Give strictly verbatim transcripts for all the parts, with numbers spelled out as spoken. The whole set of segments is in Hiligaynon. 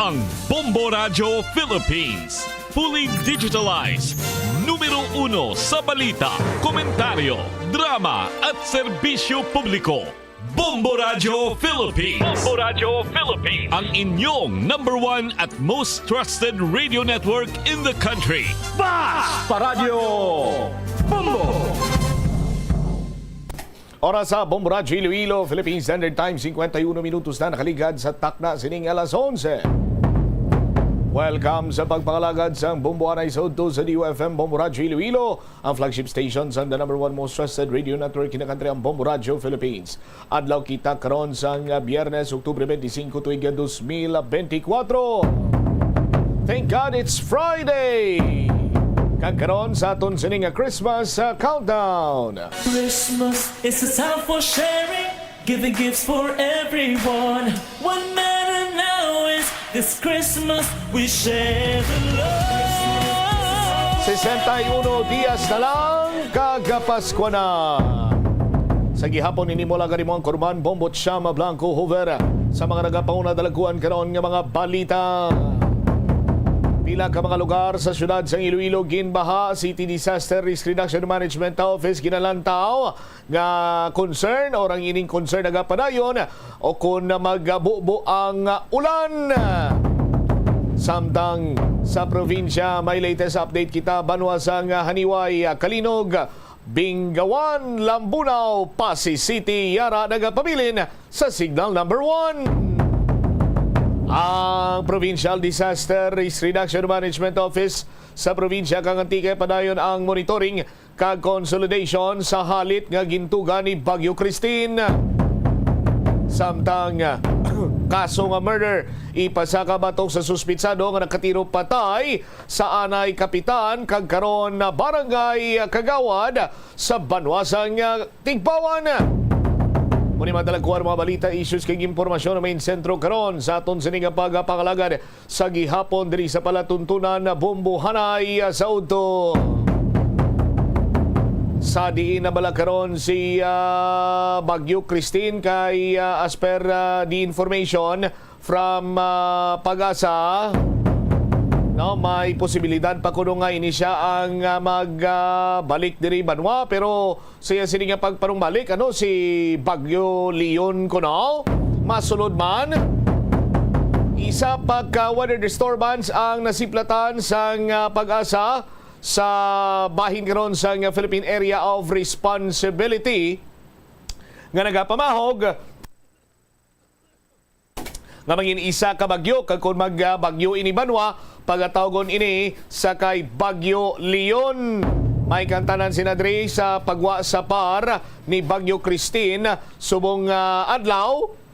Ang Bombo Radyo Philippines, fully digitalized, numero uno sa balita, komentaryo, drama at serbisyo publiko. Bombo Radyo Philippines. Bombo Radyo Philippines. Ang inyong number one at most trusted radio network in the country. Bas Paradyo Bombo! Oras sa Bombo Radyo Iloilo, Philippine Standard Time, cincuenta y uno minutos na nakaligad sa takna sining alas onse. Welcome sa pagpangalagad sang Bombo anay sa udto sa D U F M Bombo Radyo Iloilo, ang flagship station sang the number one most trusted radio network in the country, ang Bombo Radyo Philippines. Adlaw kita karon sang Biyernes, Oktubre twenty-cinco, tuig dos mil benti kwatro. Thank God it's Friday! Kag karon sa aton sini nga Christmas, uh, countdown. Christmas is a time for sharing, giving gifts for everyone. What matter now is this Christmas we share the love. Sesenta y uno dias na lang, kag Pasko na. Sa gihapon ini, mula kani mo ang Kurman Bombot Siyam Blanco Hoover sa mga nagapanguna dalagkuan karon nga mga balita. Pila ka mga lugar sa siyudad sang Iloilo ginbaha. City Disaster Risk Reduction Management Office ginalantaw nga concern, or ang ining concern nagapadayon o kon magbubo ang ulan. Samtang sa probinsya, may latest update kita, banwa sang Janiuay, Calinog, Bingawan, Lambunao, Passi City, yara nagapabilin sa signal number one. Ang Provincial Disaster Risk Reduction Management Office sa probinsya kang Antique padayon ang monitoring kag consolidation sa halit nga gintuga ni Bagyo Christine. Samtang kaso nga murder ipasaka batok sa suspitsado nga nakatiro patay sa anay kapitan kag karon na barangay kagawad sa banwa sang Tigbawan. Muni madalagkuan mga balita, issues kag impormasyon ang main sentro karon sa aton sini nga pagpangalagad sa gihapon diri sa palatuntunan na Bombo anay sa udto. Sa diin na bala karon si, ah, Bagyo Christine kay, ah, as per, ah, the information from, ah, PAGASA, no, may posibilidad pa kuno nga ini siya ang, ah, mag, ah, balik diri banwa, pero sa iya sini nga pagpanumbalik, ano, si Bagyo Leon kuno, masulod man. Isa pa ka weather disturbance ang nasiplatan sang, ah, PAGASA sa bahin karon sang Philippine Area of Responsibility nga nagapamahog nga mangin isa ka bagyo, kag kon mag, ah, bagyo ini banwa, pagatawgon ini sa kay Bagyo Leon. May kantanan sina diri sa pagwa sa par ni Bagyo Christine subong, ah, adlaw.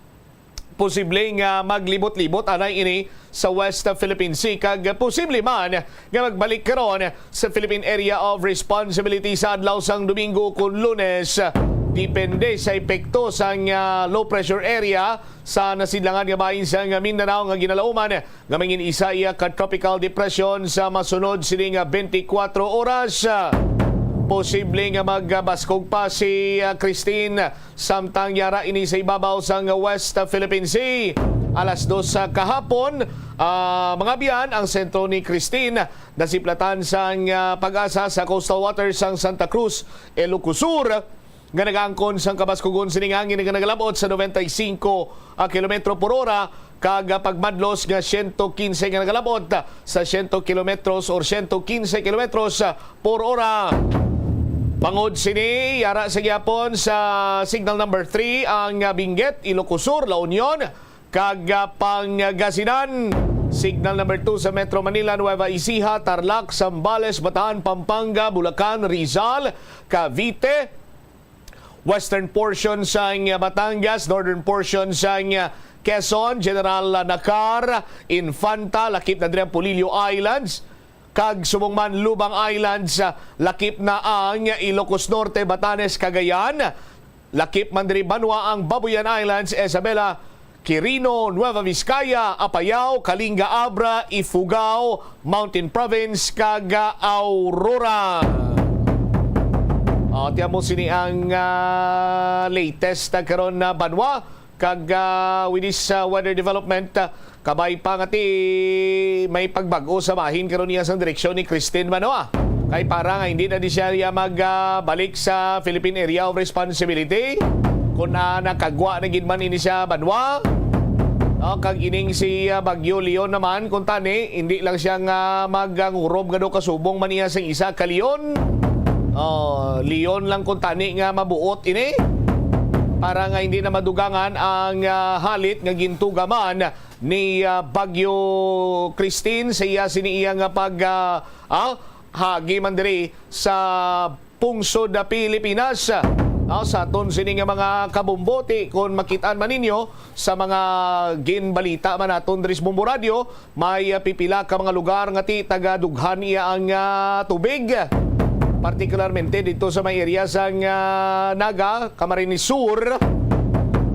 Posible nga maglibot-libot anay ini sa West Philippine Sea, kag posible man nga magbalik karon sa Philippine Area of Responsibility sa adlaw sang Domingo kon Lunes, depende sa epekto sang, ah, low pressure area sa nasidlangan nga bahin sang Mindanao nga ginalauman nga mangin isa iya ka tropical depression sa masunod sini nga twenty-four oras. Posible nga magbaskog pa si, ah, Christine samtang yara ini sa ibabaw sang West Philippine Sea. Alas dos sa kahapon, ah, mga biyan, ang sentro ni Christine nasiplatan sang, ah, PAGASA sa coastal waters sang Santa Cruz, Ilocos Sur, nga nagaangkon sang kabaskugon sining hangin nga nagalab-ot sa noventa y cinco, ah, kilometro por ora kag, ah, pagmadlos nga siyento kinse nga nagalab-ot sa siyento kilometros or siyento kinse kilometros, ah, por ora. Bangod sini, yara sa gihapon sa signal number three ang, ah, Benguet, Ilocos Sur, La Union, kag, ah, Pangasinan. Signal number two sa Metro Manila, Nueva Ecija, Tarlac, Zambales, Bataan, Pampanga, Bulacan, Rizal, Cavite, western portion sang Batangas, northern portion sang Quezon, General Nakar, Infanta, lakip na diri ang Polillo Islands, kag subong man Lubang Islands, lakip na ang Ilocos Norte, Batanes, Cagayan, lakip man diri banwa ang Babuyan Islands, Isabela, Quirino, Nueva Vizcaya, Apayao, Kalinga, Abra, Ifugao, Mountain Province, kag Aurora. Ah, tiyan mo sini ang, ah, latest na karon na banwa. Kag, ah, with this, ah, weather development, ah, kabay pa nga ti may pagbag-o sa bahin karon niya sang direksyon ni Christine Manoa. Kay para nga hindi na di siya, ah, mag, ah, balik sa Philippine Area of Responsibility, kung, ah, nakagwa na gid man ini siya banwa. No, kag ining si, ah, Bagyo Leon naman, kung tani, hindi lang siya nga magangurob nga daw kasubong man niya sang isa ka leon. Oh, leon lang kung tani nga mabuot ini. Para nga hindi na madugangan ang, ah, halit nga gintuga man ni, ah, Bagyo Christine sa iya sini iya nga pag, ah, ah, hagi man diri sa pungsod na Pilipinas. Ah, sa aton sini nga mga kabumboti, kung makitaan man ninyo sa mga ginbalita man naton diri sa Bombo Radio, may, ah, pipila ka mga lugar nga ti tagadughan iya ang, ah, tubig. Partikularmente dito sa may area sang, ah, Naga, Camarines Sur.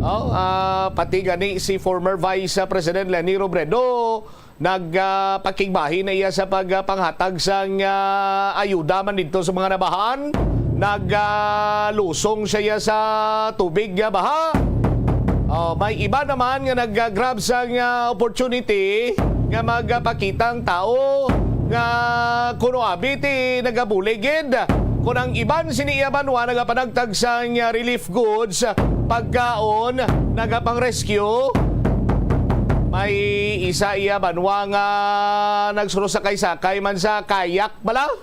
Oh, ah, pati gani si former Vice President Leni Robredo nag, ah, pakigbahin na iya sa pag, ah, panghatag sang, ah, ayuda man dito sa mga nabahan. Nag, ah, lusong siya sa tubig nga baha. Oh, may iba naman nga nag-grab sang, ah, opportunity nga magpakita ang tao nga kuno abi ti nagabulig gid. Kung ang iban sini iya banwa nagapanagtag sang, ah, relief goods, pagkaon, nagapang-rescue, may isa iya banwa nga nagsurusakay-sakay man sa kayak bala,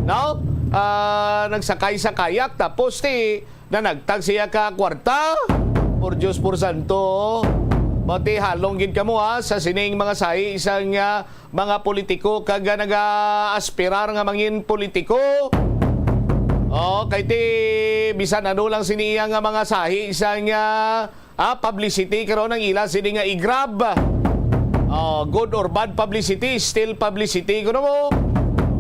no? Ah, nagsakay sa kayak tapos ti nanagtag siya ka kwarta. Por Dios, por santo. Mao ti halong gid kamo, ha, sa sining mga sahi sang, ah, mga politiko kag, ah, naga-aspirar nga mangin politiko. Oh, kay ti bisan ano lang sini iya nga mga sahi sang, ah, ah, publicity karon ang ila sini nga i-grab. Oh, good or bad publicity, still publicity kuno mo.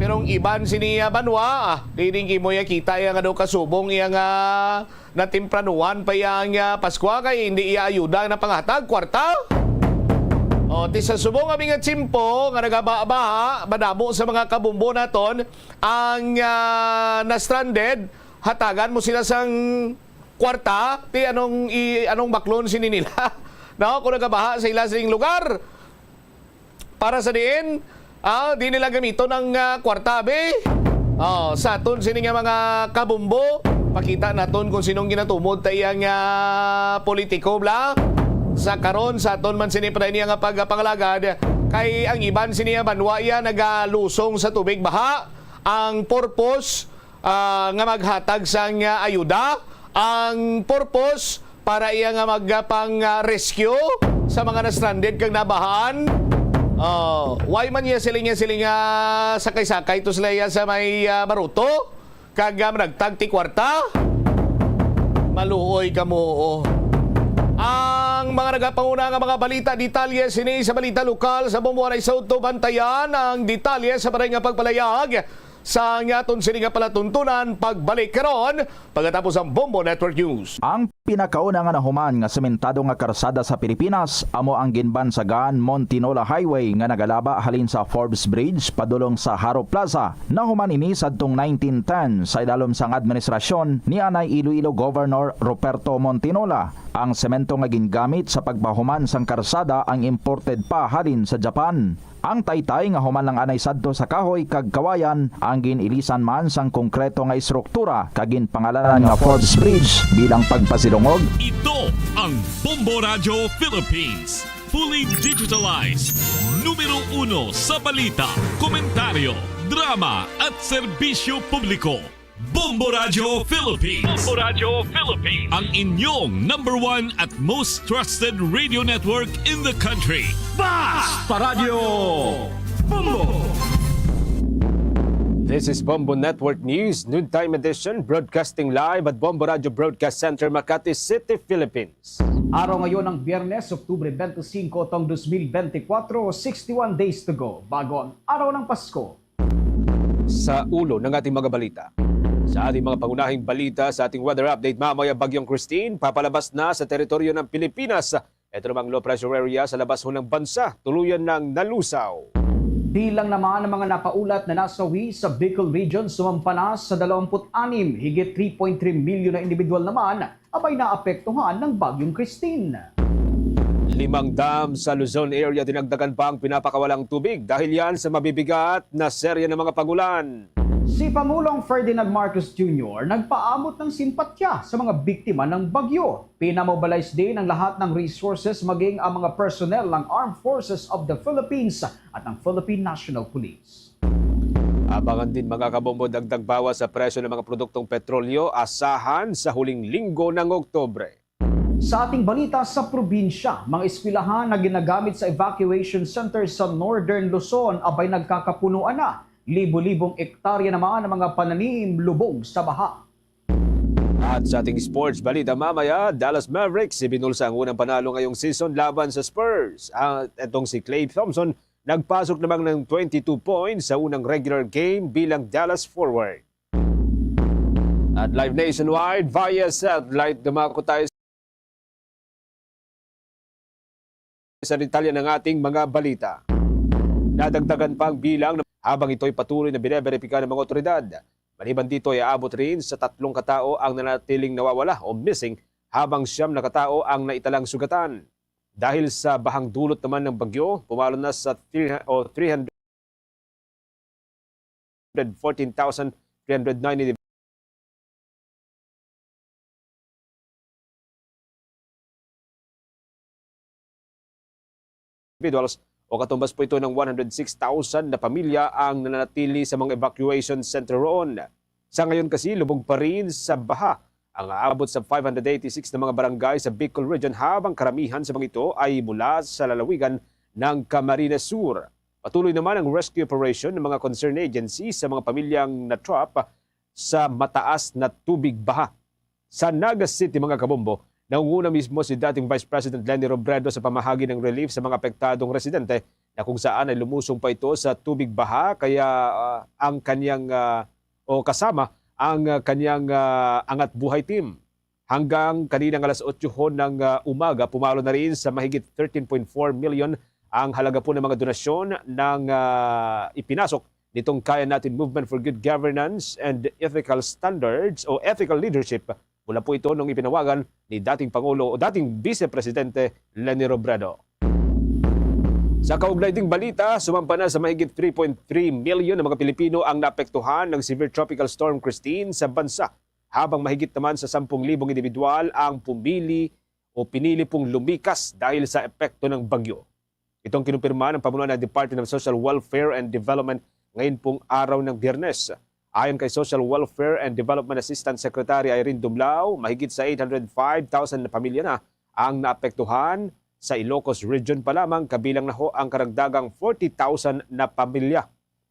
Pero ang iban sini iya banwa, ah, di din kimo iya kita iya nga daw kasubong iya nga natimpranuhan pa iya nga Paskwa kay hindi iya ayuda ang napangatag kwarta. O, ti sa subong nga mga tiyempo nga nagabaha-baha, madamo sa mga kabumbo naton ang, ah, na-stranded, hatagan mo sila sang kwarta, ti anong i-, anong baklon sini nila? No, kung nagabaha sa ila sining lugar. Para sa diin, ah, di nila gamiton ang, ah, kwarta, abi. Oh, sa aton sini nga mga kabumbo, pakita naton kung sinong ginatumod ta iya nga politiko, bla. Sa karon, sa aton man sini pa niya nga pagpangalagad, kay ang iban sini nga banwa iya nagalusong sa tubig baha. Ang purpose, ah, nga maghatag sang, ah, ayuda, ang purpose para iya nga magpang, ah, rescue sa mga na-stranded kag nabahaan. Oh, why man iya siling, iya siling, ah, sakay-sakay to sila iya sa may, ah, baruto? Kag, ah, managtag ti kwarta? Maluoy kamo, oh. Ang mga nagapanguna nga mga balita, detalye sini sa balita lokal sa Bombo Anay Soto, bantayan ang detalye sa balay nga pagpalayag sa nga aton sini nga palatuntunan pagbalik karon pagkatapos ang Bombo Network News. Ang pinakauna nga nahuman nga sementado nga karsada sa Pilipinas amo ang ginbansagan Montinola Highway nga nagalaba halin sa Forbes Bridge padulong sa Jaro Plaza. Nahuman ini sadtong nineteen ten sa idalom sang administrasyon ni anay Iloilo Governor Ruperto Montinola. Ang semento nga gingamit sa pagpahuman sang karsada ang imported pa halin sa Japan. Ang taytay nga human lang anay sadto sa kahoy kag kawayan ang gin-ilisan man sang konkreto nga estruktura kag ginpangalanan nga Forbes Bridge bilang pagpasidungog. Ito ang Bombo Radyo Philippines, fully digitalized, numero uno sa balita, komentaryo, drama at serbisyo publiko. Bombo Radyo Philippines. Bombo Radyo Philippines. Ang inyong number one at most trusted radio network in the country. Basta Radyo Bombo! This is Bombo Network News, noontime edition, broadcasting live at Bombo Radyo Broadcast Center, Makati City, Philippines. Araw ngayon ng Biyernes, Oktubre twenty-five tong twenty twenty-four, sixty-one days to go bago ang araw ng Pasko. Sa ulo ng ating mga balita. Sa ating mga pangunahing balita sa ating weather update, mamaya Bagyong Christine papalabas na sa teritoryo ng Pilipinas. Ito namang low pressure area sa labas ho ng bansa, tuluyan ng nalusaw. Bilang naman ng mga nakaulat na nasawi sa Bicol Region, sumampa na sa dalawampu't anim, higit three point three milyon na individual naman abay naapektuhan ng Bagyong Christine. Limang dam sa Luzon area dinagdagan pa ang pinapakawalang tubig dahil yan sa mabibigat na serye ng mga pagulan. Si Pangulong Ferdinand Marcos Junior nagpaabot ng simpatya sa mga biktima ng bagyo. Pinamobilize din ang lahat ng resources, maging ang mga personnel ng Armed Forces of the Philippines at ng Philippine National Police. Abangan din, mga kabombo, dagdag bawas sa presyo ng mga produktong petrolyo asahan sa huling linggo ng Oktubre. Sa ating balita sa probinsya, mga eskwelahan na ginagamit sa evacuation center sa Northern Luzon abay nagkakapunuan na. Libo-libong ektarya naman ang mga pananim lubog sa baha. At sa ating sports balita mamaya, Dallas Mavericks ibinulsa ang unang panalo ngayong season laban sa Spurs. At itong si Klay Thompson nagpasok naman ng twenty-two points sa unang regular game bilang Dallas forward. At live nationwide via satellite, dumako tayo sa detalye ng ating mga balita. Nadagdagan pa ang bilang habang ito'y patuloy na bineberipika ng mga otoridad. Maliban dito ay aabot rin sa tatlong katao ang nanatiling nawawala o missing, habang siyam na katao ang naitalang sugatan. Dahil sa bahang dulot naman ng bagyo, pumalo na sa three, o three hundred fourteen thousand three hundred ninety individuals, o katumbas po ito ng one hundred six thousand na pamilya ang nananatili sa mga evacuation center roon. Sa ngayon kasi, lubog pa rin sa baha ang aabot sa five hundred eighty-six na mga barangay sa Bicol Region, habang karamihan sa mga ito ay mula sa lalawigan ng Camarines Sur. Patuloy naman ang rescue operation ng mga concerned agencies sa mga pamilyang na-trap sa mataas na tubig baha. Sa Naga City, mga kabombo, nangunguna mismo si dating Vice President Leni Robredo sa pamahagi ng relief sa mga apektadong residente, na kung saan ay lumusong pa ito sa tubig baha, kaya, ah, ang kanyang, ah, o kasama ang, ah, kanyang, ah, Angat Buhay team. Hanggang kaninang alas otso ho ng, ah, umaga, pumalo na rin sa mahigit thirteen point four million ang halaga po ng mga donasyon ng, ah, ipinasok nitong Kaya Natin Movement for Good Governance and Ethical Standards o Ethical Leadership. Mula po ito nung ipinawagan ni dating Pangulo o dating Vice Presidente Leni Robredo. Sa kaugnay ding balita, sumampa na sa mahigit three point three million na mga Pilipino ang naapektuhan ng severe Tropical Storm Christine sa bansa, habang mahigit naman sa sampung libong individual ang pumili o pinili pong lumikas dahil sa epekto ng bagyo. Ito ang kinumpirma ng pamunuan ng Department of Social Welfare and Development ngayon pong araw ng Biyernes. Ayon kay Social Welfare and Development Assistant Secretary Irene Dumlao, mahigit sa eight hundred five thousand na pamilya na ang naapektuhan sa Ilocos Region pa lamang, kabilang na ho ang karagdagang forty thousand na pamilya.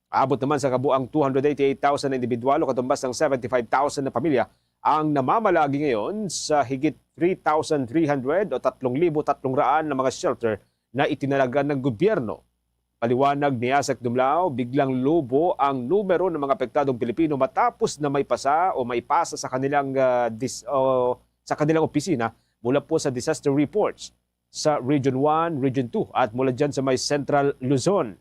Abot naman sa kabuang two hundred eighty-eight thousand na individual o katumbas ng seventy-five thousand na pamilya ang namamalagi ngayon sa higit three thousand three hundred o tatlong libo tatlong raan na mga shelter na itinalaga ng gobyerno. Paliwanag ni Asek Dumlao, biglang lubo ang numero ng mga apektadong Pilipino matapos na may pasa o maipasa sa kanilang, ah, dis-, o sa kanilang opisina mula po sa disaster reports sa Region one, Region two at mula dyan sa may Central Luzon.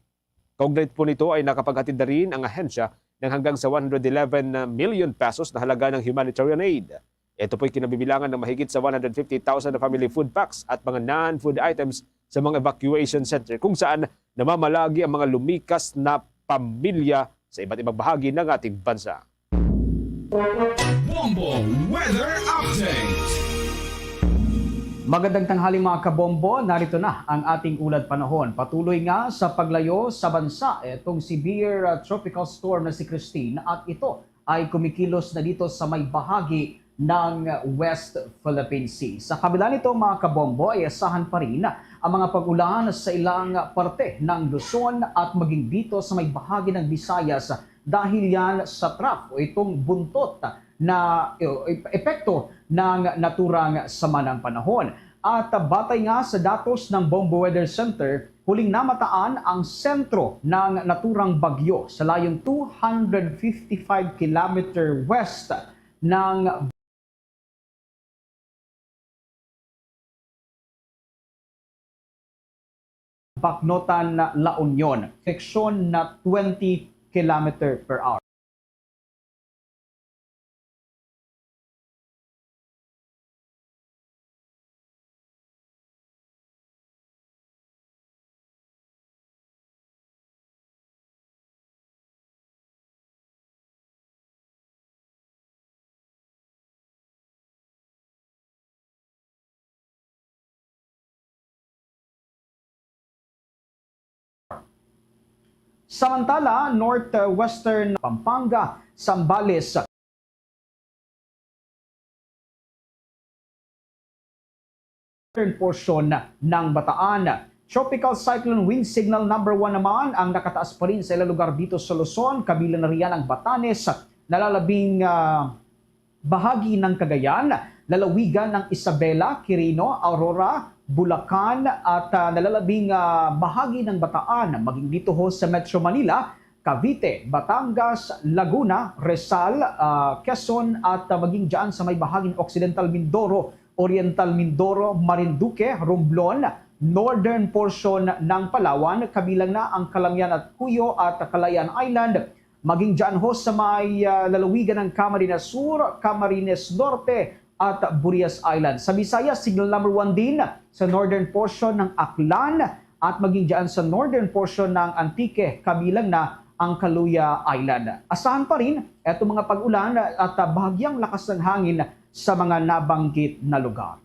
Kaugnay po nito ay nakapaghatid na rin ang ahensya ng hanggang sa one hundred eleven million pesos na halaga ng humanitarian aid. Ito po'y kinabibilangan ng mahigit sa one hundred fifty thousand na family food packs at mga non-food items sa mga evacuation center, kung saan namamalagi ang mga lumikas na pamilya sa iba't ibang bahagi ng ating bansa. Bombo Weather Update. Magandang tanghali, mga kabombo. Narito na ang ating ulat panahon. Patuloy nga sa paglayo sa bansa itong severe, uh, tropical storm na si Christine, at ito ay kumikilos na dito sa may bahagi ng West Philippine Sea. Sa kabila nito, mga kabombo, ay asahan pa rin ang mga pag-ulan sa ilang parte ng Luzon at maging dito sa may bahagi ng Visayas dahil yan sa trough o itong buntot na, eh, epekto ng naturang sama ng panahon. At, ah, batay nga sa datos ng Bombo Weather Center, huling namataan ang sentro ng naturang bagyo sa layong two hundred fifty-five kilometer west ng Bacnotan, La Union, direksyon na twenty kilometer per hour. Samantala, northwestern Pampanga, Zambales, northern portion ng Bataan. Tropical Cyclone Wind Signal number one naman ang nakataas pa rin sa ilang lugar dito sa Luzon, kabilang na riyan ang Batanes, nalalabing, ah, bahagi ng Cagayan, lalawigan ng Isabela, Quirino, Aurora, Bulacan, at, ah, nalalabing, ah, bahagi ng Bataan, maging dito ho sa Metro Manila, Cavite, Batangas, Laguna, Rizal, ah, Quezon, at, ah, maging dyan sa may bahagi ng Occidental Mindoro, Oriental Mindoro, Marinduque, Romblon, northern portion ng Palawan, kabilang na ang Calamian at Cuyo at Calayan Island, maging dyan ho sa may, ah, lalawigan ng Camarines Sur, Camarines Norte, at Bureas Island. Sa Visayas, signal number one din sa northern portion ng Aklan at maging dyan sa northern portion ng Antique, kabilang na ang Caluya Island. Asahan pa rin itong mga pag-ulan at, ah, bahagyang lakas ng hangin sa mga nabanggit na lugar.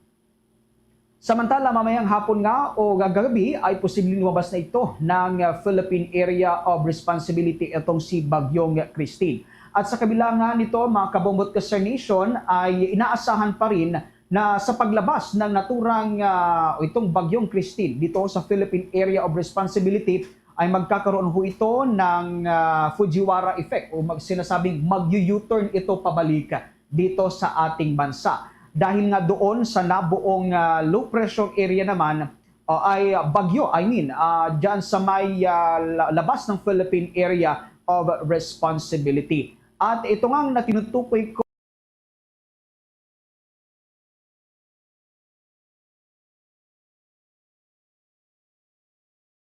Samantala, mamayang hapon nga o gagabi ay posibleng lumabas na ito ng, ah, Philippine Area of Responsibility itong si Bagyong Christine. At sa kabila nga nito, mga kabombo at ka-Star Nation, ay inaasahan pa rin na sa paglabas ng naturang, ah, o itong Bagyong Christine dito sa Philippine Area of Responsibility ay magkakaroon ho ito ng, ah, Fujiwara effect o mag-, sinasabing mag-U-turn ito pabalik dito sa ating bansa. Dahil nga doon sa nabuong, ah, low pressure area naman, ah, ay bagyo, I mean, ah, dyan sa may, ah, la-, labas ng Philippine Area of Responsibility. At ito nga ang natinutukoy ko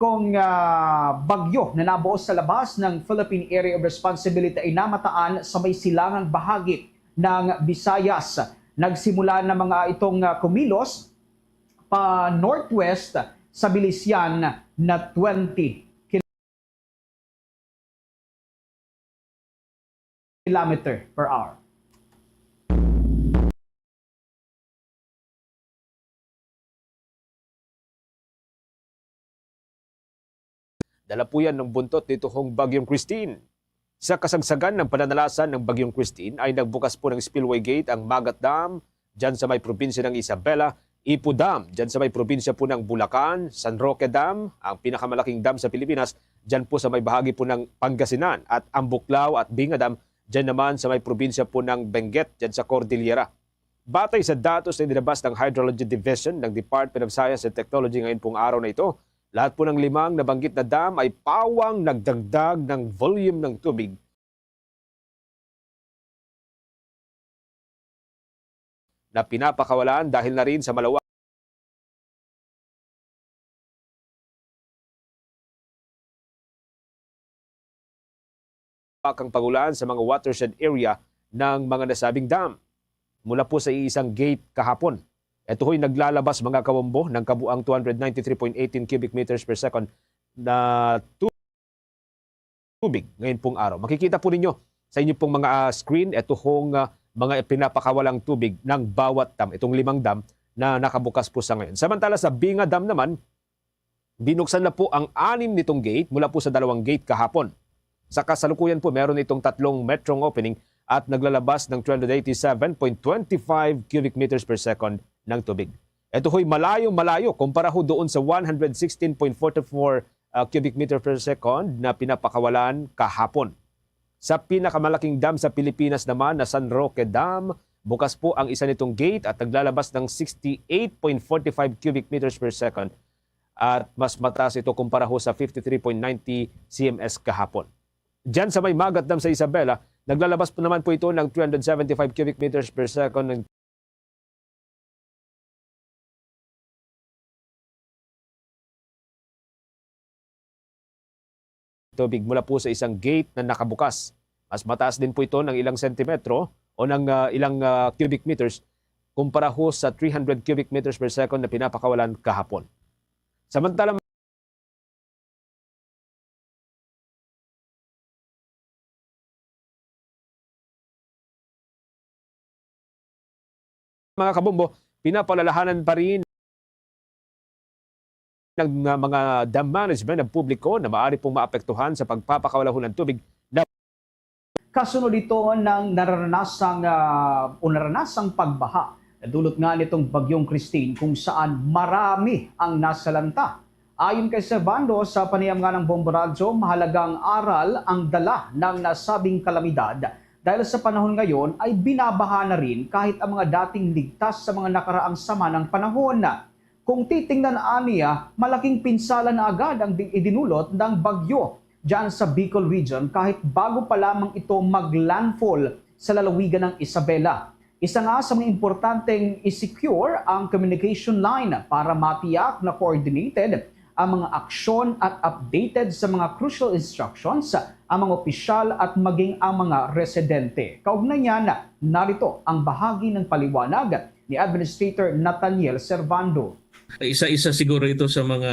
kung, ah, bagyo na nabuo sa labas ng Philippine Area of Responsibility ay namataan sa may silangang bahagi ng Visayas. Nagsimula na mga itong, ah, kumilos pa northwest sa bilis yan na twenty kilometer per hour. Dala po yan ng buntot nitong Bagyong Christine. Sa kasagsagan ng pananalasan ng Bagyong Christine ay nagbukas po ng spillway gate ang Magat Dam dyan sa may probinsya ng Isabela, Ipo Dam dyan sa may probinsya po ng Bulacan, San Roque Dam, ang pinakamalaking dam sa Pilipinas, dyan po sa may bahagi po ng Pangasinan, at ang Buklao at Binga Dam dyan naman sa may probinsya po ng Benguet, dyan sa Cordillera. Batay sa datos na inilabas ng Hydrology Division ng Department of Science and Technology ngayon pong araw na ito, lahat po ng limang nabanggit na dam ay pawang nagdagdag ng volume ng tubig na pinapakawalan dahil na rin sa malawak ang pag-ulan sa mga watershed area ng mga nasabing dam. Mula po sa iisang gate kahapon, ito ho'y naglalabas, mga kawombo, ng kabuang two hundred ninety-three point eighteen cubic meters per second na tu-, tubig ngayon pong araw. Makikita po ninyo sa inyo pong mga, ah, screen, ito hong, ah, mga pinapakawalang tubig ng bawat dam, itong limang dam na nakabukas po sa ngayon. Samantala sa Binga Dam naman, binuksan na po ang anim nitong gate mula po sa dalawang gate kahapon. Sa kasalukuyan po, meron itong tatlong metrong opening at naglalabas ng three hundred eighty-seven point twenty five cubic meters per second ng tubig. Ito ho'y malayo-malayo kumpara ho doon sa one hundred sixteen point forty four, ah, cubic meter per second na pinapakawalan kahapon. Sa pinakamalaking dam sa Pilipinas naman na San Roque Dam, bukas po ang isa nitong gate at naglalabas ng sixty eight point forty five cubic meters per second at mas mataas ito kumpara ho sa fifty three point ninety C M S kahapon. Diyan sa may Magat Dam sa Isabela, naglalabas po naman po ito ng three hundred seventy five cubic meters per second ng tubig mula po sa isang gate na nakabukas. Mas mataas din po ito ng ilang sentimetro o ng, ah, ilang, ah, cubic meters kumpara ho sa three hundred cubic meters per second na pinapakawalan kahapon. Samantala, mga kabombo, pinapalalahanan pa rin ng, uh, mga dam management ng publiko na maaari pong maapektuhan sa pagpapakawala ho ng tubig na Kasunod ito ng nararanasang, ah, o naranasang pagbaha na dulot nga nitong Bagyong Christine, kung saan marami ang nasalanta. Ayon kay Servando, sa panayam nga ng Bombo Radyo, mahalagang aral ang dala ng nasabing kalamidad dahil sa panahon ngayon ay binabaha na rin kahit ang mga dating ligtas sa mga nakaraang sama ng panahon. Kung titingnan aniya, malaking pinsala na agad ang di-, idinulot ng bagyo diyan sa Bicol Region kahit bago pa lamang ito mag-landfall sa lalawigan ng Isabela. Isa nga sa mga importanteng i-secure ang communication line para matiyak na coordinated ang mga aksyon at updated sa mga crucial instructions ang mga opisyal at maging ang mga residente. Kaugnay niyan, narito ang bahagi ng paliwanag ni Administrator Nathaniel Servando. Isa-isa siguro ito sa mga,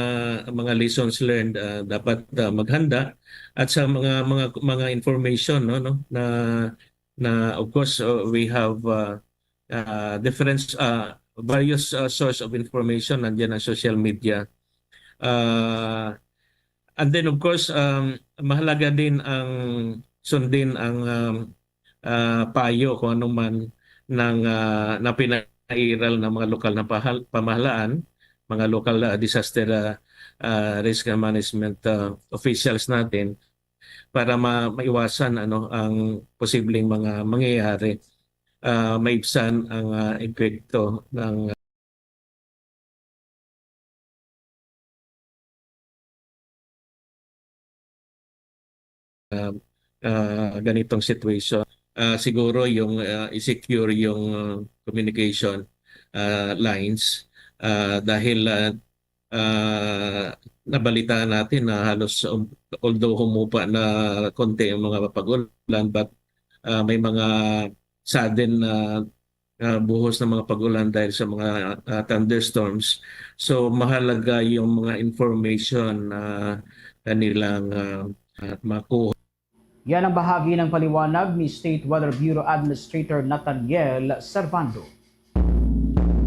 mga lessons learned, ah, dapat, ah, maghanda at sa mga, mga, mga information, no, no, na, na, of course, uh, we have, uh, uh, different, uh, various, uh, source of information. Nandiyan ang social media. Uh, and then, of course, um, mahalaga din ang sundin ang, um, ah, payo kung ano man ng, ah, na pinairal ng mga lokal na pahal-, pamahalaan, mga local, ah, disaster, ah, ah, risk management, ah, officials natin para ma-, maiwasan, ano, ang posibleng mga mangyayari, ah, maibsan ang, ah, epekto ng ah, ah, ganitong situation. Ah, siguro yung, ah, i-secure yung, ah, communication, ah, lines, ah, dahil, ah, ah, nabalitaan natin na halos, um, although humupa na konti ang mga pag-ulan, but, ah, may mga sudden na, ah, buhos ng mga pag-ulan dahil sa mga, ah, thunderstorms. So, mahalaga yung mga information na kanilang, ah, ah, makuha. Yan ang bahagi ng paliwanag ni State Weather Bureau Administrator Nathaniel Servando.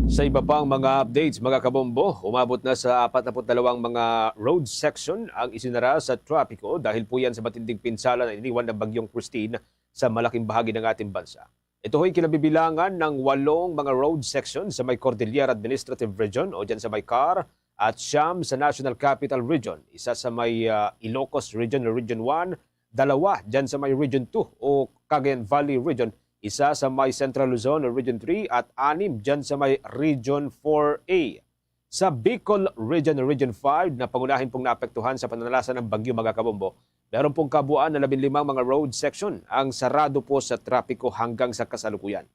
Sa iba pang mga updates, mga kabombo, umabot na sa apat na put dalawang mga road section ang isinara sa trapiko dahil po yan sa matinding pinsala na iniwan ng Bagyong Christine sa malaking bahagi ng ating bansa. Ito ho'y kinabibilangan ng walong mga road section sa may Cordillera Administrative Region o dyan sa may car at siyam sa National Capital Region, isa sa may, ah, Ilocos Region o Region one, dalawa dyan sa may Region two o Cagayan Valley Region, isa sa may Central Luzon o Region three, at anim dyan sa may Region four A. Sa Bicol Region o Region five na pangunahin pong naapektuhan sa pananalasa ng bagyo, mga kabombo, meron pong kabuuan na labing limang mga road section ang sarado po sa trapiko hanggang sa kasalukuyan.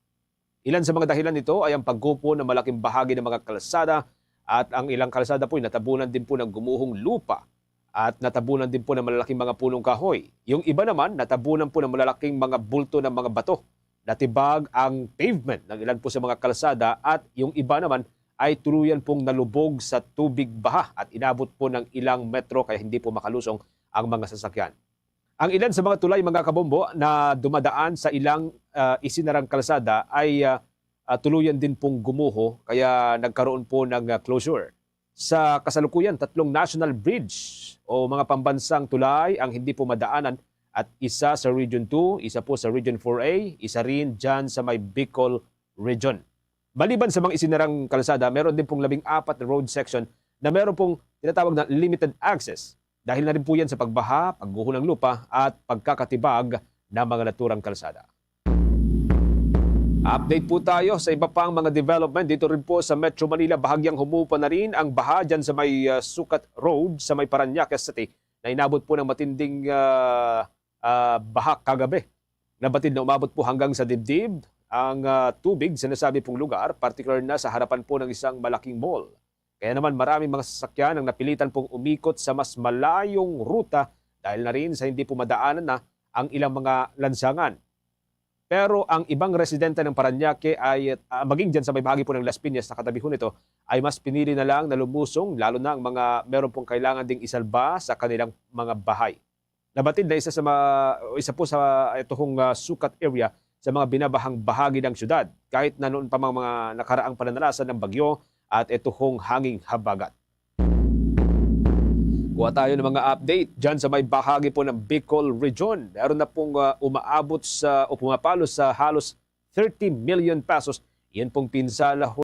Ilan sa mga dahilan nito ay ang pagkupo ng malaking bahagi ng mga kalsada at ang ilang kalsada po'y natabunan din po ng gumuhong lupa at natabunan din po ng malalaking mga punong kahoy. Yung iba naman, natabunan po ng malalaking mga bulto ng mga bato. Natibag ang pavement ng ilan po sa mga kalsada at yung iba naman ay tuluyan pong nalubog sa tubig baha at inabot po ng ilang metro kaya hindi po makalusong ang mga sasakyan. Ang ilan sa mga tulay, mga kabombo, na dumadaan sa ilang, ah, isinarang kalsada ay, ah, ah, tuluyan din pong gumuho, kaya nagkaroon po ng, ah, closure. Sa kasalukuyan, tatlong national bridge o mga pambansang tulay ang hindi po madaanan at isa sa Region two, isa po sa Region four A, isa rin dyan sa may Bicol Region. Maliban sa mga isinarang kalsada, meron din pong labing apat na road section na meron pong tinatawag na limited access dahil na rin po yan sa pagbaha, pagguho ng lupa at pagkakatibag ng mga naturang kalsada. Update po tayo sa iba pang mga development dito rin po sa Metro Manila. Bahagyang humupa na rin ang baha dyan sa may, ah, Sucat Road sa may Parañaque City na inabot po ng matinding, ah, ah, baha kagabi. Nabatid na umabot po hanggang sa dibdib ang, ah, tubig sa nasabi pong lugar, partikular na sa harapan po ng isang malaking mall. Kaya naman, maraming mga sasakyan ang napilitan pong umikot sa mas malayong ruta dahil na rin sa hindi po madaanan na ang ilang mga lansangan. Pero ang ibang residente ng Parañaque ay, ah, maging dyan sa may bahagi po ng Las Piñas na katabihon nito, ay mas pinili na lang na lumusong, lalo na ang mga meron pong kailangan ding isalba sa kanilang mga bahay. Nabatid na isa sa ma-, isa po sa ituhong, ah, sukat area sa mga binabahang bahagi ng syudad, kahit na noon pa mang mga nakaraang pananalasan ng bagyo at ituhong hanging habagat. Kuha tayo ng mga update dyan sa may bahagi po ng Bicol Region. Meron na pong, ah, umaabot sa o pumapalo sa halos thirty million pesos. Yan pong pinsala ho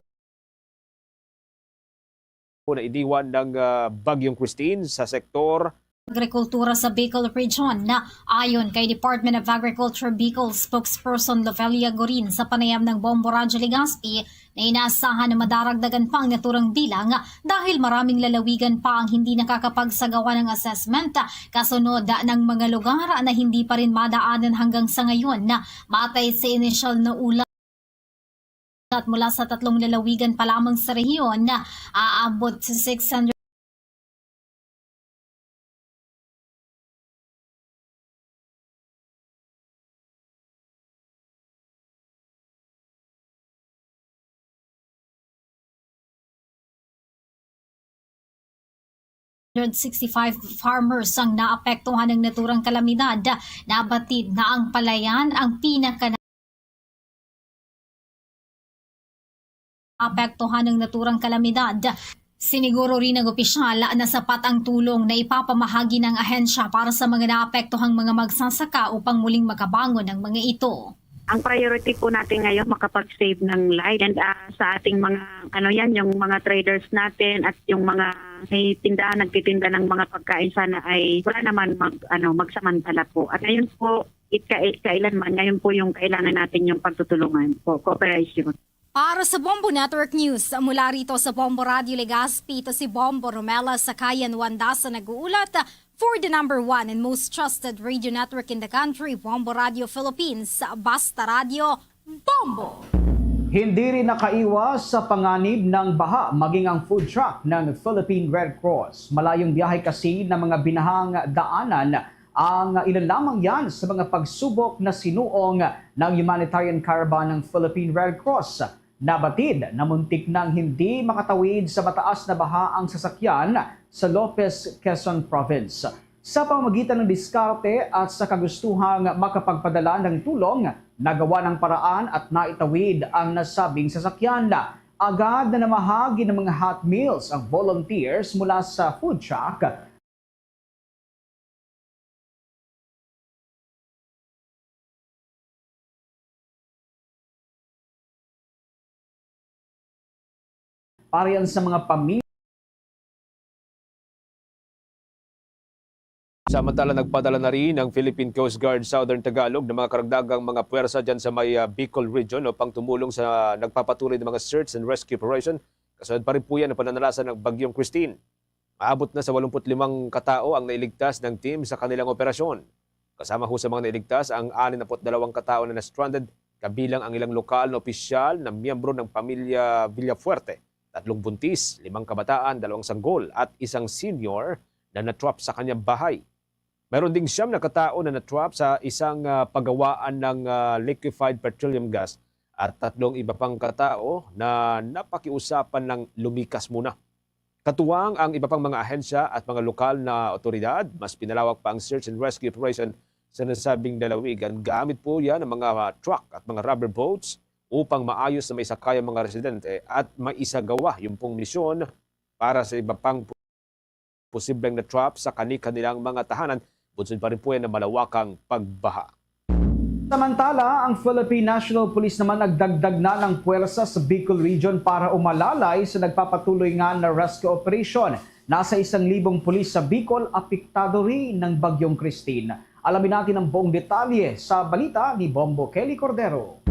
na iniwan ng, ah, Bagyong Christine sa sektor. Agrikultura sa Bicol Region. Ayon kay Department of Agriculture Bicol spokesperson Lovelia Gorin sa panayam ng Bombo Radyo Legazpi, na inaasahan na madaragdagan pa ang naturang bilang dahil maraming lalawigan pa ang hindi nakakapagsagawa ng assessment kasunod ng mga lugar na hindi pa rin madaanan hanggang sa ngayon. Matay sa inisyal na ulat, mula sa tatlong lalawigan pa lamang sa rehiyon, aabot sa six hundred sixty-five farmers ang naapektuhan ng naturang kalamidad. Nabatid na ang Palayan ang pinaka apektuhan ng naturang kalamidad. Siniguro rin ng opisyal na sapat ang tulong na ipapamahagi ng ahensya para sa mga naapektuhang mga magsasaka upang muling makabangon ang mga ito. Ang priority po natin ngayon, makapag-save ng life. And, ah, sa ating mga, ano yan, yung mga traders natin at yung mga may tindahan, nagtitinda ng mga pagkain, sana ay wala naman mag, ano, magsamantala po. At ngayon po, it, ka-, kailanman, ngayon po yung kailangan natin yung pagtutulungan po, cooperation. Para sa Bombo Network News, mula rito sa Bombo Radio Legazpi, ito si Bombo Romela Sakayan Wandasa nag-uulat. For the number one and most trusted radio network in the country, Bombo Radio Philippines, Basta Radio, Bombo! Hindi rin nakaiwas sa panganib ng baha maging ang food truck ng Philippine Red Cross. Malayong biyahe kasi ng mga binahang daanan ang ilan lamang yan sa mga pagsubok na sinuong ng humanitarian caravan ng Philippine Red Cross. Nabatid na muntik nang hindi makatawid sa mataas na baha ang sasakyan sa Lopez, Quezon Province. Sa pamamagitan ng diskarte at sa kagustuhang makapagpadala ng tulong, nagawa ng paraan at naitawid ang nasabing sasakyan. Agad na namahagi ng mga hot meals ang volunteers mula sa food truck. Para yan sa mga pamilya. Samantala, nagpadala na rin ang Philippine Coast Guard Southern Tagalog ng mga karagdagang mga puwersa dyan sa may, ah, Bicol Region upang tumulong sa nagpapatuloy ng mga search and rescue operation. Kasunod pa rin po yan ang pananalasan ng Bagyong Christine. Maabot na sa walumput limang katao ang nailigtas ng team sa kanilang operasyon. Kasama ho sa mga nailigtas ang anim na put dalawang katao na na-stranded, kabilang ang ilang lokal na opisyal na miyembro ng pamilya Villafuerte, tatlong buntis, limang kabataan, dalawang sanggol, at isang senior na na-trap sa kanyang bahay. Meron ding siyam na katao na na-trap sa isang, ah, pagawaan ng, ah, liquefied petroleum gas at tatlong iba pang katao na napakiusapan ng lumikas muna. Katuwang ang iba pang mga ahensya at mga lokal na awtoridad, mas pinalawak pa ang search and rescue operation sa nasabing lalawigan. Gamit po yan ang mga, ah, truck at mga rubber boats upang maayos na maisakay ang mga residente at maisagawa yung pong misyon para sa iba pang posibleng na-trap sa kani-kanilang mga tahanan, bunsod pa rin po yan ng malawakang pagbaha. Samantala, ang Philippine National Police naman nagdagdag na ng puwersa sa Bicol Region para umalalay sa nagpapatuloy nga na rescue operation. Nasa isang libong pulis sa Bicol apektado rin ng Bagyong Christine. Alamin natin ang buong detalye sa balita ni Bombo Kelly Cordero.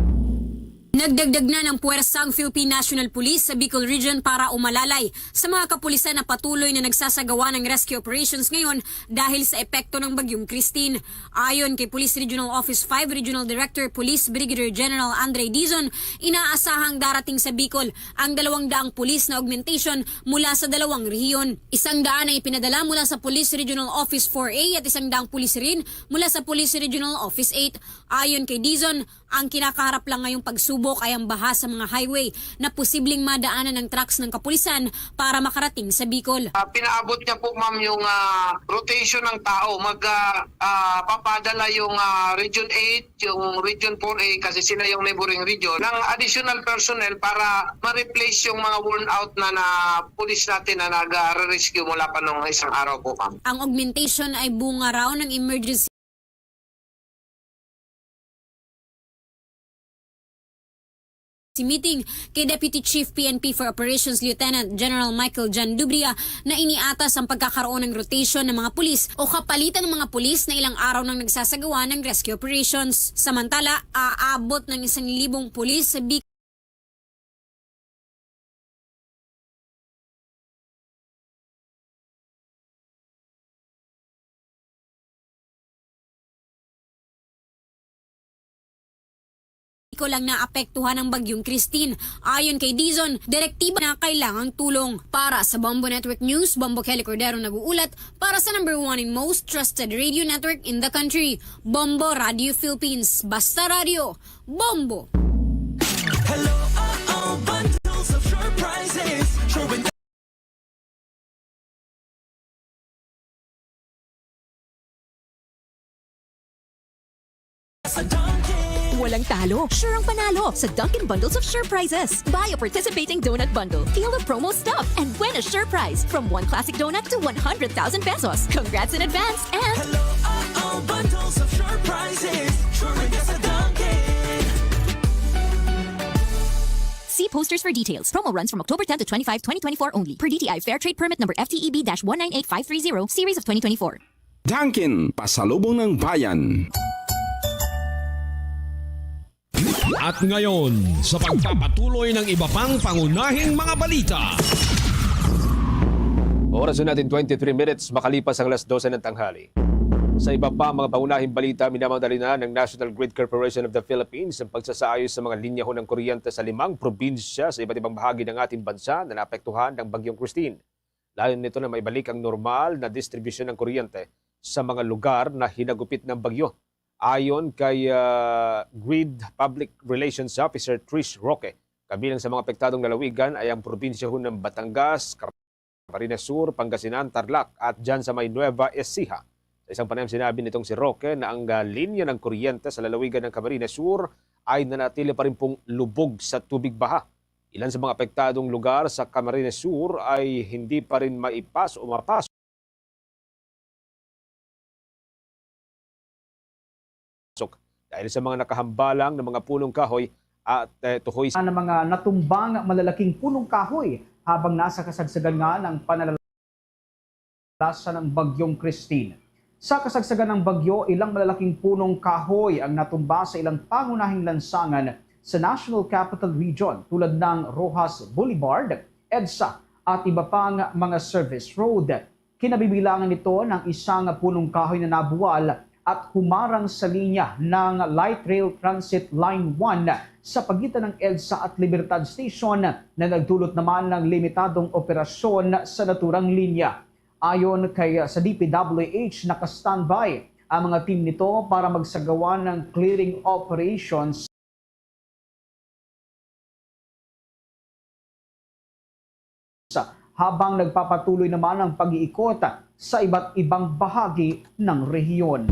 Nagdagdag na ng puwersa ang Philippine National Police sa Bicol Region para umalalay sa mga kapulisan na patuloy na nagsasagawa ng rescue operations ngayon dahil sa epekto ng Bagyong Christine. Ayon kay Police Regional Office five Regional Director Police Brigadier General Andre Dizon, inaasahang darating sa Bicol ang dalawang daang pulis na augmentation mula sa dalawang rehiyon. Isang daan ang ipinadala mula sa Police Regional Office four A at isang daang pulis rin mula sa Police Regional Office eight. Ayon kay Dizon, ang kinakaharap lang ngayong pagsubok ay ang baha sa mga highway na posibleng madaanan ng trucks ng kapulisan para makarating sa Bicol. Ah, pinaabot niya po, ma'am, yung, ah, rotation ng tao. Mag, ah, ah, papadala yung, ah, Region eight, yung Region four A, kasi sila yung neighboring region, ng additional personnel para ma-replace yung mga worn out na, na pulis natin na nag-rescue mula pa nung isang araw po, ma'am. Ang augmentation ay bunga raw ng emergency meeting kay Deputy Chief P N P for Operations Lieutenant General Michael John Dubria na iniatas ang pagkakaroon ng rotation ng mga pulis o kapalitan ng mga pulis na ilang araw nang nagsasagawa ng rescue operations. Samantala, aabot ng isang libong pulis sa Bicol ang naapektuhan ng Bagyong Christine. Ayon kay Dizon, direktiba na kailangang tulong. Para sa Bombo Network News, Bombo Kelly Cordero nag-uulat para sa number one and most trusted radio network in the country, Bombo Radio Philippines. Basta Radio, Bombo! Hello, oh, oh, bundles of sure prizes. Sure win. Sa Dunkin. Walang talo, sure ang panalo sa Dunkin Bundles of Sure Prizes. Buy a participating donut bundle, feel the promo stuff, and win a sure prize from one classic donut to one hundred thousand pesos. Congrats in advance and Hello, oh, oh, bundles of sure prizes. Sure win ka sa Dunkin. See posters for details. Promo runs from October ten to twenty-five, twenty twenty-four only. Per D T I Fair Trade Permit Number F T E B dash one nine eight five three zero, Series of twenty twenty-four. Dunkin, pasalubong ng bayan. At ngayon, sa pagpapatuloy ng iba pang pangunahing mga balita. Oras na natin, twenty-three minutes makalipas ang alas dose ng tanghali. Sa iba pa mga pangunahing balita, minamadali na ng National Grid Corporation of the Philippines ang pagsasaayos sa mga linya ng kuryente sa limang probinsya sa iba't ibang bahagi ng ating bansa na naapektuhan ng Bagyong Christine. Layunin nito na maibalik ang normal na distribusyon ng kuryente sa mga lugar na hinagupit ng bagyo. Ayon kay, ah, Grid Public Relations Officer Trish Roque, kabilang sa mga apektadong lalawigan ay ang probinsya ng Batangas, Camarines Sur, Pangasinan, Tarlac, at dyan sa may Nueva Ecija. Sa isang panayam, sinabi nitong si Roque na ang, ah, linya ng kuryente sa lalawigan ng Camarines Sur ay nanatili pa rin pong lubog sa tubig baha. Ilan sa mga apektadong lugar sa Camarines Sur ay hindi pa rin maipas o mapasok dahil sa mga nakahambalang ng mga punong kahoy at, eh, tuhoy. Ang mga natumbang malalaking punong kahoy habang nasa kasagsagan nga ng panalasa ng Bagyong Christine. Sa kasagsagan ng bagyo, ilang malalaking punong kahoy ang natumba sa ilang pangunahing lansangan sa National Capital Region, tulad ng Roxas Boulevard, EDSA, at iba pang mga service road. Kinabibilangan nito ng isang punong kahoy na nabuwal at humarang sa linya ng Light Rail Transit Line one sa pagitan ng EDSA at Libertad Station, na nagdulot naman ng limitadong operasyon sa naturang linya. Ayon kay, sa D P W H, naka-standby ang mga team nito para magsagawa ng clearing operations habang nagpapatuloy naman ang pag-iikot sa iba't ibang bahagi ng rehiyon.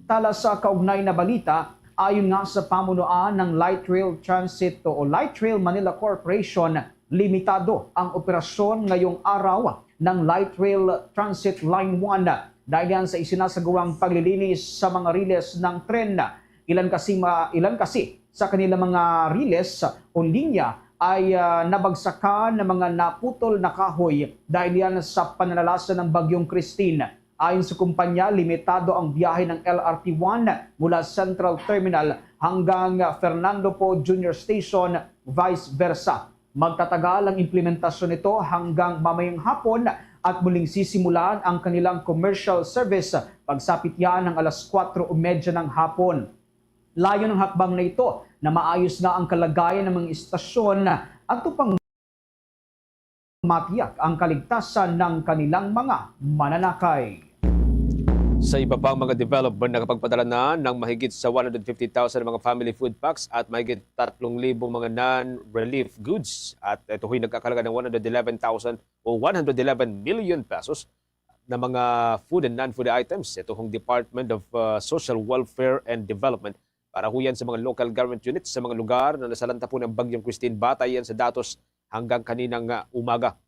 Tala sa kaugnay na balita, ayon nga sa pamunuan ng Light Rail Transit o Light Rail Manila Corporation, limitado ang operasyon ngayong araw ng Light Rail Transit Line one dahil yan sa isinasagawang paglilinis sa mga riles ng tren. Ilan kasi ma-, ilan kasi sa kanilang mga riles o linya ay, ah, nabagsakan ng mga naputol na kahoy dahil yan sa pananalasa ng Bagyong Christine. Ayon sa kumpanya, limitado ang biyahe ng L R T one mula Central Terminal hanggang Fernando Poe Junior Station, vice versa. Magtatagal ang implementasyon nito hanggang mamayong hapon at muling sisimulan ang kanilang commercial service pagsapit yan ng alas kwatro o medya ng hapon. Layo ng hakbang na ito na maayos nga ang kalagayan ng mga istasyon at upang matiyak ang kaligtasan ng kanilang mga mananakay. Sa iba pang mga development, nakapagpadala na ng mahigit sa one hundred fifty thousand na mga family food packs at mahigit tatlong libong mga non-relief goods. At ito ho'y nagkakalaga ng one hundred eleven thousand o one hundred eleven million pesos na mga food and non-food items. Ito hong Department of uh, Social Welfare and Development para ho yan sa mga local government units sa mga lugar na nasalanta po ng Bagyong Christine. Batay yan sa datos hanggang kaninang uh, umaga.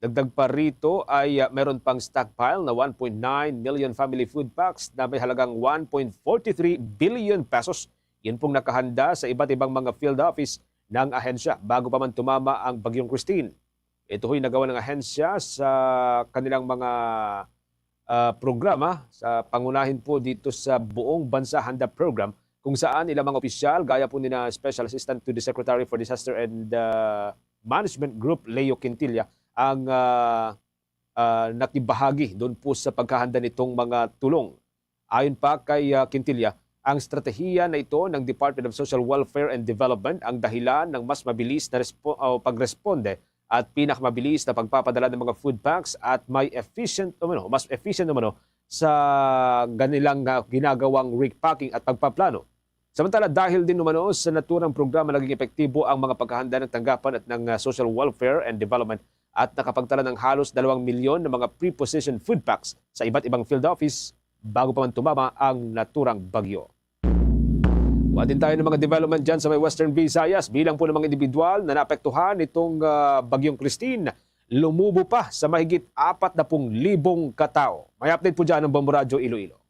Dagdag pa rito ay uh, meron pang stockpile na one point nine million family food packs na may halagang one point forty three billion pesos. Yun pong nakahanda sa iba't ibang mga field office ng ahensya bago pa man tumama ang Bagyong Christine. Ito ho'y nagawa ng ahensya sa kanilang mga ah, programa sa pangunahin po dito sa buong bansa handa program, kung saan ilang mga opisyal gaya po nina Special Assistant to the Secretary for Disaster and ah, Management Group, Leo Quintilla, ang ah, ah, nakibahagi doon po sa pagkahanda nitong mga tulong. Ayon pa kay ah, Quintilla, ang estratehiya na ito ng Department of Social Welfare and Development ang dahilan ng mas mabilis na respo- o pagresponde at pinakamabilis na pagpapadala ng mga food packs at may efficient umano, mas efficient umano sa ganilang ah, ginagawang repacking at pagpaplano. Samantala, dahil din umano sa naturang programa, naging epektibo ang mga paghahanda ng tanggapan at ng ah, Social Welfare and Development at nakapagtala ng halos dalawang milyon na mga pre-positioned food packs sa iba't ibang field office bago pa man tumama ang naturang bagyo. Kuha din tayo ng mga development dyan sa may Western Visayas. Bilang po ng mga individual na naapektuhan nitong ah, Bagyong Christine, lumubo pa sa mahigit apat na pung libong katao. May update po dyan ng Bombo Radyo Iloilo.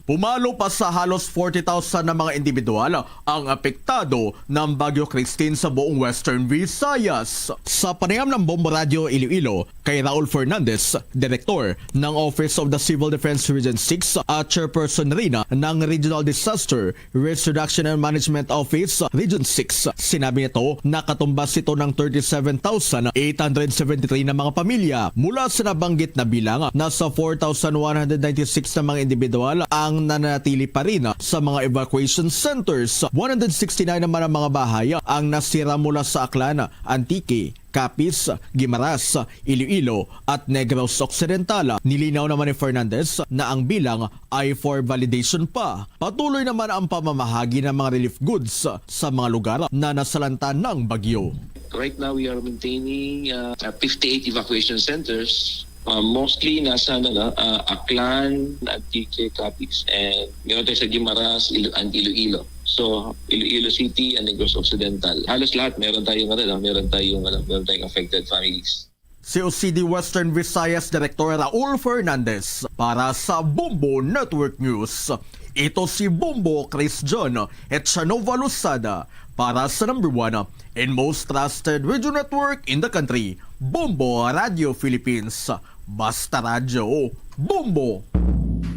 Pumalo pa sa halos forty thousand na mga individual ang apektado ng Bagyo Christine sa buong Western Visayas. Sa panayam ng Bombo Radyo Iloilo kay Raul Fernandez, direktor ng Office of the Civil Defense Region six at chairperson rin ng Regional Disaster Risk Reduction and Management Office Region six, sinabi nito na katumbas ito ng thirty-seven thousand eight hundred seventy-three na mga pamilya. Mula sa nabanggit na bilang, nasa four thousand one hundred ninety-six na mga individual ang nananatili pa rin sa mga evacuation centers. One hundred sixty-nine naman ang mga bahay ang nasira mula sa Aklan, Antique, Capiz, Guimaras, Iloilo, at Negros Occidental. Nilinaw naman ni Fernandez na ang bilang ay for validation pa. Patuloy naman ang pamamahagi ng mga relief goods sa mga lugar na nasalanta ng bagyo. Right now, we are maintaining uh, uh, fifty-eight evacuation centers. Uh, mostly nasa ano, uh, Aklan, Antique, Capiz, and meron tayo sa Guimaras, Ilo- and Iloilo. So, Iloilo City and Negros Occidental. Halos lahat meron tayong ano, no? Meron tayong ano, meron tayong affected families. C O C D Western Visayas Director Raul Fernandez para sa Bombo Network News. Ito si Bombo Chris John Echanova Losada para sa number one and most trusted radio network in the country, Bombo Radio Philippines. Basta Radyo, Bombo!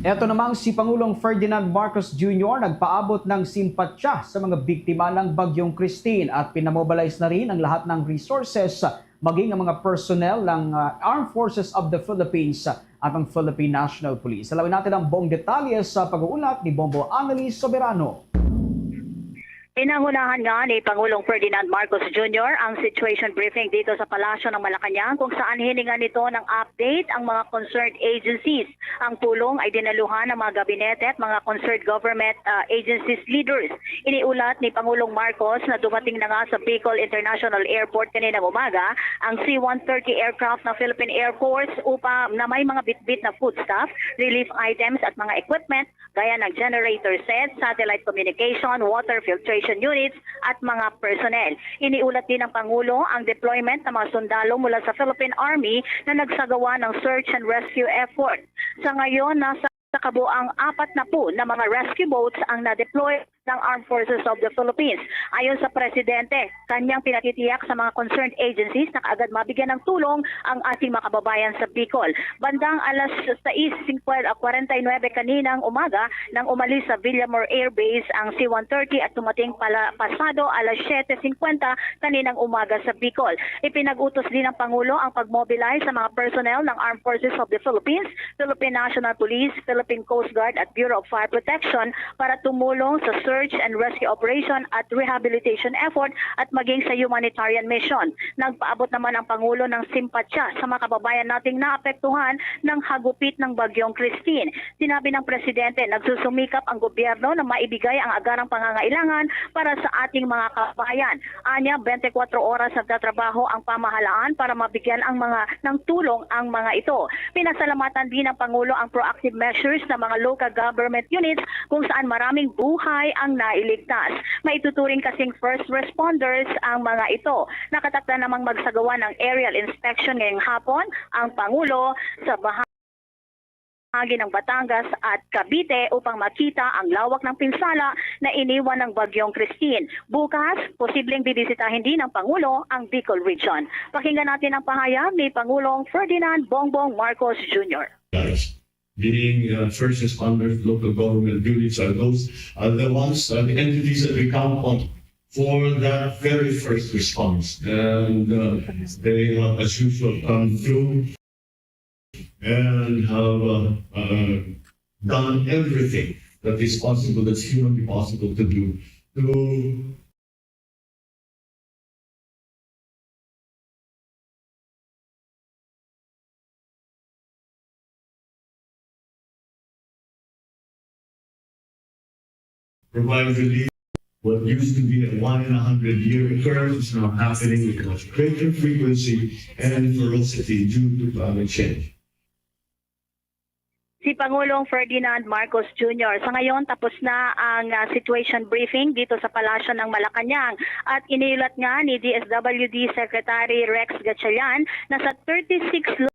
Eto namang si Pangulong Ferdinand Marcos Junior nagpaabot ng simpatya sa mga biktima ng Bagyong Christine at pinamobilize na rin ang lahat ng resources, maging ang mga personnel ng ah, Armed Forces of the Philippines at ang Philippine National Police. Alamin natin ang buong detalye sa pag-uulat ni Bombo Annalise Soberano. Pinangunahan nga ni Pangulong Ferdinand Marcos Junior ang situation briefing dito sa Palasyo ng Malacañang, kung saan hiningan nito ng update ang mga concerned agencies. Ang pulong ay dinaluhan ng mga gabinete at mga concerned government ah, agencies leaders. Iniulat ni Pangulong Marcos na dumating na nga sa Bicol International Airport kaninang umaga ang C one thirty aircraft ng Philippine Air Force upa na may mga bitbit na foodstuff, relief items at mga equipment gaya ng generator set, satellite communication, water filtration units, at mga personnel. Iniulat din ng Pangulo ang deployment ng mga sundalo mula sa Philippine Army na nagsagawa ng search and rescue effort. Sa ngayon, nasa kabuang apat na po na mga rescue boats ang na-deploy ng Armed Forces of the Philippines. Ayon sa presidente, kanyang pinatitiyak sa mga concerned agencies na kaagad mabigyan ng tulong ang ating mga kababayan sa Bicol. Bandang alas sais singkwenta, ah, kwarenta y nuebe kaninang umaga nang umalis sa Villamor Air Base ang C one thirty at dumating pala pasado alas siyete singkwenta kaninang umaga sa Bicol. Ipinag-utos din ng Pangulo ang pag-mobilize sa mga personnel ng Armed Forces of the Philippines, Philippine National Police, Philippine Coast Guard at Bureau of Fire Protection para tumulong sa search and rescue operation at rehabilitation effort at maging sa humanitarian mission. Nagpaabot naman ang Pangulo ng simpatya sa mga kababayan nating naapektuhan ng hagupit ng Bagyong Christine. Sinabi ng presidente, nagsusumikap ang gobyerno na maibigay ang agarang pangangailangan para sa ating mga kababayan. Anya, twenty-four oras nagtatrabaho ang pamahalaan para mabigyan ang mga ng tulong ang mga ito. Pinasalamatan din ng Pangulo ang proactive measures ng mga local government units kung saan maraming buhay ang nailigtas. Maituturing kasing first responders ang mga ito. Nakatakda namang magsagawa ng aerial inspection ngayong hapon ang Pangulo sa bahagi ng Batangas at Cavite upang makita ang lawak ng pinsala na iniwan ng Bagyong Christine. Bukas, posibleng bibisitahin din ng Pangulo ang Bicol Region. Pakinggan natin ang pahayag ni Pangulong Ferdinand Bongbong Marcos Junior. Being, uh, first responders, local government units are those, are the ones, are the entities that we count on for that very first response. And, uh, they have, as usual, come through and have, uh, uh, done everything that is possible, that's humanly possible to do to provide relief. What used to be a one in a hundred year occurrence is now happening with much greater frequency and ferocity due to climate change. Si Pangulong Ferdinand Marcos Junior. Sa ngayon, tapos na ang, ah, situation briefing dito sa Palasyo ng Malacañang at iniulat nga ni D S W D Secretary Rex Gatchalian na sa thirty-six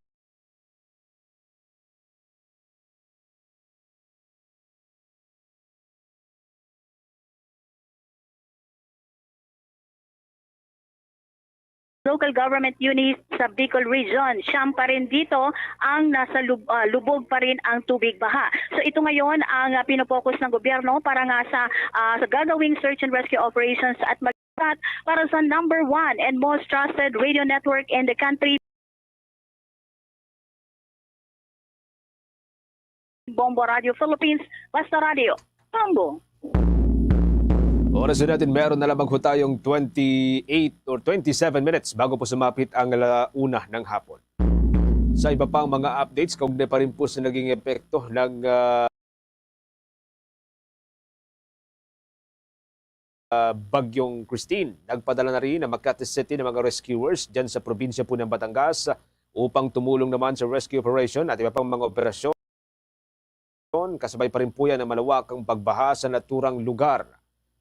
local government units sa Bicol Region. Siyam pa rin dito ang nasa lub-, ah, lubog pa rin ang tubig baha. So ito ngayon ang, ah, pinopokus ng gobyerno para nga sa, ah, sa gagawing search and rescue operations at mag-, para sa number one and most trusted radio network in the country, Bombo Radio Philippines, Basta Radio, Bombo. Oras na natin, meron na lamang po tayong twenty-eight or twenty-seven minutes bago po sumapit ang ala una ng hapon. Sa iba pang mga updates, kaugnay pa rin po sa naging epekto ng, ah, ah, Bagyong Christine. Nagpadala na rin ang Makati City ng mga rescuers dyan sa probinsya po ng Batangas upang tumulong naman sa rescue operation at iba pang mga operasyon. Kasabay pa rin po yan ang malawakang pagbaha sa naturang lugar.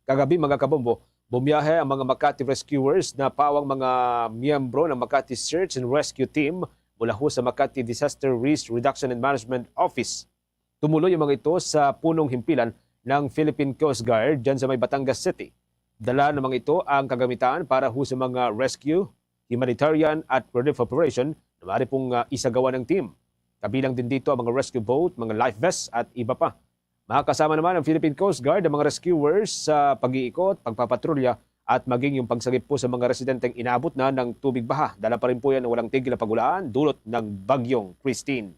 Kagabi, mga kabombo, bumiyahe ang mga Makati rescuers na pawang mga miyembro ng Makati Search and Rescue Team mula ho sa Makati Disaster Risk Reduction and Management Office. Tumulo yung mga ito sa punong himpilan ng Philippine Coast Guard dyan sa may Batangas City. Dala ng mga ito ang kagamitan para ho sa mga rescue, humanitarian at relief operation na maaari pong, ah, isagawa ng team. Kabilang din dito ang mga rescue boat, mga life vests at iba pa. Makakasama naman ang Philippine Coast Guard, ang mga rescuers sa pag-iikot, pagpapatrolya at maging yung pagsagip po sa mga residenteng inabot na ng tubig baha. Dala pa rin po yan ng walang tigil na pag-ulan dulot ng Bagyong Christine.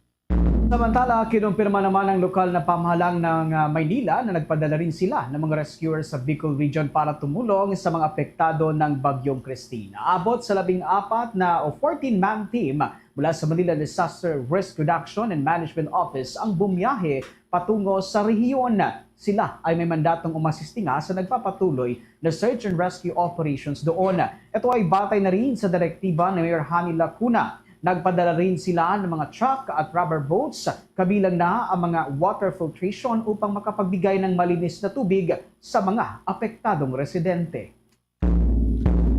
Samantala, kinumpirma naman ng lokal na pamahalang ng, ah, Maynila na nagpadala rin sila ng mga rescuer sa Bicol Region para tumulong sa mga apektado ng Bagyong Christine. Aabot sa labing apat na o fourteen-man team mula sa Manila Disaster Risk Reduction and Management Office ang bumiyahe patungo sa rehiyon. Sila ay may mandatong umasisti nga sa nagpapatuloy na search and rescue operations doon. Ito ay batay na rin sa direktiba ni Mayor Honey Lacuna. Nagpadala rin sila ng mga truck at rubber boats, kabilang na ang mga water filtration upang makapagbigay ng malinis na tubig sa mga apektadong residente.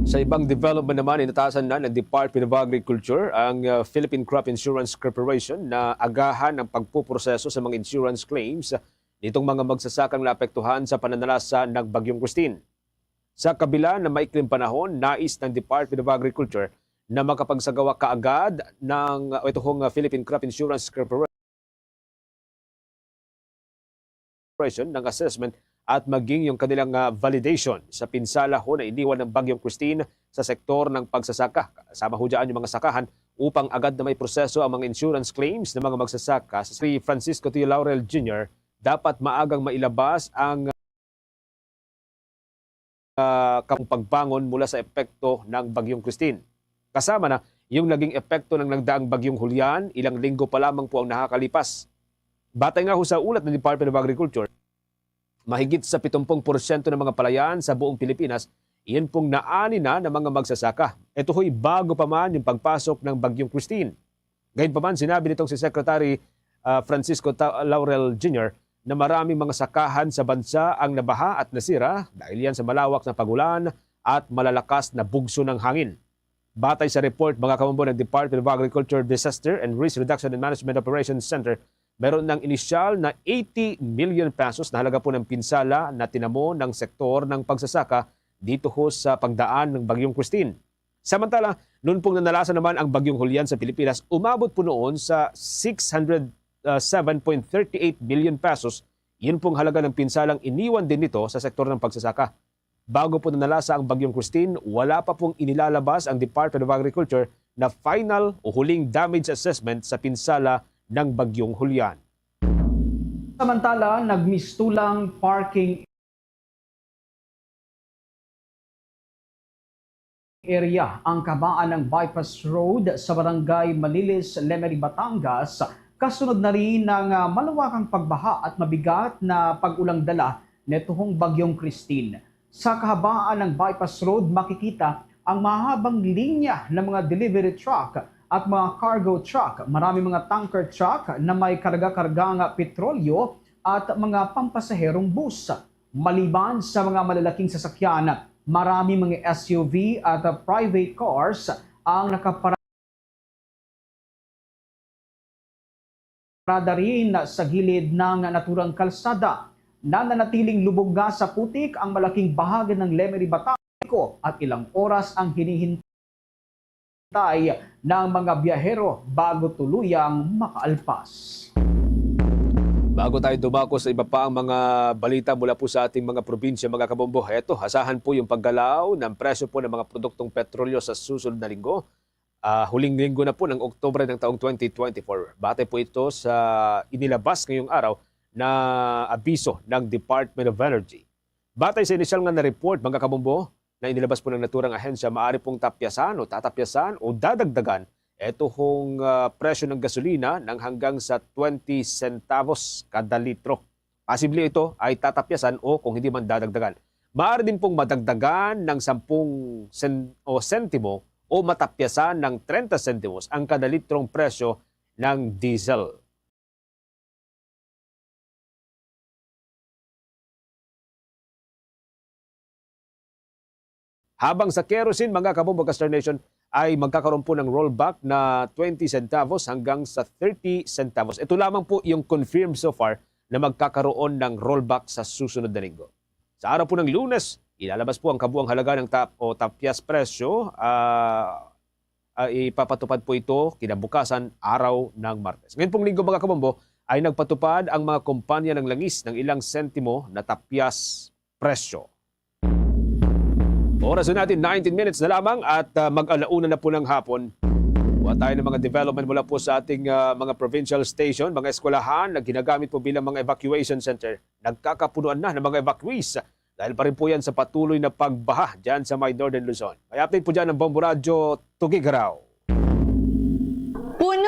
Sa ibang development naman, inatasan na ng Department of Agriculture ang, uh, Philippine Crop Insurance Corporation na agahan ang pagpuproseso sa mga insurance claims nitong mga magsasakang naapektuhan sa pananalasa ng Bagyong Christine. Sa kabila ng maikling panahon, nais ng Department of Agriculture na makapagsagawa kaagad ng, o ito hong, ah, Philippine Crop Insurance Corporation ng assessment at maging yung kanilang, ah, validation sa pinsala ho na iniwan ng Bagyong Christine sa sektor ng pagsasaka. Kasama ho dyan yung mga sakahan upang agad na may proseso ang mga insurance claims ng mga magsasaka. Si Francisco T. Laurel Junior, dapat maagang mailabas ang, ah, kang pagbangon mula sa epekto ng Bagyong Christine. Kasama na yung naging epekto ng nagdaang Bagyong Julian, ilang linggo pa lamang po ang nakakalipas. Batay nga ho sa ulat ng Department of Agriculture, mahigit sa pitong porsyento ng mga palayan sa buong Pilipinas, iyon pong naani na ng mga magsasaka. Ito ho'y bago pa man yung pagpasok ng Bagyong Christine. Gayunpaman, sinabi nitong si Secretary, ah, Francisco Ta-, Laurel Junior na maraming mga sakahan sa bansa ang nabaha at nasira dahil yan sa malawak na pag-ulan at malalakas na bugso ng hangin. Batay sa report, mga kabombo, ng Department of Agriculture Disaster and Risk Reduction and Management Operations Center, meron ng inisyal na eighty million pesos na halaga po ng pinsala na tinamo ng sektor ng pagsasaka dito ho sa pagdaan ng Bagyong Christine. Samantala, noon pong nanalasa naman ang Bagyong Julian sa Pilipinas, umabot po noon sa six hundred seven point thirty eight billion pesos. Yun pong halaga ng pinsalang iniwan din nito sa sektor ng pagsasaka. Bago po nanalasa ang Bagyong Christine, wala pa pong inilalabas ang Department of Agriculture na final o huling damage assessment sa pinsala ng Bagyong Julian. Samantala, nagmistulang parking area ang kahabaan ng bypass road sa barangay Malilis, Lemery, Batangas, kasunod na rin ng, ah, malawakang pagbaha at mabigat na pag-ulang dala nitong Bagyong Christine. Sa kahabaan ng bypass road, makikita ang mahabang linya ng mga delivery truck at mga cargo truck, marami mga tanker truck na may karga-kargang petrolyo at mga pampasaherong bus. Maliban sa mga malalaking sasakyan, marami mga S U V at private cars ang nakaparada rin sa gilid ng naturang kalsada. Nananatiling lubog nga sa putik ang malaking bahagi ng Lemery, Batangas, at ilang oras ang hinihintay ng mga biyahero bago tuluyang makaalpas. Bago tayo dumako sa iba pa ang mga balita mula po sa ating mga probinsya, mga kabombo, heto, asahan po yung paggalaw ng presyo po ng mga produktong petrolyo sa susunod na linggo. Ah, huling linggo na po ng Oktubre ng taong twenty twenty-four. Batay po ito sa inilabas ngayong araw na abiso ng Department of Energy. Batay sa inisyal nga na report, mga kabombo, na inilabas po ng naturang ahensya, maaari pong tapyasan o tatapyasan o dadagdagan ito hong, ah, presyo ng gasolina ng hanggang sa twenty centavos kada litro. Posible ito ay tatapyasan o kung hindi man dadagdagan. Maaari din pong madagdagan ng sampung sen-, o sentimo o matapyasan ng treinta sentimos ang kada litrong presyo ng diesel. Habang sa kerosene, mga kabombo, Kastar Nation, ay magkakaroon po ng rollback na twenty centavos hanggang sa thirty centavos. Ito lamang po yung confirmed so far na magkakaroon ng rollback sa susunod na linggo. Sa araw po ng Lunes, ilalabas po ang kabuang halaga ng tap-, o tapyas presyo, ah, ah, ipapatupad po ito kinabukasan, araw ng Martes. Ngayon pong linggo, mga kabombo, ay nagpatupad ang mga kumpanya ng langis ng ilang sentimo na tapyas presyo. Oras na natin, nineteen minutes na lamang at, ah, mag-alauna na po ng hapon. Kuha tayo ng mga development mula po sa ating, ah, mga provincial station, mga eskwelahan na ginagamit po bilang mga evacuation center. Nagkakapunuan na ng mga evacuees dahil pa rin po yan sa patuloy na pagbaha dyan sa may Northern Luzon. May update po dyan ng Bombo Radyo Tugigaraw. Puno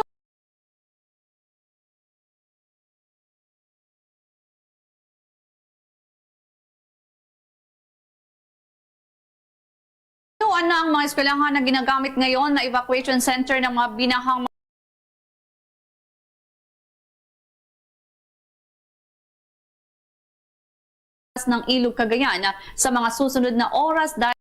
Punuan na ang mga eskwelahan na ginagamit ngayon na evacuation center ng mga binahang ng Ilog Cagayan sa mga susunod na oras dahil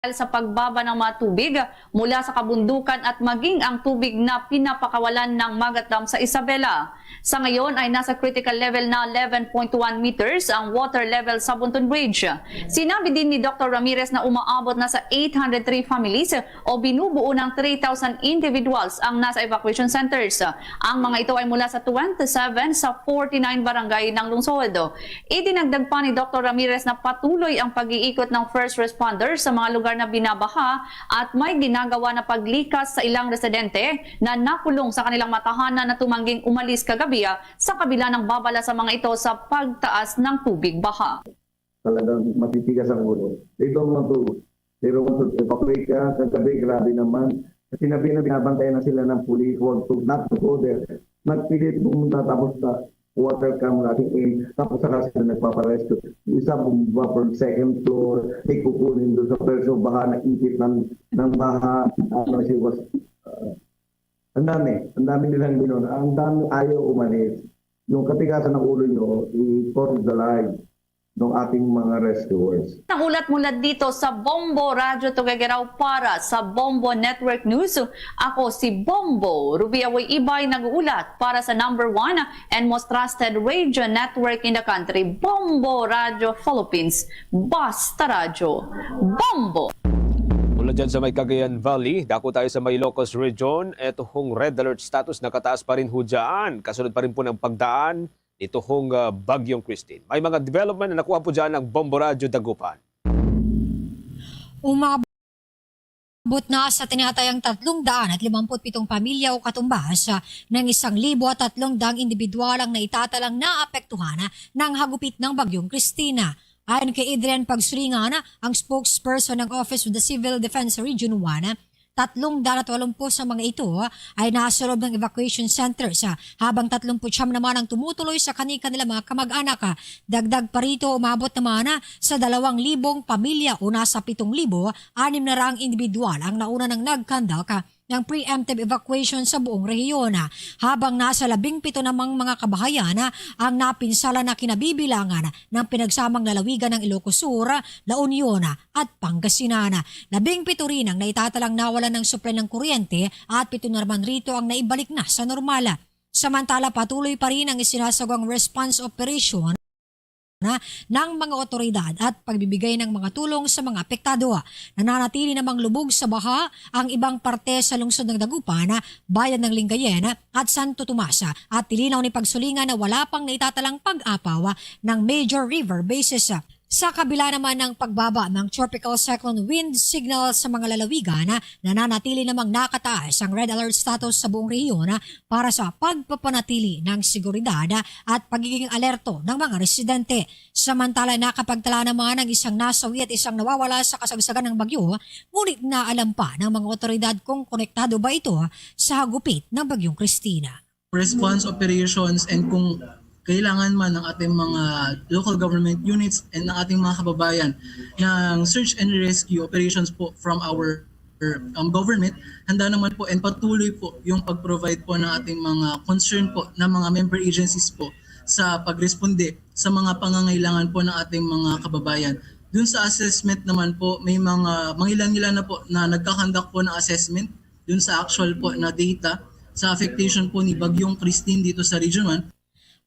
sa pagbaba ng mga tubig mula sa kabundukan at maging ang tubig na pinapakawalan ng Magat Dam sa Isabela. Sa ngayon ay nasa critical level na eleven point one meters ang water level sa Bunton Bridge. Sinabi din ni Doctor Ramirez na umaabot na sa eight hundred three families o binubuo ng three thousand individuals ang nasa evacuation centers. Ang mga ito ay mula sa twenty-seven sa forty-nine barangay ng lungsod. Idinagdag pa ni Doctor Ramirez na patuloy ang pag-iikot ng first responders sa mga lugar na binabaha at may ginagawa na paglikas sa ilang residente na nakulong sa kanilang mga tahanan na tumangging umalis kagabi, ah, sa kabila ng babala sa mga ito sa pagtaas ng tubig baha. Talagang matitigas ang ulo. They don't want to, they don't want to evacuate ka. Kagabi, grabe naman. Sinabi na binabantayan na sila ng pulis, huwag to, not to go there. Nagpilit pumunta tapos sa water cam natin in, tapos saka sila nagpaparescue. Yung isa bumaba from second floor, may kukunin doon sa first floor, baka naipit ng, ng baha, ano, she was, uh, ang dami, ang dami nilang ginawa. Ang dami ayaw umalis. Yung katigasan ng ulo nyo, i-form the line ng ating mga rescuers. Ang ulat mula dito sa Bombo Radyo Tuguegarao para sa Bombo Network News. Ako si Bombo Rubia Way Ibay, nag-uulat para sa number one and most trusted radio network in the country, Bombo Radyo Philippines. Basta Radyo, Bombo! Mula dyan sa may Cagayan Valley, dako tayo sa may Ilocos Region. Eto hong red alert status, nakataas pa rin ho dyan. Kasunod pa rin po ng pagdaan nito hong, ah, Bagyong Christine. May mga development na nakuha po dyan ng Bombo Radyo Dagupan. Umabot na sa tinatayang tatlong daan at limamput pitong pamilya o katumbas, ah, ng isang libo at tatlong daang individual ang naitatalang naapektuhan ng hagupit ng Bagyong Christine. Ayon kay Adrian Pagsuringan, ang spokesperson ng Office of the Civil Defense Region one, tatlong daan at walumpu sa mga ito ay nasa loob ng evacuation centers, habang tatlumput siyam naman ang tumutuloy sa kani-kanila mga kamag-anak. Dagdag pa rito, umabot naman sa dalawang libong pamilya o nasa pitong libo anim na raang individual ang nauna nang nag-conduct ng preemptive evacuation sa buong rehiyon, habang nasa labing pito namang mga kabahayan ang napinsala na kinabibilangan ng pinagsamang lalawigan ng Ilocos Sur, La Union, at Pangasinan. Labing pito rin ang naitatalang nawalan ng supply ng kuryente at pito na naman rito ang naibalik na sa normal. Samantala, patuloy pa rin ang isinasagawang response operation ng mga otoridad at pagbibigay ng mga tulong sa mga apektado. Nananatili namang lubog sa baha ang ibang parte sa lungsod ng Dagupan, bayan ng Lingayen at Santo Tomas, at tilinaw ni Pagsulingan na wala pang naitatalang pag-apaw ng major river bases. Sa kabila naman ng pagbaba ng tropical cyclone wind signal sa mga lalawigan, nananatili namang nakataas ang red alert status sa buong rehiyon para sa pagpapanatili ng seguridad at pagiging alerto ng mga residente. Samantala, nakapagtala naman ang isang nasawi at isang nawawala sa kasagsagan ng bagyo, ngunit naalam pa ng mga otoridad kung konektado ba ito sa hagupit ng Bagyong Christine. Response operations, and kung kailangan man ng ating mga local government units and ng ating mga kababayan ng search and rescue operations po from our, um, government, handa naman po and patuloy po yung pag-provide po ng ating mga concern po ng mga member agencies po sa pagresponde sa mga pangangailangan po ng ating mga kababayan. Dun sa assessment naman po, may mga mangilan-ngilan na po na nagkakandak po ng assessment dun sa actual po na data sa affectation po ni Bagyong Christine dito sa Region one.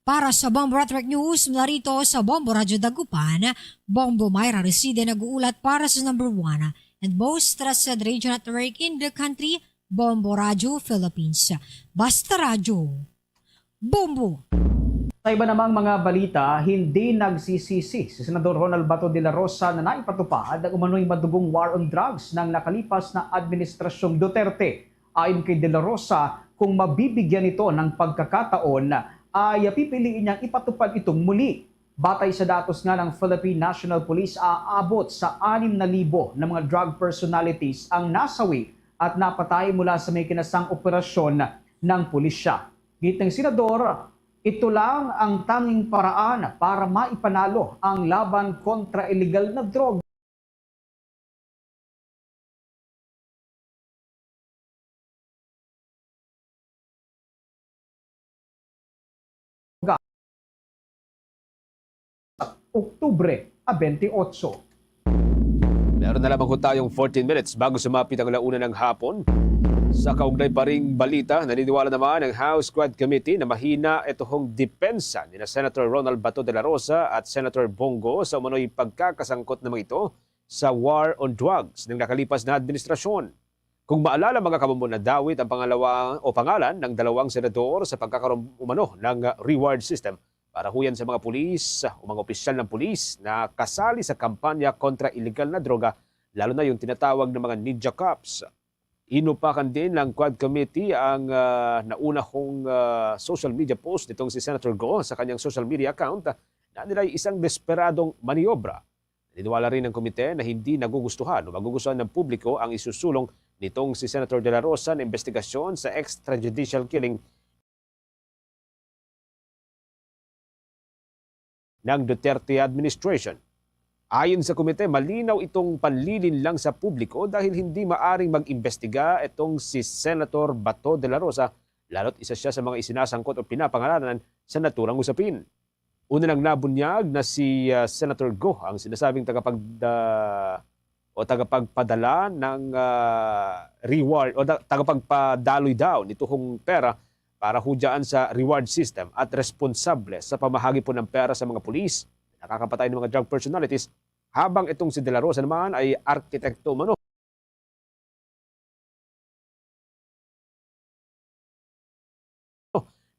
Para sa Bombo Network News, mula rito sa Bombo Radyo Dagupan, Bombo Myra Reside nag-uulat para sa number one and most trusted radio network in the country, Bombo Radyo Philippines. Basta Radyo, Bombo! Sa iba namang mga balita, hindi nagsisisi si Senador Ronald Bato de la Rosa na naipatupad ang umano'y madugong war on drugs ng nakalipas na Administrasyong Duterte. Ayon kay De La Rosa, kung mabibigyan ito ng pagkakataon, ay pipiliin niyang ipatupad itong muli. Batay sa datos nga ng Philippine National Police, aabot sa anim na libo na mga drug personalities ang nasawi at napatay mula sa may kinasang operasyon ng pulisya. Giit ng senador, ito lang ang tanging paraan para maipanalo ang laban kontra illegal na droga. Oktubre a twenty-eight. Meron na lamang ho tayong fourteen minutes bago sumapit ang alauna ng hapon. Sa kaugnay pa ring balita, naniniwala naman ang House Quad Committee na mahina ito hong depensa ni na Senator Ronald Bato de la Rosa at Senator Bong Go sa umano'y pagkakasangkot naman ito sa war on drugs ng nakalipas na administrasyon. Kung maalala, mga kabombo, nadawit ang pangalawa o pangalan ng dalawang senador sa pagkakaroon umano ng reward system para huyan sa mga pulis o mga opisyal ng pulis na kasali sa kampanya kontra iligal na droga, lalo na yung tinatawag ng mga ninja cops. Inupakan din ng Quad Committee ang, ah, nauna kong, ah, social media post nitong si Senator Go sa kanyang social media account na nila'y isang desperadong maniobra. Naniniwala rin ang komite na hindi nagugustuhan o magugustuhan ng publiko ang isusulong nitong si Senator De La Rosa na investigasyon sa extrajudicial killing ng Duterte administration. Ayon sa komite, malinaw itong panlilin lang sa publiko dahil hindi maaring mag-imbestiga itong si Senator Bato de la Rosa, lalo't isa siya sa mga isinasangkot o pinapangalanan sa naturang usapin. Una nang nabunyag na si, ah, Senator Go, ang sinasabing tagapag-, ah, o tagapagpadala ng, ah, reward o da-, tagapagpadaloy daw nito hong pera para hudyaan sa reward system at responsable sa pamahagi po ng pera sa mga pulis, nakakapatay ng mga drug personalities, habang itong si De La Rosa naman ay arkitekto umano.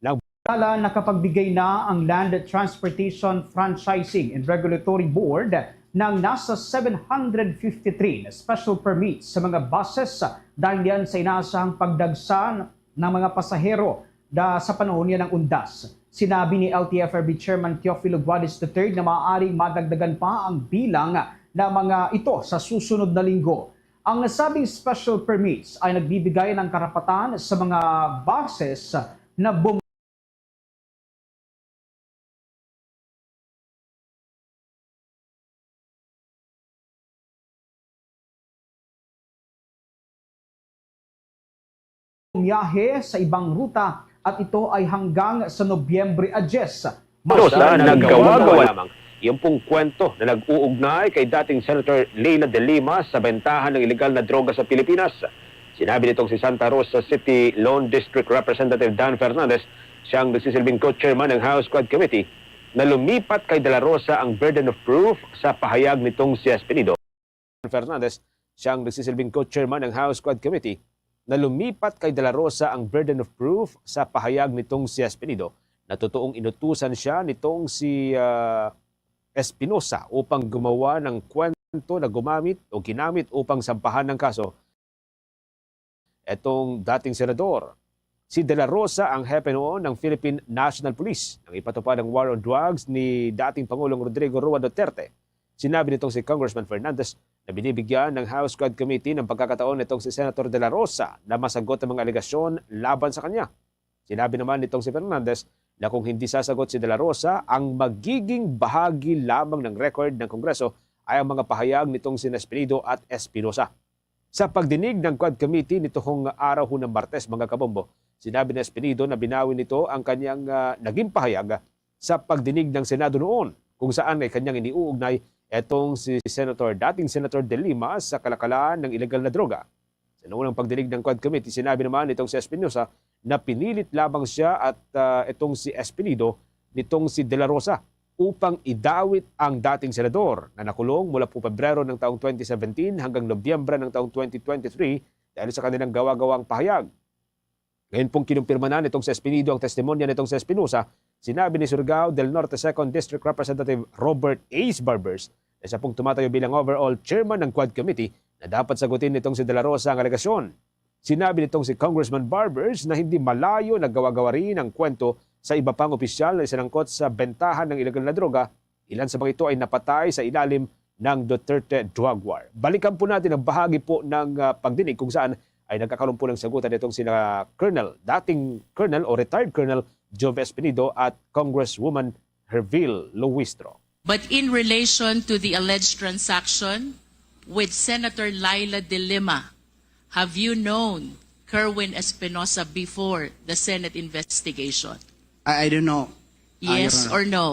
Nag- Tala, nakapagbigay na ang Land Transportation Franchising and Regulatory Board ng nasa seven hundred fifty-three na special permits sa mga buses dahil yan sa inaasahang pagdagsa ng mga pasahero da sa panahon niya ng undas. Sinabi ni L T F R B Chairman Teofilo Guadis the third na maaaring madagdagan pa ang bilang na mga ito sa susunod na linggo. Ang nasabing special permits ay nagbibigay ng karapatan sa mga buses na bum- bumiyahe sa ibang ruta at ito ay hanggang sa Nobyembre a diyes. Pero sa naggawa-gawa lamang, yung pong kwento na nag-uugnay kay dating Senator Leila de Lima sa bentahan ng iligal na droga sa Pilipinas. Sinabi nitong si Santa Rosa City Lone District Representative Dan Fernandez, siyang nagsisilbing co-chairman ng House Quad Committee, na lumipat kay De La Rosa ang burden of proof sa pahayag nitong si Espinido. Fernandez, siyang nagsisilbing co-chairman ng House Quad Committee, na lumipat kay De La Rosa ang burden of proof sa pahayag nitong si Espinido na totoong inutusan siya nitong si, ah, Espinosa upang gumawa ng kwento na gumamit o ginamit upang sampahan ng kaso etong dating senador. Si De La Rosa ang hepe noon ng Philippine National Police nang ipatupad ang war on drugs ni dating Pangulong Rodrigo Roa Duterte. Sinabi nitong si Congressman Fernandez na binibigyan ng House Quad Committee ng pagkakataon nitong si Senator De La Rosa na masagot ang mga alegasyon laban sa kanya. Sinabi naman nitong si Fernandez na kung hindi sasagot si De La Rosa, ang magiging bahagi lamang ng record ng Kongreso ay ang mga pahayag nitong sina Espinido at Espinosa. Sa pagdinig ng Quad Committee nitong araw hunang Martes, mga kabombo, sinabi ni Espinido na binawi nito ang kanyang, ah, naging pahayag sa pagdinig ng Senado noon, kung saan ay kanyang iniuugnay etong si Senator, dating Senator De Lima sa kalakalan ng iligal na droga. Sa naunang pagdinig ng Quad Committee, sinabi naman nitong si Espinosa na pinilit lamang siya at, ah, itong si Espinido nitong si De La Rosa upang idawit ang dating senador na nakulong mula po Pebrero ng taong twenty seventeen hanggang Nobyembre ng taong twenty twenty-three dahil sa kanilang gawa-gawang pahayag. Ngayon pong kinumpirma na nitong si Espinido ang testimonya nitong si Espinosa, sinabi ni Surigao del Norte Second District Representative Robert Ace Barbers na siya pong tumatayo bilang overall chairman ng Quad Committee na dapat sagutin nitong si De La Rosa ang alegasyon. Sinabi nitong si Congressman Barbers na hindi malayo naggawa-gawa rin ang kwento sa iba pang opisyal na isinangkot sa bentahan ng iligal na droga. Ilan sa mga ito ay napatay sa ilalim ng Duterte drug war. Balikan po natin ang bahagi po ng, ah, pagdinig kung saan ay nagkakaroon po ng sagutan nitong sina Colonel, dating Colonel o retired Colonel Jove Espinido at Congresswoman Hervil Luistro. But in relation to the alleged transaction with Senator Leila de Lima, have you known Kerwin Espinosa before the Senate investigation? I, I don't know, uh, Your Yes Honor. Or no?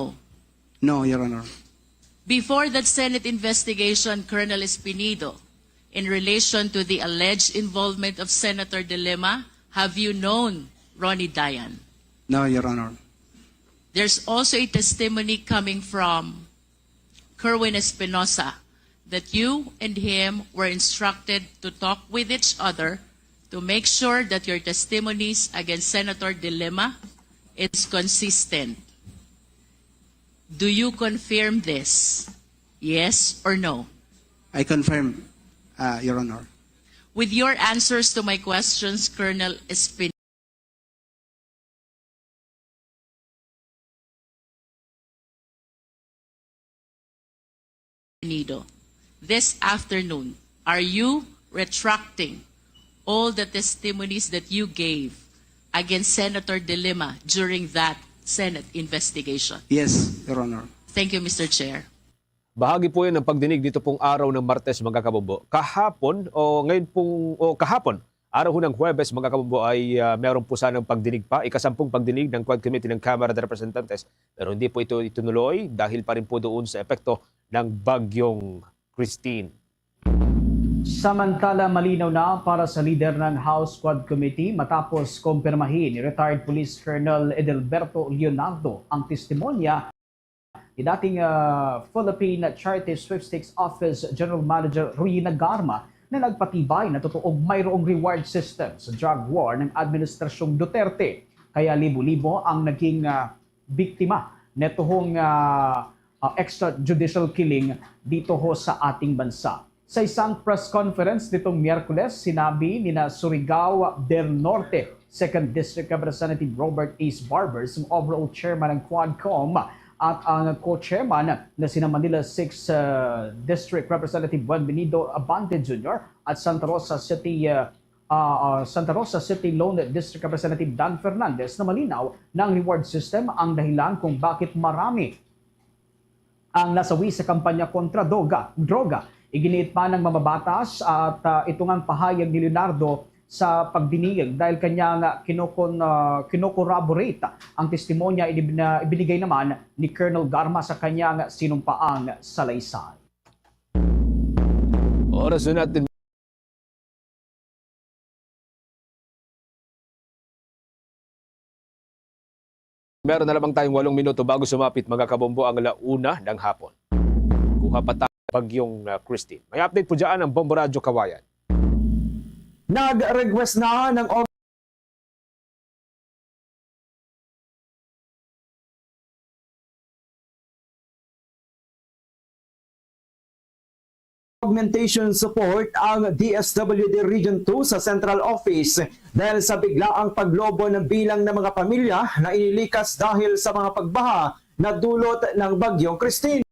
No, Your Honor. Before that Senate investigation, Colonel Espinido, in relation to the alleged involvement of Senator De Lima, have you known Ronnie Dayan? No, Your Honor. There's also a testimony coming from Kerwin Espinosa that you and him were instructed to talk with each other to make sure that your testimonies against Senator De Lima is consistent. Do you confirm this? Yes or no? I confirm, uh, Your Honor. With your answers to my questions, Colonel Espinosa, Nido, this afternoon, are you retracting all the testimonies that you gave against Senator De Lima during that Senate investigation? Yes, Your Honor. Thank you, Mister Chair. Bahagi po yan ng pagdinig dito pong araw ng Martes, mga kabombo. Kahapon, o ngayon pong, o kahapon, araw ho ng Huwebes, mga kabombo, ay, ah, meron po sanang pagdinig pa, ikasampung pagdinig ng Quad Committee ng Kamara de Representantes. Pero hindi po ito itinuloy dahil pa rin po doon sa epekto ng Bagyong Christine. Samantala, malinaw na para sa leader ng House Quad Committee matapos kumpirmahin ni retired Police Colonel Edelberto Leonardo ang testimonya ni dating, ah, Philippine Charity Sweepstakes Office General Manager Ruy Nagarma na nagpatibay na totoong mayroong reward system sa drug war ng Administrasyong Duterte, kaya libo-libo ang naging, ah, biktima nitong, ah, ah, extrajudicial killing dito ho sa ating bansa. Sa isang press conference nitong Miyerkules, sinabi nina Surigao del Norte Second District Representative Robert Ace Barbers, ang overall chairman ng Quadcom, at ang co-chairman na sina Manila Sixth, uh, District Representative Buenvenido Abante Junior at Santa Rosa City, uh, uh, uh, Santa Rosa City Lone District Representative Dan Fernandez, na malinaw na ang reward system ang dahilan kung bakit marami ang nasawi sa kampanya kontra doga-, droga. Iginiit pa ng mamabatas at, ah, ito ngang pahayag ni Leonardo sa pagdinig dahil kanya nga kinukon-, ah, kinokorroborate ang testimonya inib-, na ibinigay naman ni Colonel Garma sa kanyang sinumpaang salaysay. Oras na natin. Meron na lamang tayong walong minuto bago sumapit, mga kabombo, ang la una ng hapon. Kuha pa tayo Bagyong, ah, Christine. May update po dyan ang Bombo Radyo Kawayan. Nag-request na ng augmentation support ang D S W D Region two sa Central Office dahil sa biglaang paglobo ng bilang ng mga pamilya na inilikas dahil sa mga pagbaha na dulot ng Bagyong Christine.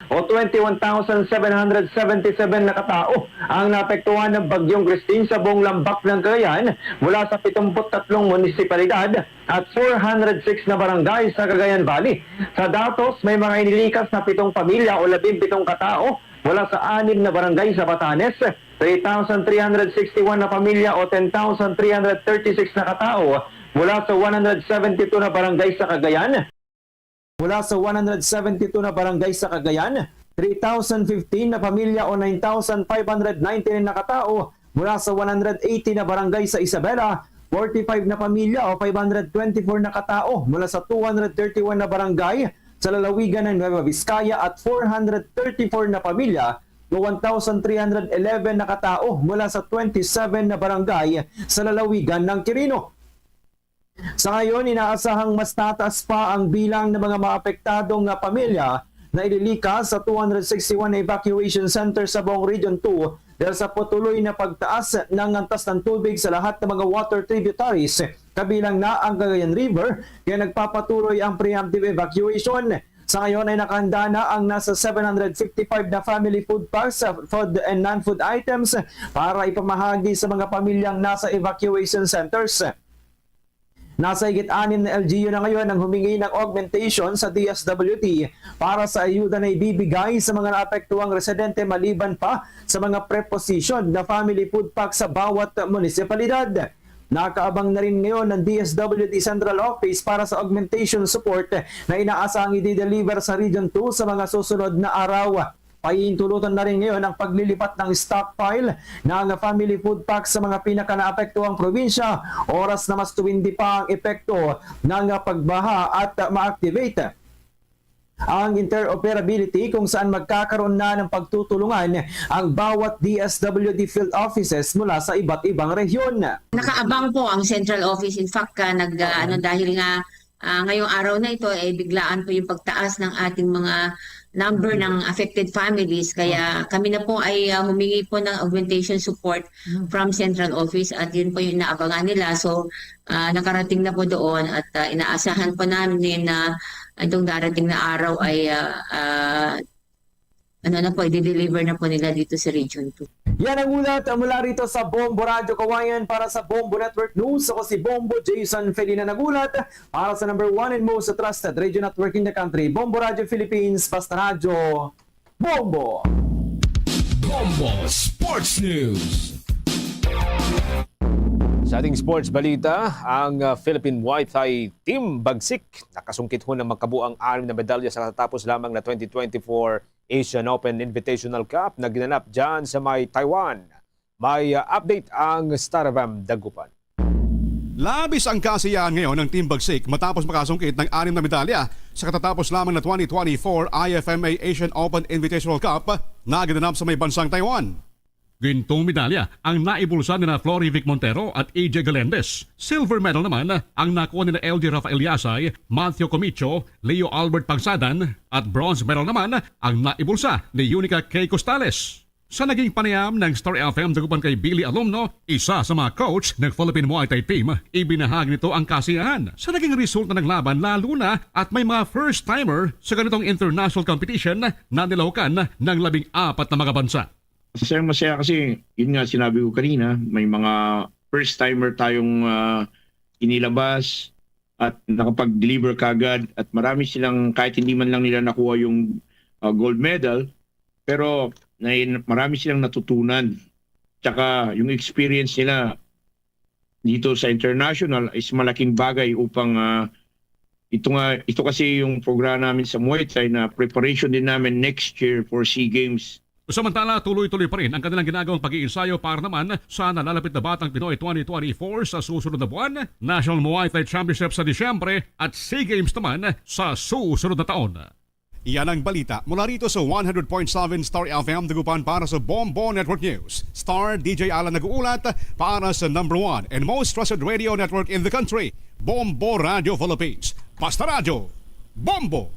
O twenty-one thousand seven hundred seventy-seven na katao ang naapektuhan ng Bagyong Christine sa buong lambak ng Cagayan, mula sa pitungput tatlong munisipalidad at four hundred six na barangay sa Cagayan Valley. Sa datos, may mga inilikas na pitong pamilya o labing pitong katao mula sa anim na barangay sa Batanes, three thousand three hundred sixty-one na pamilya o ten thousand three hundred thirty-six na katao mula sa one hundred seventy-two na barangay sa Cagayan. Mula sa one hundred seventy-two na barangay sa Cagayan, three thousand fifteen na pamilya o nine thousand five hundred ninety-nine na katao mula sa one hundred eighty na barangay sa Isabela, forty-five na pamilya o five hundred twenty-four na katao mula sa two hundred thirty-one na barangay sa lalawigan ng Nueva Vizcaya at four hundred thirty-four na pamilya o one thousand three hundred eleven na katao mula sa twenty-seven na barangay sa lalawigan ng Quirino. Sa ngayon, inaasahang mas tataas pa ang bilang ng mga maapektadong nga pamilya na ililikas sa two hundred sixty-one evacuation center sa buong Region two dahil sa patuloy na pagtaas ng antas ng tubig sa lahat ng mga water tributaries, kabilang na ang Cagayan River, kaya nagpapatuloy ang preemptive evacuation. Sa ngayon ay nakahanda na ang nasa seven hundred fifty-five na family food packs, food and non-food items para ipamahagi sa mga pamilyang nasa evacuation centers. Nasa higit anim na L G U na ngayon ang humingi ng augmentation sa D S W D para sa ayuda na ibibigay sa mga naapektuhang residente, maliban pa sa mga prepositioned na family food pack sa bawat munisipalidad. Nakaabang na rin ngayon ang D S W D Central Office para sa augmentation support na inaasahang i-deliver sa Region two sa mga susunod na araw. Pahintulutan na rin ngayon ang paglilipat ng stockpile ng family food packs sa mga pinakanaapektuhang probinsya, oras na mas tumindi pa ang epekto ng pagbaha at ma-activate ang interoperability, kung saan magkakaroon na ng pagtutulungan ang bawat D S W D field offices mula sa iba't ibang rehiyon. Nakaabang po ang central office. In fact, ah, nag, ah, Oo. ano, dahil nga, ah, ngayong araw na ito, eh, biglaan po yung pagtaas ng ating mga number ng affected families. Kaya kami na po ay, ah, humingi po ng augmentation support Mm. from central office, at yun po yung inaabangan nila. So, ah, nakarating na po doon, at, ah, inaasahan po namin na itong darating na araw ay, ah, ah, ano na po, i-deliver na po nila dito sa Region two. Yan ang ulat mula rito sa Bombo Radyo Kawayan para sa Bombo Network News. Ako si Bombo Jason Felina, nagulat para sa number one and most trusted radio network in the country, Bombo Radyo Philippines, basta radyo, Bombo! Bombo Sports News. Sa ating sports balita, ang, uh, Philippine Muay Thai Team Bagsik nakasungkit ho ng magkabuang anim na medalya sa katatapos lamang na twenty twenty-four Asian Open Invitational Cup na ginanap dyan sa may Taiwan. May, uh, update ang Star F M Dagupan. Labis ang kasiyahan ngayon ng Team Bagsik matapos makasungkit ng anim na medalya sa katatapos lamang na twenty twenty-four I F M A Asian Open Invitational Cup na ginanap sa may bansang Taiwan. Gintong medalya ang naibulsa nila Florivic Montero at A J Galendez. Silver medal naman ang nakuha nila L J Rafael Yasay, Matthew Comicho, Leo Albert Pagsadan, at bronze medal naman ang naibulsa ni Unica K Costales. Sa naging panayam ng Star F M Dagupan kay Billy Alumno, isa sa mga coach ng Philippine Muay Thai Team, ibinahagi nito ang kasiyahan sa naging resulta ng laban, lalo na at may mga first-timer sa ganitong international competition na nilahukan ng labing apat na mga bansa. Masayang-masaya kasi, yun nga sinabi ko kanina, may mga first-timer tayong, ah, inilabas at nakapag-deliver kagad, at marami silang, kahit hindi man lang nila nakuha yung, ah, gold medal, pero may, marami silang natutunan. Tsaka yung experience nila dito sa international is malaking bagay upang, ah, ito nga, ito kasi yung programa namin sa Muay Thai na preparation din namin next year for SEA Games. Samantala, tuloy-tuloy pa rin ang kanilang ginagawang pag-iinsayo para naman sa nalalapit na Batang Pinoy twenty twenty-four sa susunod na buwan, National Muay Thai Championship sa Disyembre at SEA Games naman sa susunod na taon. Yan ang balita mula rito sa one hundred point seven Star F M Dagupan para sa Bombo Network News. Star D J Alan nag-uulat para sa number one and most trusted radio network in the country, Bombo Radio Philippines. Basta Radyo, Bombo!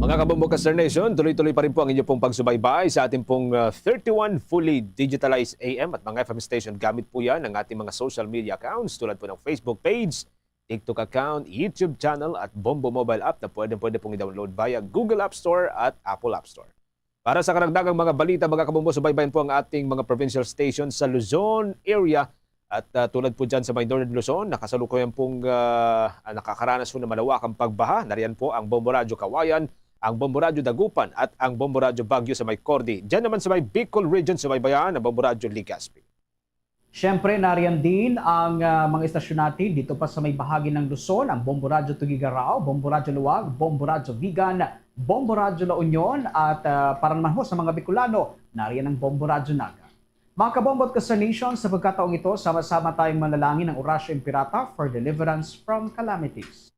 Mga Kabombo Ka-Star Nation, tuloy-tuloy pa rin po ang inyo pong pagsubaybay sa ating pong, uh, thirty-one fully digitalized A M at mga F M station. Gamit po yan ang ating mga social media accounts tulad po ng Facebook page, TikTok account, YouTube channel at Bombo mobile app na pwede, pwede pong i-download via Google App Store at Apple App Store. Para sa karagdagang mga balita, mga Kabombo, subaybayan po ang ating mga provincial station sa Luzon area. At, ah, tulad po dyan sa may Northern Luzon, nakasalukuyan pong, ah, ah, nakakaranas po ng malawakang pagbaha. Nariyan po ang Bombo Radyo Kawayan, ang Bombo Radyo Dagupan, at ang Bombo Radyo Baguio sa may Corte. Dyan naman sa may Bicol Region, subaybayan ang Bombo Radyo Legazpi. Siyempre, nariyan din ang, ah, mga istasyon natin dito pa sa may bahagi ng Luzon, ang Bombo Radyo Tuguegarao, Bombo Radyo Laoag, Bombo Radyo Vigan, Bombo Radyo La Union, at, ah, para naman ho sa mga Bicolano, nariyan ang Bombo Radyo Naga. Mga Kabombo at Ka-Star Nation, sa pagkataong ito, sama-sama tayong manalangin ng Orasyo Imperata for deliverance from calamities.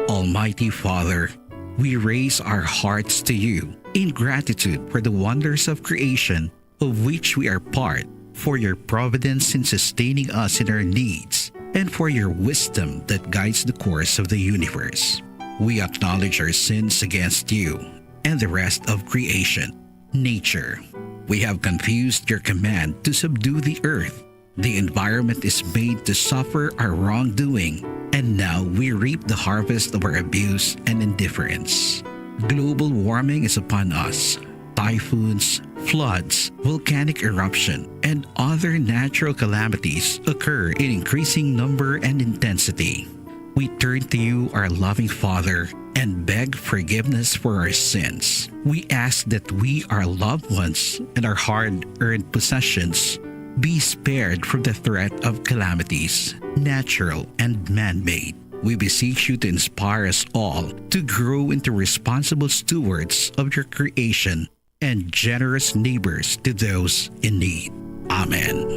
Almighty Father, we raise our hearts to you in gratitude for the wonders of creation of which we are part, for your providence in sustaining us in our needs, and for your wisdom that guides the course of the universe. We acknowledge our sins against you and the rest of creation, nature. We have confused your command to subdue the earth. The environment is made to suffer our wrongdoing, and now we reap the harvest of our abuse and indifference. Global warming is upon us. Typhoons, floods, volcanic eruption, and other natural calamities occur in increasing number and intensity. We turn to you, our loving Father, and beg forgiveness for our sins. We ask that we, our loved ones, and our hard-earned possessions Be spared from the threat of calamities, natural and man-made. We beseech you to inspire us all to grow into responsible stewards of your creation and generous neighbors to those in need. Amen.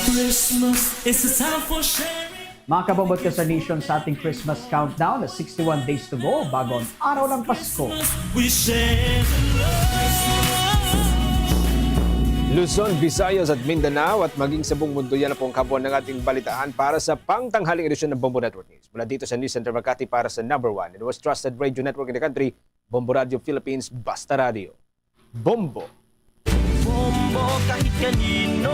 Christmas is a time for sharing. Makababot ka sa nation sa ating Christmas countdown na sixty-one days to go bago ang araw ng Pasko. We share the love. Luzon, Visayas at Mindanao at maging sa buong mundo, yan na po ang kabuuan ng ating balitaan para sa pangtanghaling edisyon ng Bombo Network News. Mula dito sa News Center Makati para sa number one and most trusted radio network in the country, Bombo Radio Philippines, Basta Radio. Bombo. Bombo, kahit kanino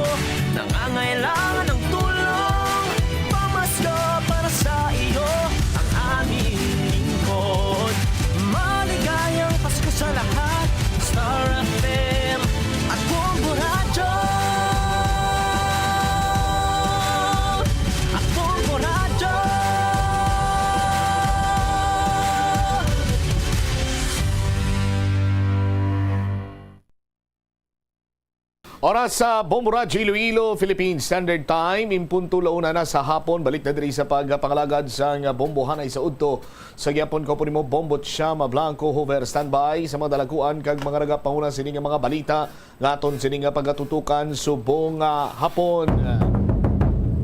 nangangailangan ng tulong, pamasko para sa iyo ang aming lingkod. Maligayang Pasko sa lahat, Star F M at Bombo Radyo. At Bombo Radyo. Oras sa Bombo Radyo Iloilo, Philippine Standard Time, in punto la una na sa hapon. Balik na diri sa pagpangalagad sang bombohanay sa udto. Sa gihapon ko po nimo, Bombo Cham Blanco Hover, standby sa mga dalaguan kag mga nagapanguna sini nga mga balita nga aton sini nga pagatutukan subong, ah, hapon.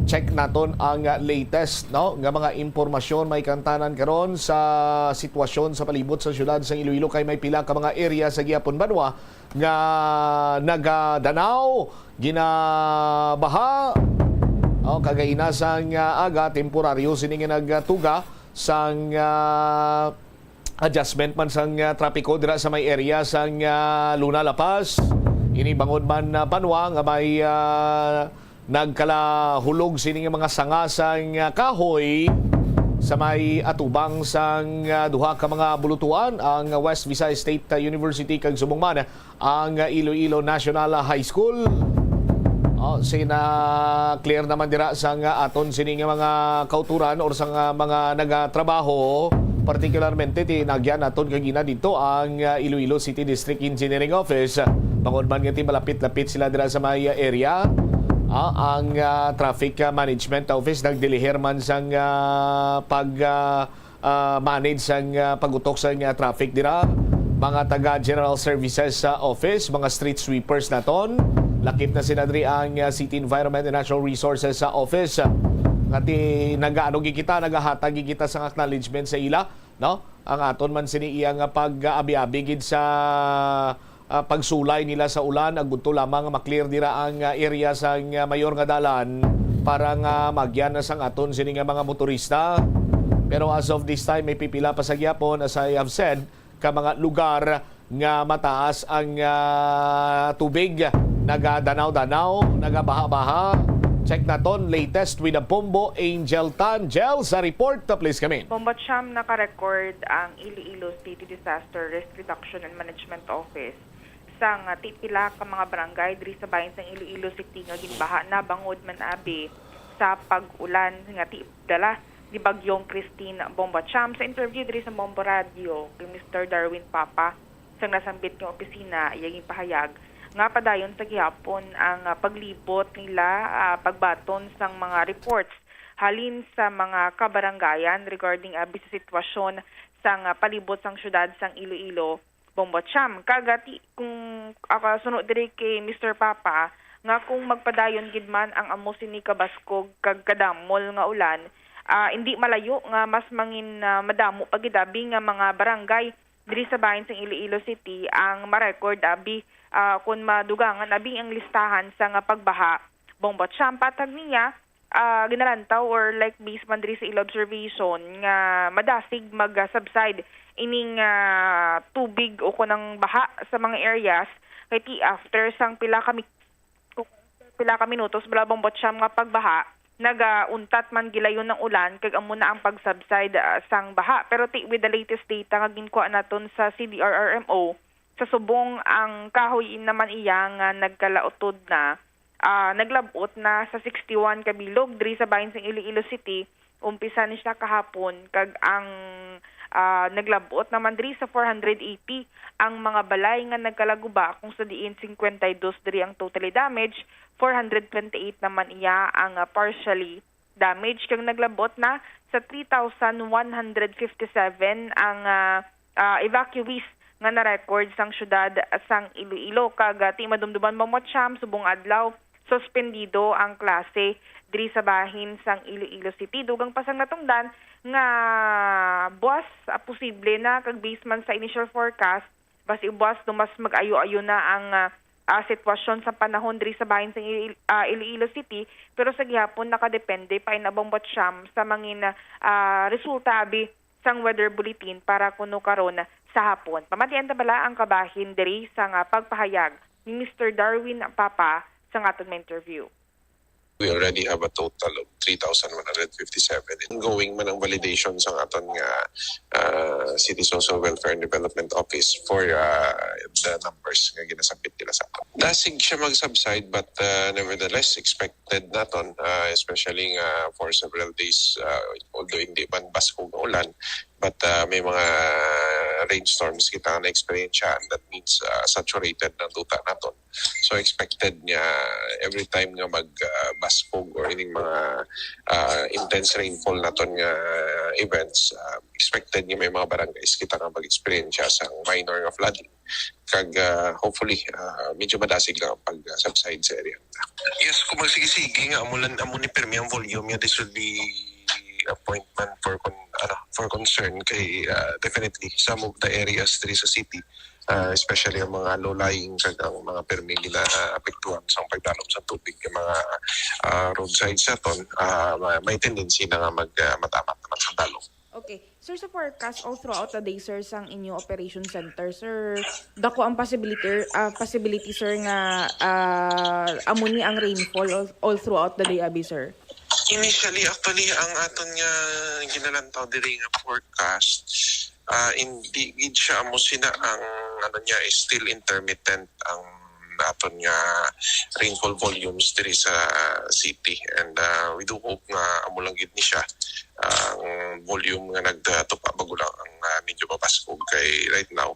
Check naton ang, ah, latest, no, nga mga impormasyon may kantanan karon sa sitwasyon sa palibot sa siyudad sa Iloilo, kay may pila ka mga area sa gihapon banwa nga nagadanaw, ginabaha. O, kagaina sang, ah, aga, temporaryo sini nga nagtuga sang, ah, adjustment man sang, ah, trapiko dira sa may area sang, ah, Luna, La Paz. Ini bangod man, ah, banwa nga may, ah, nagkalahulog sini nga mga sanga sang, ah, kahoy sa may atubang sang, ah, duha ka mga bulutuan, ang West Visayas State, ah, University kag subong man ang Iloilo National High School. Oh, sina clear naman dira sang aton sini nga mga kauturan or sang mga nagatrabaho, particularmente ti nagyan naton kagina dito ang, ah, Iloilo City District Engineering Office. Bangod man nga ti malapit-lapit sila dira sa may area, ah, ang, ah, Traffic, ah, Management Office nagdiliher man sang, ah, pag, ah, ah, manage sang, ah, pag-utok sang, ah, traffic dira. Mga taga General Services sa office, mga street sweepers naton. Lakip na sila diri ang, ah, City Environment and Natural Resources sa office. Nga ti nagaano gid kita, nagahatag gid kita sang acknowledgement sa ila, no? Ang aton man sini iya nga pag-abi-abi gid sa ah, pagsulay nila sa ulan, agudto lamang nga ma-clear dira ang, ah, area sang, ah, mayor nga dalan para nga magyan na sang aton sini nga mga motorista. Pero as of this time, may pipila pa sa gihapon, as I have said, ka mga lugar nga mataas ang, ah, tubig, nagadanaw-danaw, nagabaha-baha. Check naton latest with the Bombo Angel Tan. Angel, sa report, please come in. Bombo Cham, naka-record ang Iloilo City Disaster Risk Reduction and Management Office sang, ah, ti pila ka mga barangay diri sa bahin sang Iloilo City nga ginbaha na bangod man abi sa pag-ulan nga ti dala ni Bagyong Christine. Bombo Cham, sa interview diri sa Bombo Radio kay Mister Darwin Papa sang nasambit nga opisina, iya ginpahayag nga padayon sa gihapon ang, ah, paglibot nila, ah, pagbaton sang mga reports halin sa mga kabarangayan regarding abi sa sitwasyon sang, ah, palibot sang siyudad sang Iloilo. Bombo Cham. Kag, ah, ti-, kung, ah, suno diri kay Mister Papa, nga kung magpadayon gid man ang amo sini kabaskog kag kadamol nga ulan, ah, indi malayo nga mas mangin, ah, madamo pa gid abi nga mga barangay diri sa bahin sang Iloilo City ang ma-record abi, ah, kun madugangan abi ang listahan sa nga pagbaha. Bombo Cham, patag niya, ah, ginalantaw or, like, based man diri sa ila observation nga madasig mag-subside ining, ah, tubig o kunang baha sa mga areas kay ti after sang pila ka mi-, pila ka minutos, bala, Bombo Cham, nga pagbaha, nagauntat man gilayon ang ulan kag amo na ang pag-subside, ah, sang baha. Pero ti with the latest data nga ginkuha naton sa C D R R M O, sa subong ang kahoy naman iya nga nagkalautod na, ah, naglab-ot na sa sixty-one ka bilog diri sa bahin sang Iloilo City. Umpisa ni siya kahapon, kag ang, Ah, naglabot naman diri sa four hundred eighty ang mga balay nga nagkalaguba, kung sa diin cincuenta y dos diri ang totally damage, four hundred twenty-eight naman iya ang, ah, partially damage, kag naglabot na sa three thousand one hundred fifty-seven ang, ah, ah, evacuees nga na-record sang siyudad sang Iloilo. Kag, ah, ti madumduman, Bombo Cham, subong adlaw, suspendido ang klase diri sa bahin sang Iloilo City. Dugang pa sang natungdan nga buwas, ah, posible na, kag based man sa initial forecast, basi buwas no mas mag-ayo-ayo na ang, ah, ah, sitwasyon sa panahon diri sa bahin sang Il-, ah, Iloilo City, pero sa gihapon nakadepende pa ina, Bombo Cham, sa mangin, ah, resulta abi sang weather bulletin para kuno karon sa hapon. Pamatian ta bala ang kabahin diri sang, ah, pagpahayag ni Mister Darwin Papa sa aton nga interview. We already have a total of three thousand one hundred fifty-seven. Ongoing man ang validation sa aton nga, ah, City Social Welfare and Development Office for, ah, the numbers nga ginasabit nila sa aton. Dasig siya mag-subside, but, ah, nevertheless, expected naton, ah, especially nga for several days, ah, although hindi man baskog nga ulan, but, ah, may mga rainstorms kita nga na-experience, and that means, ah, saturated na duta naton. So expected nga every time nga mag, ah, baskog or ining mga, ah, intense rainfall naton nga events, ah, expected nga may mga barangays kita nga mag-experience sang minor nga flooding. Kag, ah, hopefully, ah, medyo madasig lang ang pag-subside sa area. Yes, kung magsigisigi nga amo lang, amo ni pirmi ang volume niya, this will be a point man for con-, ano, for concern kay, ah, definitely some of the areas diri sa city, ah, especially ang mga low-lying kag ang mga pirmi ginaapektuhan sa pagdalom sa tubig, yung mga, ah, roadside sa aton, ah, ma-, may tendency na nga mag, ah, matamat naman sa dalom. Okay. Sir, sa forecast all throughout the day, sir, sang inyo operation center, sir, dako ang possibility, ah, possibility, sir, nga, ah, amo ni ang rainfall all, all throughout the day, abi, sir? Initially, actually, ang aton nga ginalantaw diri nga forecast, ah, hindi gid siya amo sina ang ano niya is still intermittent ang aton nga rainfall volumes diri sa city, and, ah, we do hope nga amo lang gid ni siya ang volume nga nagtupa bago lang ang, ah, medyo mabaskog kay right now,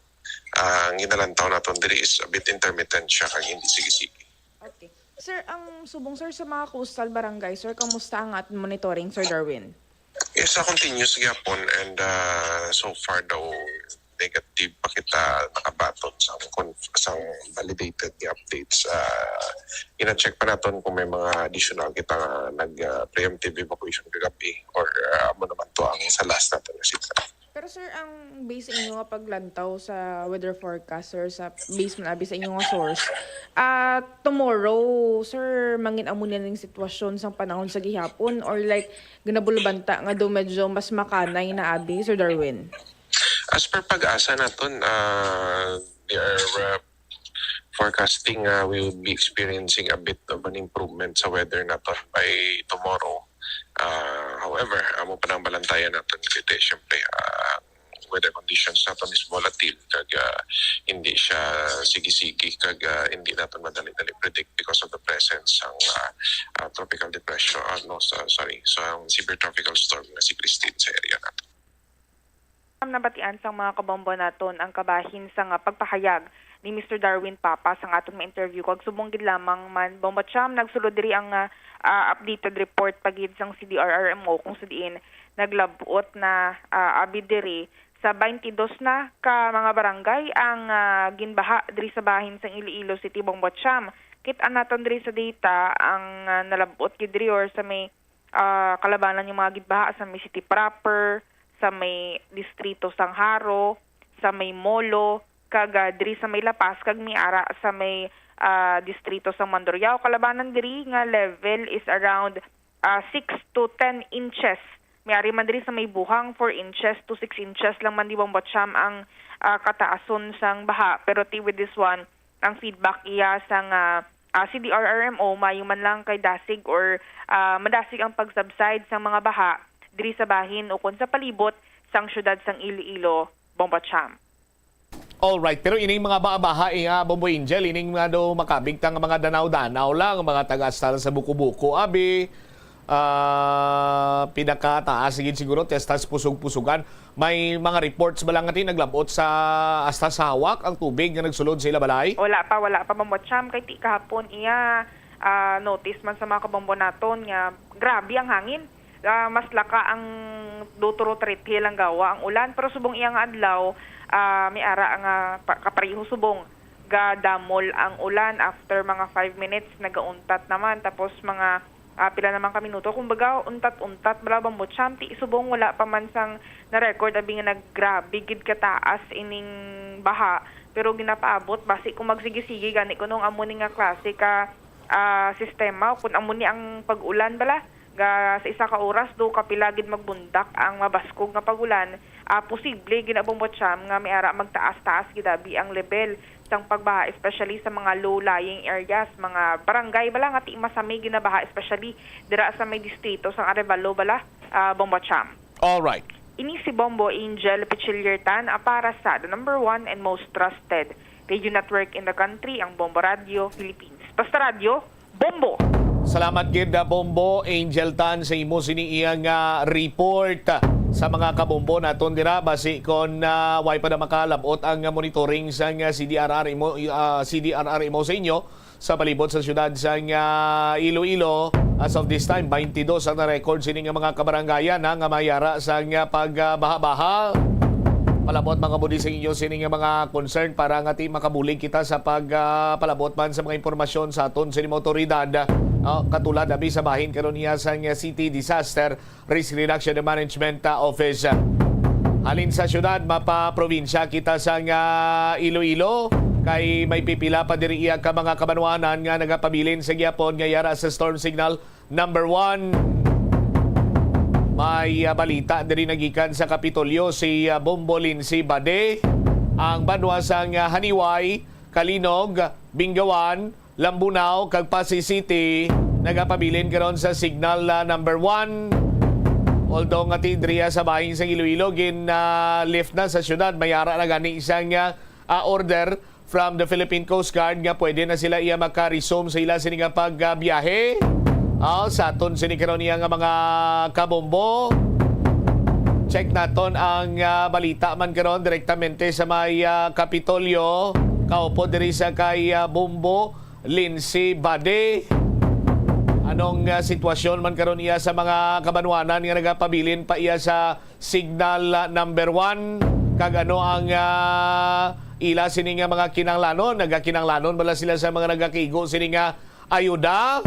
ah, ang ginalantaw naton diri is a bit intermittent siya kag hindi sige-sige. Okay. Sir, ang subong, sir, sa mga coastal barangay, sir, kamusta ang aton monitoring, Sir Darwin? Yes, sa continuous gyapon, and, ah, so far daw negative pa kita nakabaton sa conf-, sa validated nga updates. Ah, ina-check pa naton kung may mga additional kita nga nag, ah, preemptive evacuation kagabi or, ah, amo naman to ang sa last naton nga sitwasyon. Pero sir, ang base sa inyo nga paglantaw sa weather forecast, sir, sa base man abi sa inyo nga source, ah, tomorrow, sir, mangin-amo na ning sitwasyon sang panahon sa gihapon, or like, ginabulbanta nga daw medyo mas makanay na abi, Sir Darwin? As per pag-asa naton, ah, they are, uh, forecasting, uh, we would be experiencing a bit of an improvement sa weather naton by tomorrow. Ah, however, amo pa nang balantayan naton kay, siyempre, ah, weather conditions naton is volatile, kag, ah, hindi siya sige-sige, kag, ah, hindi naton madali-dali predict because of the presence sang, ah, ah, tropical depression, ah, no, sa, sorry, sa severe tropical storm nga si Christine sa area naton. Nabatian sang mga kabombo naton ang kabahin sang, ah, pagpahayag ni Mister Darwin Papa sang aton ma-interview, kag subong gid lamang man, Bombo Cham, nagsulod diri ang, ah, ah, updated report pa gid sang C D R R M O, kung sa diin naglab-ot na, ah, abi diri sa twenty-dos na ka mga barangay ang, ah, ginbaha diri sa bahin sang Iloilo City, Bombo Cham. Kit-an naton diri sa data ang, ah, nalab-ot gid diri or sa may, ah, kalabanan yung mga ginbaha sa may city proper, sa may distrito sang Jaro, sa may Molo, kag, ah, diri sa may La Paz, kag miara sa may, ah, distrito sang Mandurriao. Kalabanan diri nga level is around, ah, six to ten inches. Miari man diri sa may Buhang, four inches to six inches lang man di, Bombo Cham, ang, ah, kataason sang baha. Pero ti with this one, ang feedback iya sang, ah, ah, C D R R M O, maayo man lang kay dasig or, ah, madasig ang pag-subside sang mga baha diri sa bahin ukon sa palibot sang siyudad sang Iloilo, Bombo Cham. Alright, pero ining mga baha-baha, eh, ah, Bombo Angel, ining mga do makabig ta nga mga danaw-danaw lang, mga taga-astal sa Buko-Buko, abi, ah, pinakataas gid siguro, ti hasta sa Pusog-Pusugan. May mga reports ba lang nga ti naglabot sa, hasta sa hawak ang tubig nga nagsulod sa ila balay? Wala pa, wala pa, Bombo Cham, kay ti kahapon iya, ah, notice man sa mga kabombo naton nga grabe ang hangin. Ah, mas laka ang duturo trithil ang gawa ang ulan, pero subong iya nga adlaw, ah, may ara nga pa-, kapareho subong gadamol ang ulan. After mga five minutes, nagauntat naman. Tapos mga, ah, pila naman ka minuto, kumbaga, untat-untat bala, Bombo Cham, ti subong wala pa man sang na-record abi nga naggrabe gid kataas ining baha. Pero ginapaabot, basi kung magsigi-sigi gani kuno ang amo ni nga klase ka, ah, sistema, o kung amo ni ang pag-ulan bala, ga, sa isa ka oras, do kapila gid magbundak ang mabaskog nga pag-ulan, ah, posible gid na, Bombo Cham, nga may ara magtaas-taas gid abi ang level sang pagbaha, especially sa mga low-lying areas, mga barangay bala nga ti masami ginabaha, especially dira sa may distrito sang Arevalo bala, ah, Bombo Cham. All right. Ini si Bombo Angel Pichiliertan, ah, para sa the number one and most trusted radio network in the country, ang Bombo Radio Philippines. Basta Radyo, Bombo! Salamat gid, ah, Bombo Angel Tan, sa imo sini iya nga report, ah, sa mga kabombo naton dira. Basi kon, ah, way pa na makalabot ang monitoring sang, ah, C D R R imo, ah, C D R R imo sa inyo, sa palibot sa siyudad sang, ah, Iloilo. As of this time, twenty-two ang na-record sini nga mga kabarangayan, ha, nga may ara sang, ah, pag, ah, baha-baha. Palabot, mga budi, sa inyo sini nga mga concern para nga ti makabulig kita sa pag, ah, palabot man sa mga impormasyon sa aton sini mga otoridad. Ah, katulad abi sa bahin karon niya sang, ah, City Disaster Risk Reduction and Management, ah, Office. Halin sa syudad, mapaprobinsya kita sang, ah, Iloilo, kay may pipila pa diri iya ka mga kabanwanan nga nagapabilin sa gihapon nga yara sa storm signal number one. May, ah, balita diri nagikan sa Kapitolyo, si, ah, Bombo Lindsay Bade, ang banwa sang, ah, Haniway, Calinog, Bingawan, Lambunao, kag Passi City nagapabilin karon sa signal, ah, number one. Although nga ti diriya sa bahin sang Iloilo, gin, ah, lift na sa syudad, may ara na gani sang, ah, ah, order from the Philippine Coast Guard nga pwede na sila iya maka-resume sa ila sini nga pagbiyahe. Ah, sa aton sini karon niya nga mga kabombo. Check naton ang, ah, balita man karon direktamente sa may, ah, Kapitolyo. Kaupod diri sa kay, ah, Bombo Lindsay Bade. Anong, ah, sitwasyon man karon iya sa mga kabanwanan nga nagapabilin pa iya sa signal, ah, number one, kag ano ang, ah, ila sini nga mga kinahanglanon? Nagakinahanglanon bala sila sa mga nagakigo sini nga ayuda?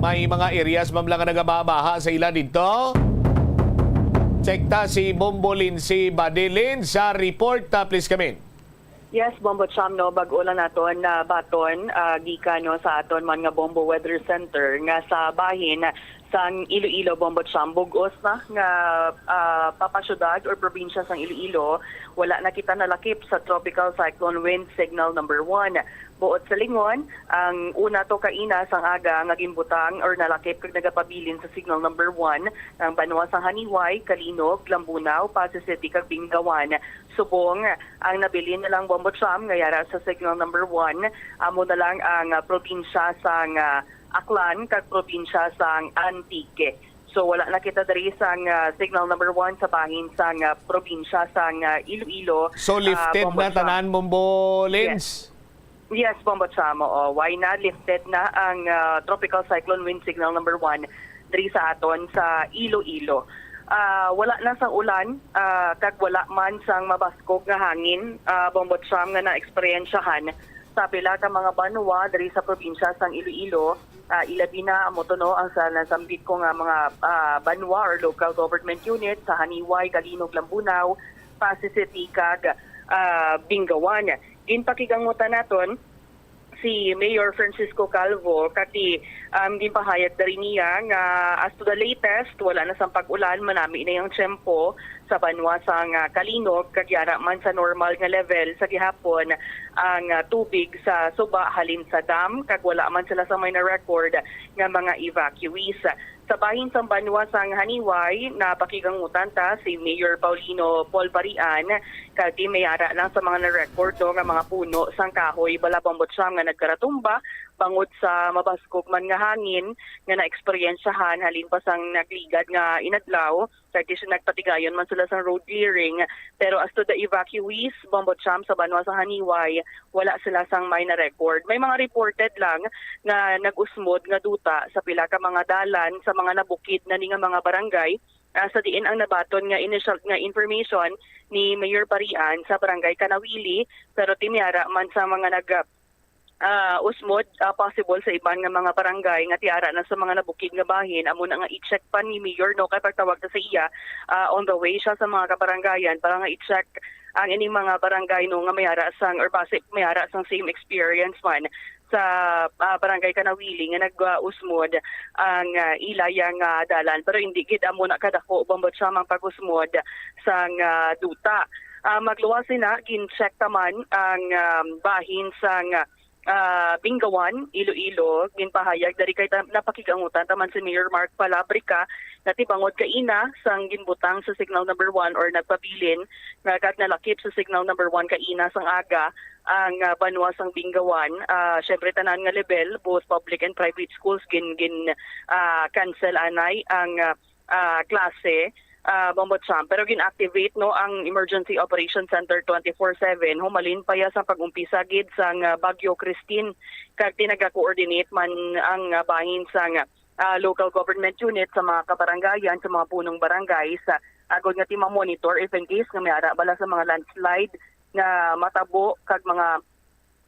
May mga areas man bala nga nagababaha sa ila didto? Check ta si Bombo Lindsay Badilin sa report, ah, please come in. Yes, Bombo Cham, no, bag-o lang naton na baton, ah, gikan, no, sa aton man nga Bombo Weather Center nga sa bahin sang Iloilo, Bombo Cham, bug-os na nga, ah, papasyudad or probinsya sang Iloilo, wala na kita nalakip sa Tropical Cyclone Wind Signal number one. Buot sa lingon, ang una to kaina sang aga nga ginbutang or nalakip kag nagapabilin sa Signal number one ang banwa sang Haniway, Calinog, Lambunao, Passi City, kag Bingawan. Subong, ang nabilin na lang, Bombo Cham, nga yara sa Signal number one, amo na lang ang, ah, probinsya sang, ah, Aklan kag probinsya sang Antique. So, wala na kita diri sang, ah, Signal number one sa bahin sang, ah, probinsya sang, ah, Iloilo. So, ah, lifted Bombo na Cham. Tanan, Bombo Lens? Yes. Yes, Bombo Cham, oo. Why na? Lifted na ang, ah, Tropical Cyclone Wind Signal number one diri sa aton sa Iloilo. Ah, wala na sang ulan, ah, kag wala man sang mabaskog nga hangin, ah, Bombo Cham, nga naeksperyensyahan sa pila ka mga banwa diri sa probinsya sang Iloilo. Ah, ilabi na amo to, no, ang sa nasambit ko nga mga, ah, banwa or local government unit sa Haniway, Calinog, Lambunao, Passi City, kag, ah, Bingawan. Ginpakigangutan naton si Mayor Francisco Calvo, kati, um, ginpahayag diri niya nga as to the latest, wala na sang pag-ulan, manami na ang tiyempo, sa banwa sang, ah, Calinog, kag yara man sa normal nga level sa gihapon ang, ah, tubig sa suba halin sa dam, kag wala man sila sa may na-record nga mga evacuees. Sa bahin sang banwa sang Janiuay, napakigangutan ta si Mayor Paulino Paul Barian, kag di may ara lang sa mga na-record, no, nga mga puno sang kahoy bala bambot siyam nga nagkaratumba bangod sa mabaskog man nga hangin nga naeksperyensyahan halin pa sang nagligad nga inadlaw. Kag di siya nagpatigayon man sila sang road clearing. Pero as to the evacuees, bambot siyam sa banwa sa Janiuay, wala sila sang may na-record. May mga reported lang nga nag-usmod nga duta sa pila ka mga dalan sa mga nabukid na ni nga mga barangay, ah, sa diin ang nabaton nga initial nga information ni Mayor Barian sa Barangay Kanawili, pero ti may ara man sa mga nag, ah, usmod, ah, possible sa iban nga mga barangay nga ti ara na sa mga nabukid nga bahin, amo na nga i-check pa ni Mayor, no, kay pagtawag ta sa iya, ah, on the way siya sa mga kabarangayan para nga i-check ang ining mga barangay, no, nga may ara sang, or basi may ara sang same experience man sa, ah, Barangay Kanawili nga nag-usmod ang, ah, ilaya nga dalan. Pero hindi gid amo na kadako bambot siya mang pag-usmod sang, ah, duta. Ah, magluwas sina, gin-check ta man ang, um, bahin sang, ah, Bingawan, Iloilo. Ginpahayag dari kay ta-, napakigangutan ta man si Mayor Mark Palabrica nga ti bangod kaina sang ginbutang sa signal number one or nagpabilin nga kag nalakip sa signal number one kaina sang aga ang, ah, banwa sang Bingawan. Ah, syempre, tanan nga level, both public and private schools, gin, gin, ah, cancel anay ang, ah, ah, klase, ah, bambot siyam. Pero gin-activate, no, ang Emergency Operation Center twenty-four seven humalin pa ya sa pag-umpisa gid sang, ah, Bagyo Christine. Kag ti naga-coordinate man ang, ah, bahin sang, ah, local government unit sa mga kabarangayan, sa mga punong barangay, sa agod nga ti ma-monitor if in case nga may ara bala sa mga landslide nga matabo kag mga,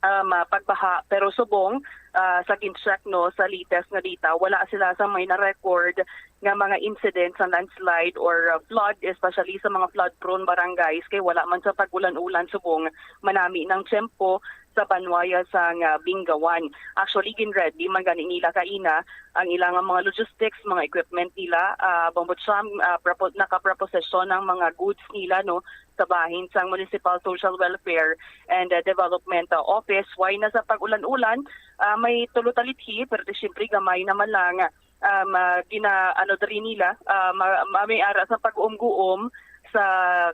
um, ah, pagbaha. Pero subong, ah, sa gin-check, no, sa latest nga data, wala sila sa may na-record nga mga incidents sa landslide or, ah, flood, especially sa mga flood-prone barangays, kay wala man sa pag-ulan-ulan subong manami ng tiyempo sa banwaya sang, ah, Bingawan. Actually, gin-ready man gani nila kaina ang ilang mga logistics, mga equipment nila, ah, bambot siyam, ah, propo-, nakaproposesyon ang mga goods nila, no, sa bahin sang Municipal Social Welfare and, uh, Development, uh, Office. Why na sa pag-ulan-ulan, uh, may tulo talithi, pero ti siyempre gamay naman lang, um, uh, gina-, ano, diri nila, uh, ma-, ma-, may ara sa pag-uumguom sa,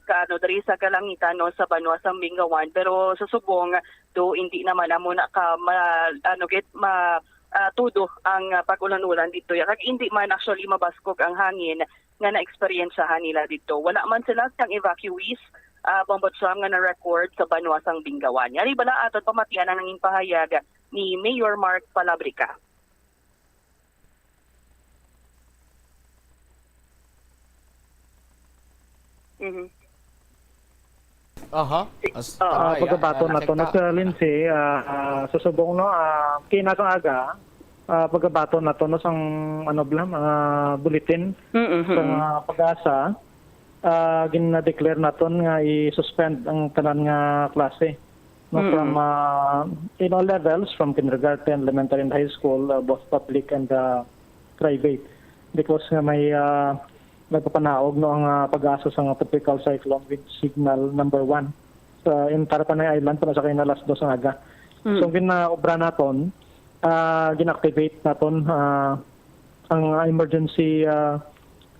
ka-, ano, diri sa kalangitan, no, sa banwa sang Bingawan. Pero sa subong, do, hindi naman amo na ka ma-, ano, gid, ma-, uh, tudo ang, uh, pag-ulan-ulan dito. Kag hindi man actually mabaskog ang hangin nga naeksperyensyahan nila didto. Wala man sila sang evacuees, ah, bambot siyam nga na-record sa banwa sang Bingawan. Yari bala aton pamatian ang nangin pahayag ni Mayor Mark Palabrica. Mhm. Aha. Si-, As-, ah, Ah, ay, pagkabaton ah, nato, no, nakita. Sir Lindsay, ah, ah, sa subong, no, ah, kinagang aga, ah, pagkabaton nato, no, sang, ano, bla, mga bulletin Mm-hmm. sa mga PAGASA, ah, gina-declare naton nga i-suspend ang tanan nga klase, no, Mm-mm. from, ah, in all levels, from kindergarten, elementary, and high school, ah, both public and, ah, private, because nga may, ah, nagpapanaog, no, ang, ah, PAGASA sa nga tropical cyclone wind signal number one sa entire Panay Island para sa kaina alas dos ng aga. Mm. So, ginaobra naton, ah, gina-activate naton, ah, ang, ah, emergency, ah,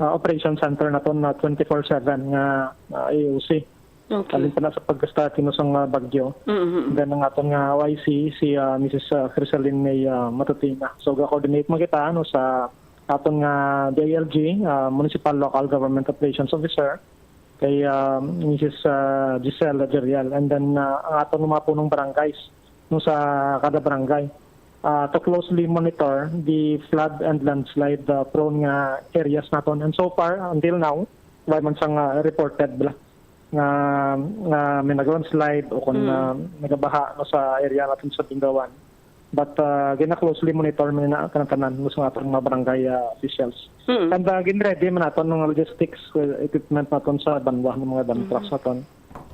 ah, operation center naton na twenty-four seven nga, ah, A O C. Okay. Halin pa na sa pag-start kino sang, ah, bagyo. Mm-hmm. Then ang aton nga O I C, si, ah, Missus, ah, Crisalin May, ah, Matutina. So, ga-coordinate man kita, no, sa aton nga D I L G, ah, Municipal Local Government Operations Officer, kay, ah, Missus, ah, Giselle Jerial, and then, ah, ang aton mga punong barangays, no, sa kada barangay, ah, to closely monitor the flood and landslide, ah, prone nga areas naton. And so far, until now, wala man sang, ah, reported bala nga, nga may nag-landslide o kung, Mm. ah, nagabaha, no, sa area natin sa Bingawan. But, ah, gina-closely monitor man na kanang tanan, no, sa atong mga barangay, ah, officials. Mm. And, ah, gin-ready man naton mga logistics, uh, equipment naton sa banwa, ng mga dump Mm. trucks naton.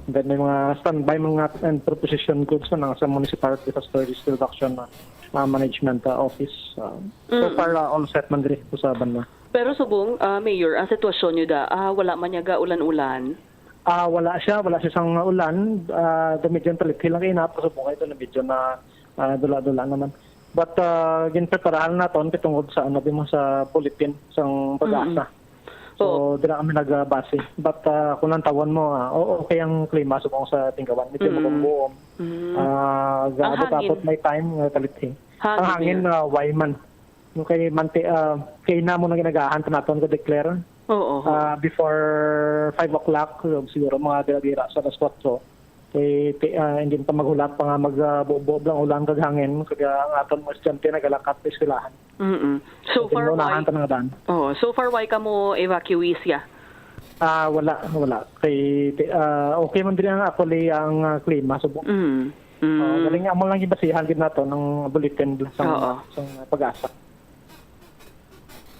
Then may mga standby, mga and preposition goods man nga sa Municipal Disaster Risk Reduction, ah, ah, Management, ah, Office. Ah, so Mm. far, ah, all set man diri sa banwa. Pero subong, ah, Mayor, ang sitwasyon nyo da, ah, wala man niya ga ulan-ulan? Ah, wala siya, wala siya sang ulan. Ah, do medyo talithi lang kay na, pasubong ito na medyo na, ah, dula-dula naman. But, ah, ginpreparahan naton kay tungod sa, ano, di mo, sa bulletin sang pag-asa. Mm-mm. So, oo, dira kami nagbase. But, ah, kung lantawon mo, ah, o-, okay ang klima subong sa Tinggawan. Medyo, mm, mabuom-buom. Mm. Ah, ang gaabot-abot hangin, may time nga talithi. Ang hangin, hangin, Mayor, ah, way man. No, kay manti-, ah, kay namo na ginagahan pa naton ga-declare. Oo, oo. Ah, before five o'clock, siguro mga dira-dira sa alas kwatro. Kay, ti-, ah, hindi pa maghulat pa nga mag, ah, bubo lang ulan kag hangin, kag, ah, ang aton mga estudyante nagalakat sa eskwelahan. Mm-mm. So far, why? Kay unahan pa nga daan. Oo, so far, why kamo evacuees ya? Ah, wala, wala. Kay, ti-, ah, okay man diri ang, actually, ang, ah, klima subong. Mm. Mm. Ah, galing amo lang gibasihan gid nato ng bulletin sa, oo, sa pag-asa.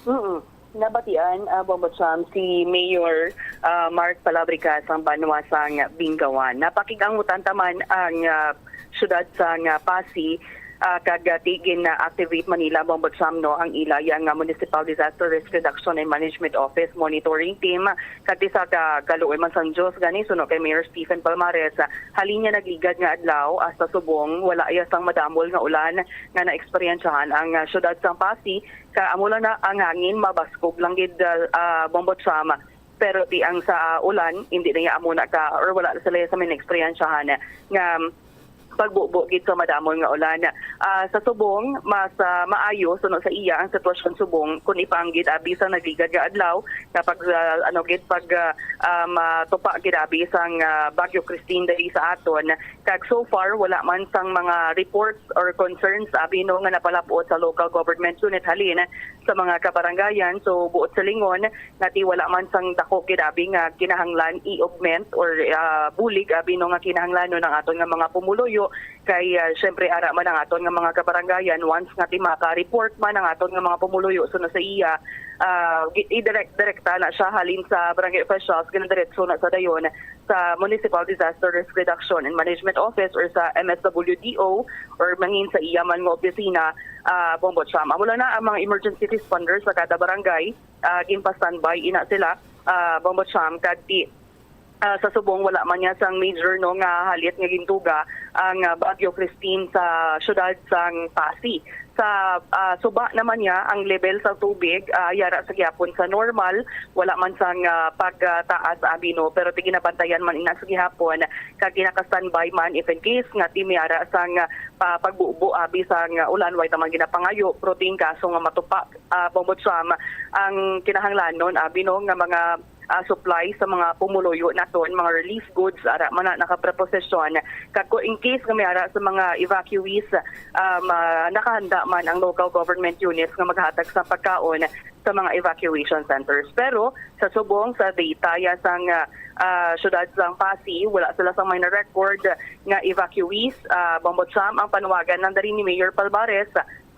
Mm. Nabatian, ah, Bombo Cham, si Mayor, ah, Mark Palabrica sang banwa sang Bingawan. Napakig-angutan ta man ang, ah, siyudad sang, ah, Passi, ah, kag, ah, ti-, gin-activate man nila, Bombo Cham, no, ang ila yang, ah, Municipal Disaster Risk Reduction and Management Office Monitoring Team. Kag ti sa ka-, kaluoy man sang Dios gani, suno kay Mayor Stephen Palmares, ah, halin niya nagligad nga adlaw hasta subong wala iya sang madamol nga ulan nga naeksperyensyahan ang, ah, siyudad sang Passi. Ka amo lang na ang hangin, mabaskog lang gid, ah, ah, Bombo Cham. Pero ti ang sa, ah, ulan, hindi na iya amo na ka, or wala sila sa may naeksperyensyahan nga pagbubo gid sa madamol nga ulan. Ah, sa subong, mas, ah, maayo suno sa iya ang sitwasyon subong kung ipaanggid abi sa nagligad nga adlaw nga pag, ah, ano gid, pag, ah, um, ah, tupa gid abi sang, ah, Bagyo Christine diri sa aton. Kag so far, wala man sang mga reports or concerns abi, no, nga napalab-ot sa local government unit halin sa mga kabarangayan. So, buot silingon, nga ti wala man sang dako gid abi nga kinahanglan i-augment or, ah, bulig abi, no, nga kinahanglanon ang aton nga mga pumuluyo, kay, ah, syempre, ara man ang aton nga mga kabarangayan, once nga ti maka-report man ang aton nga mga pumuluyo suno sa iya, ah, gi-, i-direct, direkta na siya halin sa barangay officials, ginadiretso na sa dayon sa Municipal Disaster Risk Reduction and Management Office or sa M S W D O or mangin sa iya man nga opisina, ah, Bombo Cham. Amo lang na ang mga emergency responders sa kada barangay, ah, ginpa-standby ina sila, ah, Bombo Cham, kag ti, ah, sa subong wala man niya sang major, no, nga halit nga gintuga ang, ah, Bagyo Christine sa siyudad sang Passi. Sa, ah, suba naman niya ang level sa tubig, ah, yara sa gihapon sa normal, wala man sang, ah, pagtaas abi, no, pero ti ginabantayan man ina sa gihapon kag ginaka-standby man if in case nga ti may ara sang, ah, pa-, pagbubo abi sang, ah, ulan, way ta man ginapangayo, pero ti in kaso nga matupa, ah, Bombo Cham, ang kinahanglanon abi, no, nga mga, ah, supply sa mga pumuluyo naton, mga relief goods, ara man na nakapreposisyon. Kag kung in case nga may ara sa mga evacuees, um, ah, nakahanda man ang local government units nga maghatag sa pagkaon sa mga evacuation centers. Pero sa subong sa data ya sang, ah, ah, siyudad sang Passi, wala sila sang may na-record nga evacuees. Ah, Bombo Cham, ang panuwagan lang diri ni Mayor Palmares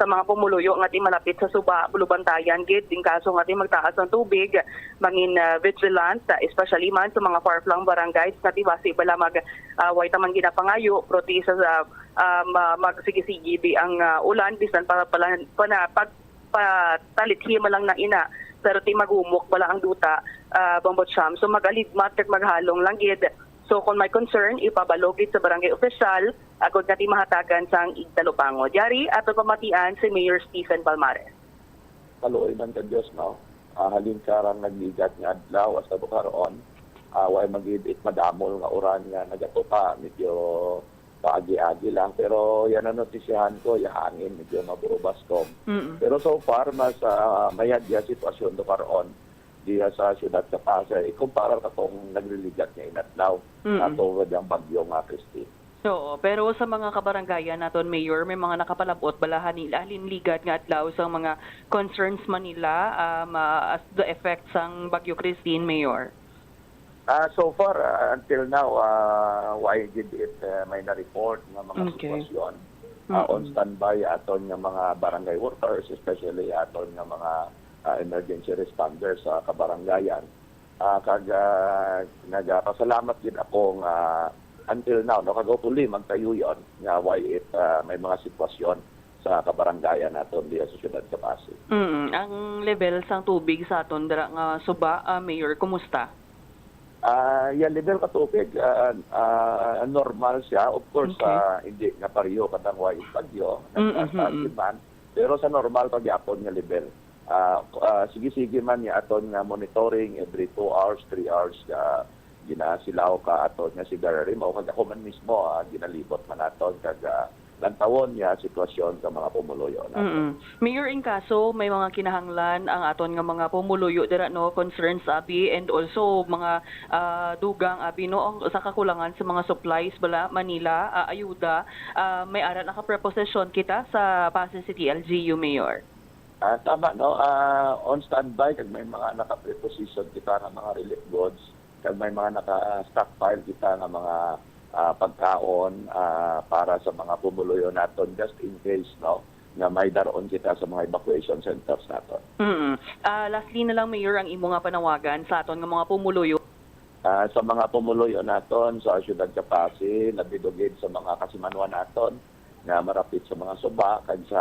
sa mga pumuluyo nga ti malapit sa suba, bulubantayan gid in kaso nga ti magtaas ang tubig, mangin, ah, vigilant, ah, especially man sa mga far-flung barangays nga ti basi bala mag, ah, way ta man ginapangayo, pero ti sa, sa, ah, ma-, magsigi-sige bi ang, ah, ulan, bisan pa, pala, pa na, pag, patalithi man lang na ina, pero ti maghumok bala ang duta, ah, Bombo Cham. So, mag-aligmat kag maghalong lang gid. So, kung may concern, ipabalo gid sa barangay official, agod nga ti mahatagan sang igtalupangod. Yari, aton pamatian si Mayor Stephen Palmares. Kaluoy man ka Dios, no? Ah, halin karang nagligad nga adlaw hasta bukaron, ah, way magid it madamol nga uran nga nagatupa, medyo paagi-agi lang. Pero yan ang notisyahan ko, yung hangin, medyo maburubas kong. Mm-mm. Pero so far, mas, ah, mayad ya sitwasyon do karon diya sa siyudad sa Pasay, ikumpara katong nagliligad nga inadlaw, mm, nga tungod ang bagyo nga Christine. Oo, pero sa mga kabarangayan naton, Mayor, may mga nakapalabot bala halin, halin ligad nga adlaw sa mga concerns man nila, um, ah, as the effects sang Bagyo Christine, Mayor? Ah, so far, ah, until now, ah, why did it, ah, may na-report nga mga, okay, sitwasyon? Ah, on, mm-mm, standby aton nga mga barangay workers, especially aton nga mga, ah, emergency responders sa kabarangayan. Ah, kag, ah, nagapasalamat gid ako nga until now, no, kag hopefully magtuyuyon nga why it, ah, may mga sitwasyon sa kabarangayan naton diya sa siyudad sa Pasig. Mm, ang level sang tubig sa aton dira nga suba, ah, Mayor, kumusta? Ah, ya level ka tubig, ah, ah, normal siya. Of course, Okay. ah, hindi nga pareho kadang way bagyo, Mm, nagtaas-taas mm. man. Pero sa normal pa gyapon nga level. Ah, ah, sige-sige man niya aton nga monitoring every two hours, three hours, ah, ginasilaw ka aton nga Sidarari, mao kag ako man mismo, ah, ginalibot man aton kag, ah, lantawon niya sitwasyon sa mga pumuluyo naton. Mm. Mayor, in kaso may mga kinahanglan ang aton nga mga pumuluyo dira, no, concerns abi, and also mga, ah, dugang abi, no, ang sa kakulangan sa mga supplies bala, Manila, ah, ayuda, ah, may ara naka-preposition kita sa Pasig City L G U, Mayor. Ah, tama, no? Ah, on standby kag may mga naka-preposition kita nga mga relief goods, kag may mga naka-stockpile kita nga mga, ah, pagkaon, ah, para sa mga pumuluyo naton just in case, no, nga may daron kita sa mga evacuation centers naton. Mm. Ah, lastly na lang, Mayor, ang imo nga panawagan sa aton nga mga pumuluyo. Ah, sa mga pumuluyo naton sa siyudad sa Pasig, labi dugid sa mga kasimanwa naton nga marapit sa mga suba kag sa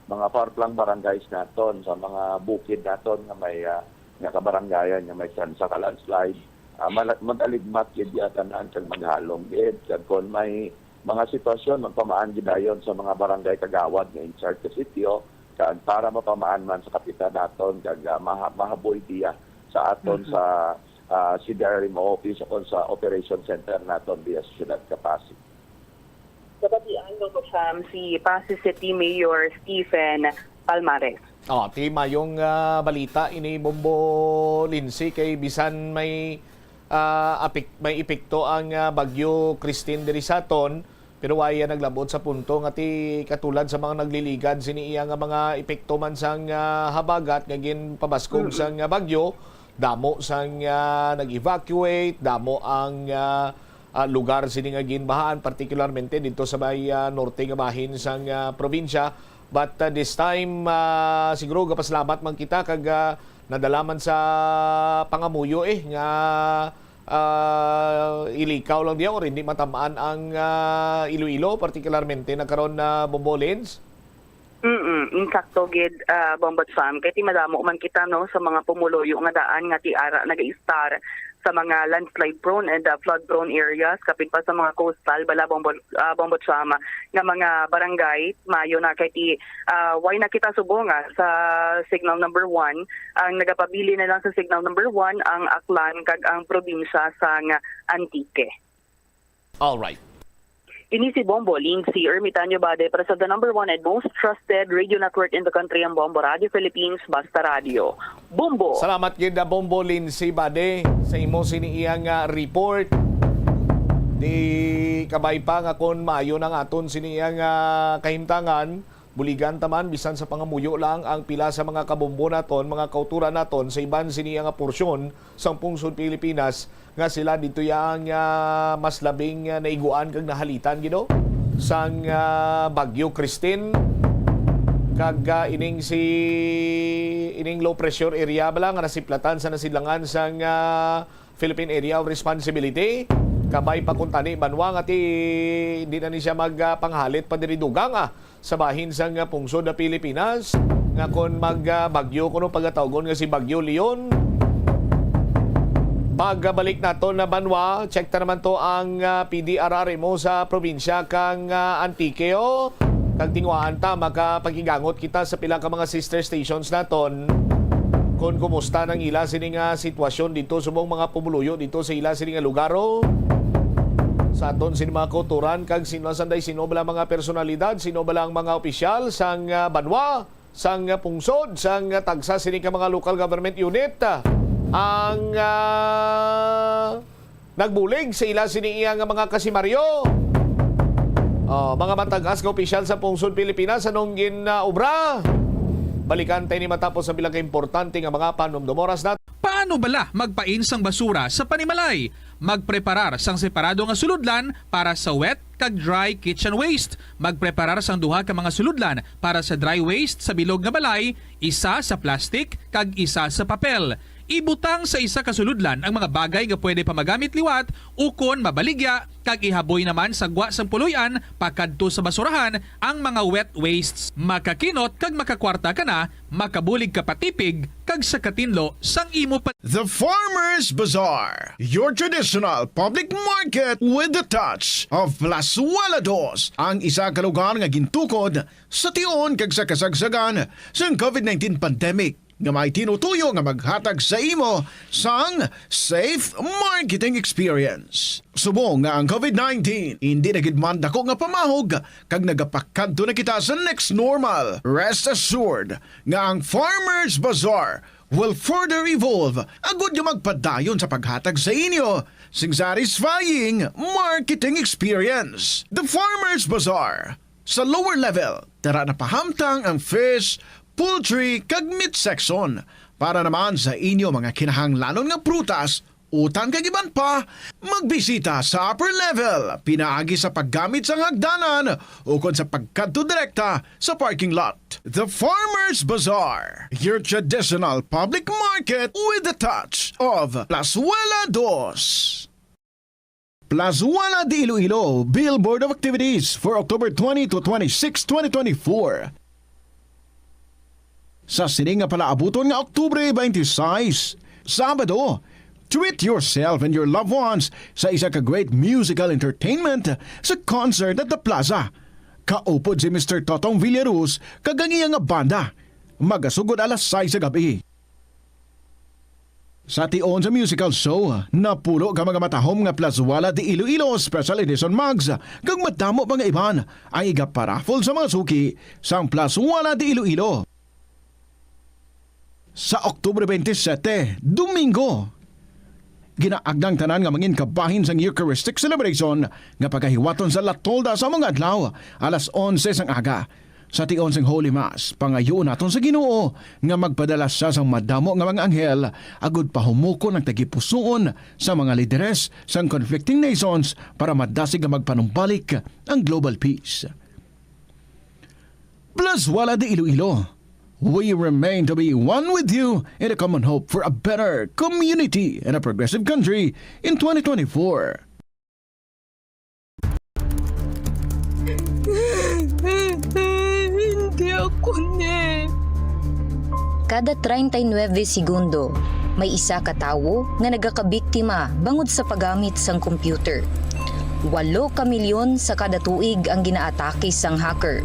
mga far-flung barangays naton, sa mga bukid naton nga may, ah, nga kabarangayan nga may tsansa ka landslide. Ah, mala-, mag-aligmat gid ya tanan kag maghalong gid, kag kon may mga sitwasyon, magpamaan gid dayon sa mga barangay kagawad nga in charge sa sitio, kag para mapamaan man sa kapitan naton kag, ah, maha-, mahaboy diya sa aton Mhm. sa, ah, C D R M O office o sa operation center naton diya sa siyudad ka Pasig. Kabatian, Bongbo Cham, si Pasig City Mayor Stephen Palmares. Oh, ti mayong, ah, balita ini, Bombo Lindsay, kay bisan may, ah, apik-, may epekto ang, ah, Bagyo Christine diri sa aton, pero wala naglabot sa punto nga ti katulad sa mga nagliligad sini iya nga mga epekto man sang, ah, habagat nga ginpabaskog Mm-mm. sang, ah, bagyo, damo sang, ah, nag-evacuate, damo ang, ah, ah, lugar sini nga ginbahaan, partikularmente didto sa may, ah, norte nga bahin sang, ah, probinsya. But, ah, this time, ah, siguro gapasalamat man kita kag, ah, nadala man sa pangamuyo, eh, nga, ah, ilikaw lang diya or hindi matamaan ang, ah, Iloilo, partikularmente na karon na, Bombo Lens? Mm, insakto gid, ah, Bombo Cham. Kay ti madamo man kita, no, sa mga pumuluyo nga daan nga ti ara nagaistar sa mga landslide prone and, ah, flood prone areas, kapin pa sa mga coastal, bala, Bombo, ah, Bombo Cham, nga mga barangay, mayo na kay ti, ah, way na kita subong, ah, sa signal number one, ang nagapabilin na lang sa signal number one ang Aklan kag ang probinsya sang Antique. All right. Ini si Bombo Lindsay Ermitanio Bade para sa the number one and most trusted radio network in the country, ang Bombo Radio Philippines, Basta Radio. Bombo! Salamat gid, ah, Bombo Lindsay Bade, sa imo sini iyang, ah, report. Di kabay pa nga kon maayo na nga aton sini iyang, ah, kahimtangan, buligan ta man, bisan sa pangamuyo lang, ang pila sa mga kabombo naton, mga kauturan naton sa iban sini nga porsyon sang pungsod Pilipinas nga sila dito yang, ah, mas labing, ah, naiguan kag nahalitan, Gino, sang, ah, Bagyo Christine kag, ah, ining si, ining low pressure area bala nga nasiplatan sa nasidlangan sang, ah, Philippine Area of Responsibility. Kabay pa kuntani banwa nga ti, hindi na ni siya mag, ah, panghalit pa diri dugang, ah, sa bahin sang, ah, pungsod na Pilipinas, nga kon mag, ah, bagyo kuno pagatawgon nga si Bagyo Leon. Pagbalik naton na banwa, check ta naman to ang, ah, P D R R M O sa probinsya kang, ah, Antique, oh. Kag tinguhaan ta, makapakigangot kita sa pila ka mga sister stations naton kon kumusta nang ila sini nga sitwasyon dito subong mga pumuluyo dito sa ila sini nga lugar, oh. Sa aton sini mga kauturan kag sino sanday, sino bala mga personalidad, sino bala ang mga opisyal sang, ah, banwa, sang, ah, pungsod, sang, ah, tagsa sini ka mga local government unit, ah, ang, ah, nagbulig sa ila sini iya nga mga kasimaryo. Oh, mga matag-as nga opisyal sa pungsod Pilipinas, anong gin, ah, obra? Balikan tayo ni matapos ang bilang ka importante nga mga panumdum. Oras na. Paano bala magpain sang basura sa panimalay? Magpreparar sang separado nga sulodlan para sa wet kag dry kitchen waste. Magpreparar sang duha ka mga sulodlan para sa dry waste sa bilog nga balay, isa sa plastic kag isa sa papel. Ibutang sa isa ka sulodlan ang mga bagay nga pwede pa magamit liwat ukon mabaligya, kag ihaboy naman sa gwa sang puloy-an pakadto sa basurahan ang mga wet wastes. Makakinot kag makakwarta ka na, makabulig ka pa tipig, kag sa katinlo sang imo pa. The Farmers Bazaar, your traditional public market with the touch of Plazuela Dos, ang isa ka lugar nga gintukod sa tion kag sa kasagsagan sang covid nineteen pandemic, nga may tinutuyo nga maghatag sa imo sang safe marketing experience. Subong nga ang covid nineteen indi na gid man dako nga pamahog kag nagapakadto na kita sa next normal, rest assured nga ang Farmers Bazaar will further evolve agud nga magpadayon sa paghatag sa inyo sing satisfying marketing experience. The Farmers Bazaar, sa lower level, tara na pahamtang ang fish, poultry, kag meat section. Para naman sa inyo mga kinahanglanon nga prutas, utan kag iban pa, magbisita sa upper level, pinaagi sa paggamit sang hagdanan ukon sa pagkadto direkta sa parking lot. The Farmers Bazaar, your traditional public market with the touch of Plazuela Dos. Plazuela de Iloilo, Billboard of Activities for October twenty to twenty-six, twenty twenty-four. Sa sini nga palaabuton nga Oktubre twenty-six, Sabado, treat yourself and your loved ones sa isa ka great musical entertainment sa concert at the plaza. Kaupod si Mister Totong Villaruz kag ang iya nga banda. Magasugod alas sais sa gabi. Sa tion sa musical show, napulo ka mga matahom nga Plazuela de Iloilo Special Edition mugs kag madamo pa nga iban ang igaparaffle sa mga suki sang Plazuela de Iloilo. Sa Oktubre twenty-seven, Domingo, ginaagnang tanan nga mangin kabahin sang Eucharistic celebration nga pagahiwaton sa La Tolda sa mga adlaw alas onse sang aga. Sa tion sing Holy Mass, pangayoon naton sa Ginoo nga magpadala sia sang madamo nga mga anghel agud pahumukon ang tagipusoon sa mga lideres sang conflicting nations para madasig nga magpanumbalik ang global peace. Plazuela de Iloilo, we remain to be one with you in a common hope for a better community and a progressive country in twenty twenty-four. Hindi ako ni. Kada treinta y nueve segundo, may isa ka tawo nga nagakabiktima bangod sa paggamit sang computer. Walo ka milyon sa kada tuig ang ginaatake sang hacker.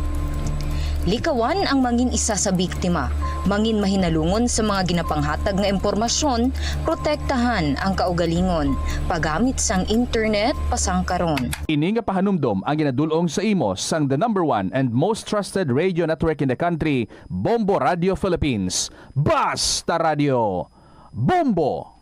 Likawan ang mangin isa sa biktima, mangin mahinalungon sa mga ginapanghatag nga impormasyon, protektahan ang kaugalingon, paggamit sang internet pasangkaron. Ini nga pahanumdom ang ginadul-ong sa imo sang the number one and most trusted radio network in the country, Bombo Radio Philippines. Basta Radio, Bombo!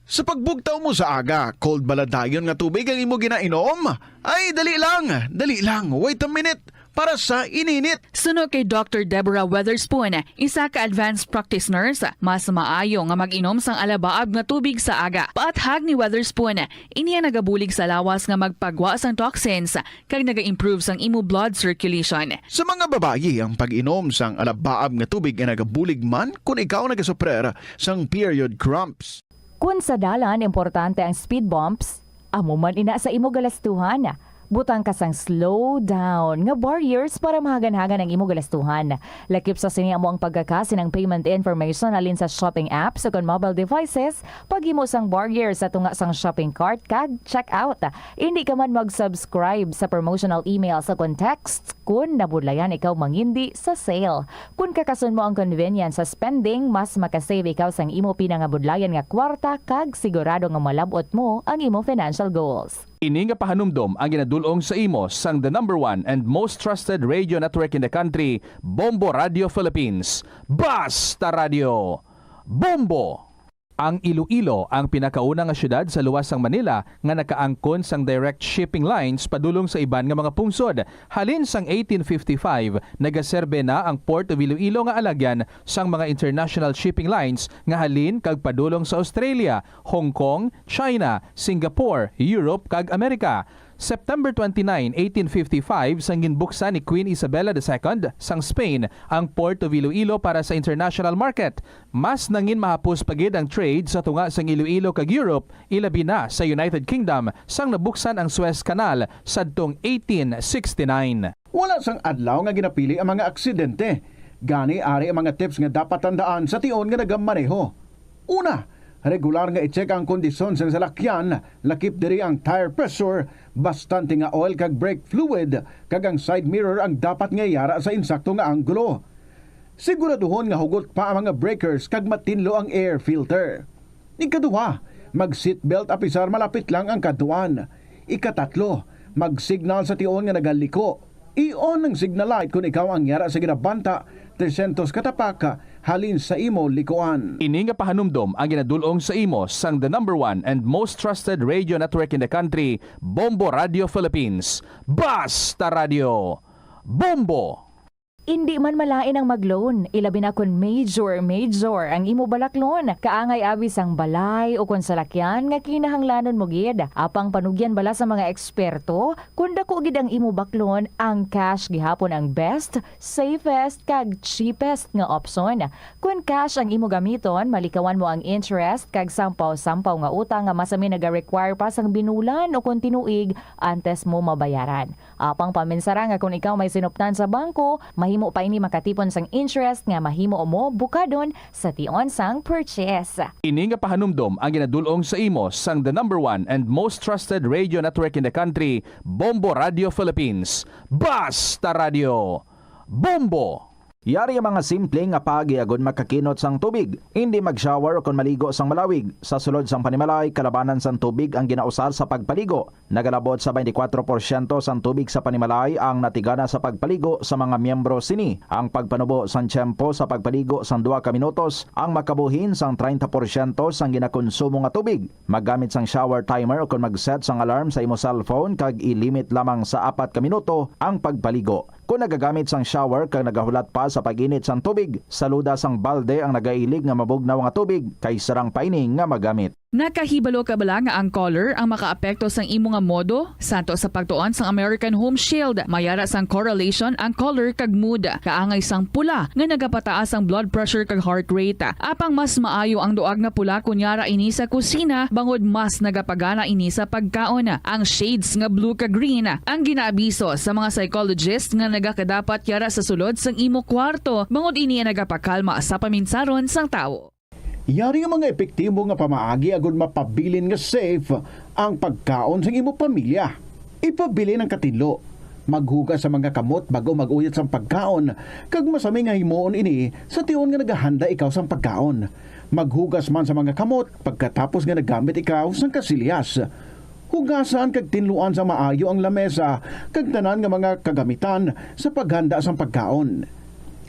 Sa pagbugtaw mo sa aga, cold bala dayon nga tubig ang imo ginainom? Ay, dali lang, dali lang, wait a minute, para sa ininit. Suno kay Doctor Deborah Weatherspoon, isa ka advanced practice nurse, mas maayo nga mag-inom sang alabaab nga tubig sa aga. Paathag ni Weatherspoon, ini ang nagabulig sa lawas nga magpagwa sang toxins kag naga-improve sang imo blood circulation. Sa mga babayi, ang pag-inom sang alabaab nga tubig ay nagabulig man kon ikaw nagasuprer sang period cramps. Kon sa dalan importante ang speed bumps, amo man ina sa imo galastuhan. Butang ka sang slow down nga barriers para mahaganhagan ang imo galastuhan. Lakip sa sini amo ang pagkaka sang payment information halin sa shopping apps o kon mobile devices, paghimo sang barrier sa tunga sang shopping cart kag checkout. Indi ka man mag-subscribe sa promotional emails o kon texts kon nabudlayan ikaw mangindi sa sale. Kon kakason mo ang convenience sa spending, mas makasave ikaw sang imo pinangabudlayan nga kwarta kag sigurado nga malab-ot mo ang imo financial goals. Ini nga pahanumdom ang ginadul-ong sa imo sang the number one and most trusted radio network in the country, Bombo Radio Philippines. Basta Radio, Bombo! Ang Iloilo ang pinakauna nga siyudad sa luwas sang Manila nga nakaangkon sang direct shipping lines padulong sa iban nga mga pungsod. Halin sang eighteen fifty-five, nagaserbe na ang Port of Iloilo nga alagyan sang mga international shipping lines nga halin kag padulong sa Australia, Hong Kong, China, Singapore, Europe, kag Amerika. September twenty-nine, eighteen fifty-five, sang ginbuksan ni Queen Isabella the Second sang Spain ang Port of Iloilo para sa international market, mas nangin mahapos pa gid ang trade sa tunga sang Iloilo kag Europe, ilabi na sa United Kingdom, sang nabuksan ang Suez Canal sadtong eighteen sixty-nine. Wala sang adlaw nga ginapili ang mga aksidente. Gani, ari ang mga tips nga dapat tandaan sa tion nga nagamaneho. Una, regular nga i-check ang kondisyon sang salakyan, lakip diri ang tire pressure, bastante nga oil kag brake fluid, kag ang side mirror ang dapat nga yara sa insakto nga anggulo. Siguraduhon nga hugot pa ang mga breakers kag matinlo ang air filter. Ikaduha, mag-seatbelt apisar malapit lang ang kadtuan. Ikatatlo, mag-signal sa tion nga nagaliko. I-on ang signal light kon ikaw ang yara sa ginabanta tresyentos ka tapak halin sa imo likuan. Ini nga pahanumdom ang ginadul-ong sa imo sang the number one and most trusted radio network in the country, Bombo Radio Philippines. Basta Radio, Bombo! Indi man malain ang mag-loan, ilabi na kon major, major ang imo balaklon. Kaangay abi sang balay o kon salakyan nga kinahanglanon mo gid. Apang panugyan bala sa mga eksperto, kon dako gid ang imo baklon, ang cash gihapon ang best, safest, kag cheapest nga opsyon. Kon cash ang imo gamiton, malikawan mo ang interest kag sampaw-sampaw nga utang nga masami naga-require pa sang binulan o kon tinuig antes mo mabayaran. Apang paminsara nga kon ikaw may sinuptan sa bangko, mahimo pa ini makatipon sang interest nga mahimo mo bukadon sa tion sang purchase. Ini nga pahanumdom ang ginadul-ong sa imo sang the number one and most trusted radio network in the country, Bombo Radio Philippines. Basta Radio, Bombo! Yari ang mga simple nga paagi agud makakinot sang tubig. Indi mag-shower o kon maligo sang malawig. Sa sulod sang panimalay, kalabanan sang tubig ang ginausar sa pagpaligo. Nagalabot sa twenty-four porsyento sang tubig sa panimalay ang natigana sa pagpaligo sa mga miyembro sini. Ang pagpanubo sang tiyempo sa pagpaligo sang duha ka minutos ang makabuhin sang treinta porsyento sang ginakonsumo nga tubig. Maggamit sang shower timer ukon mag-set sang alarm sa imo cellphone kag i-limit lamang sa apat ka minuto ang pagpaligo. Kon nagagamit sang shower kag nagahulat pa sa pag-init sang tubig, saluda sang balde ang nagailig nga mabugnaw nga tubig kay sarang pa ini nga magamit. Nakahibalo ka bala nga ang color ang makaapekto sang imo nga modo? Santo sa pagtuon sang American Home Shield, may ara sang correlation ang color kag mood. Kaangay sang pula nga nagapataas ang blood pressure kag heart rate. Apang mas maayo ang duag nga pula kon yara ini sa kusina, bangod mas nagapagana ini sa pagkaon. Ang shades nga blue kag green ang ginaabiso sa mga psychologist nga nagakadapat yara sa sulod sang imo kwarto, bangod ini ang nagapakalma sa paminsaron sang tawo. Yari ang mga epektibo nga pamaagi agud mapabilin nga safe ang pagkaon sang imo pamilya. Ipabilin ang katinlo. Maghugas sa mga kamot bag-o mag-uyat sang pagkaon, kag masami nga himuon ini sa tion nga nagahanda ikaw sang pagkaon. Maghugas man sa mga kamot pagkatapos nga naggamit ikaw sang kasilyas. Hugasan kag tinluan sa maayo ang lamesa kag tanan nga mga kagamitan sa paghanda sang pagkaon.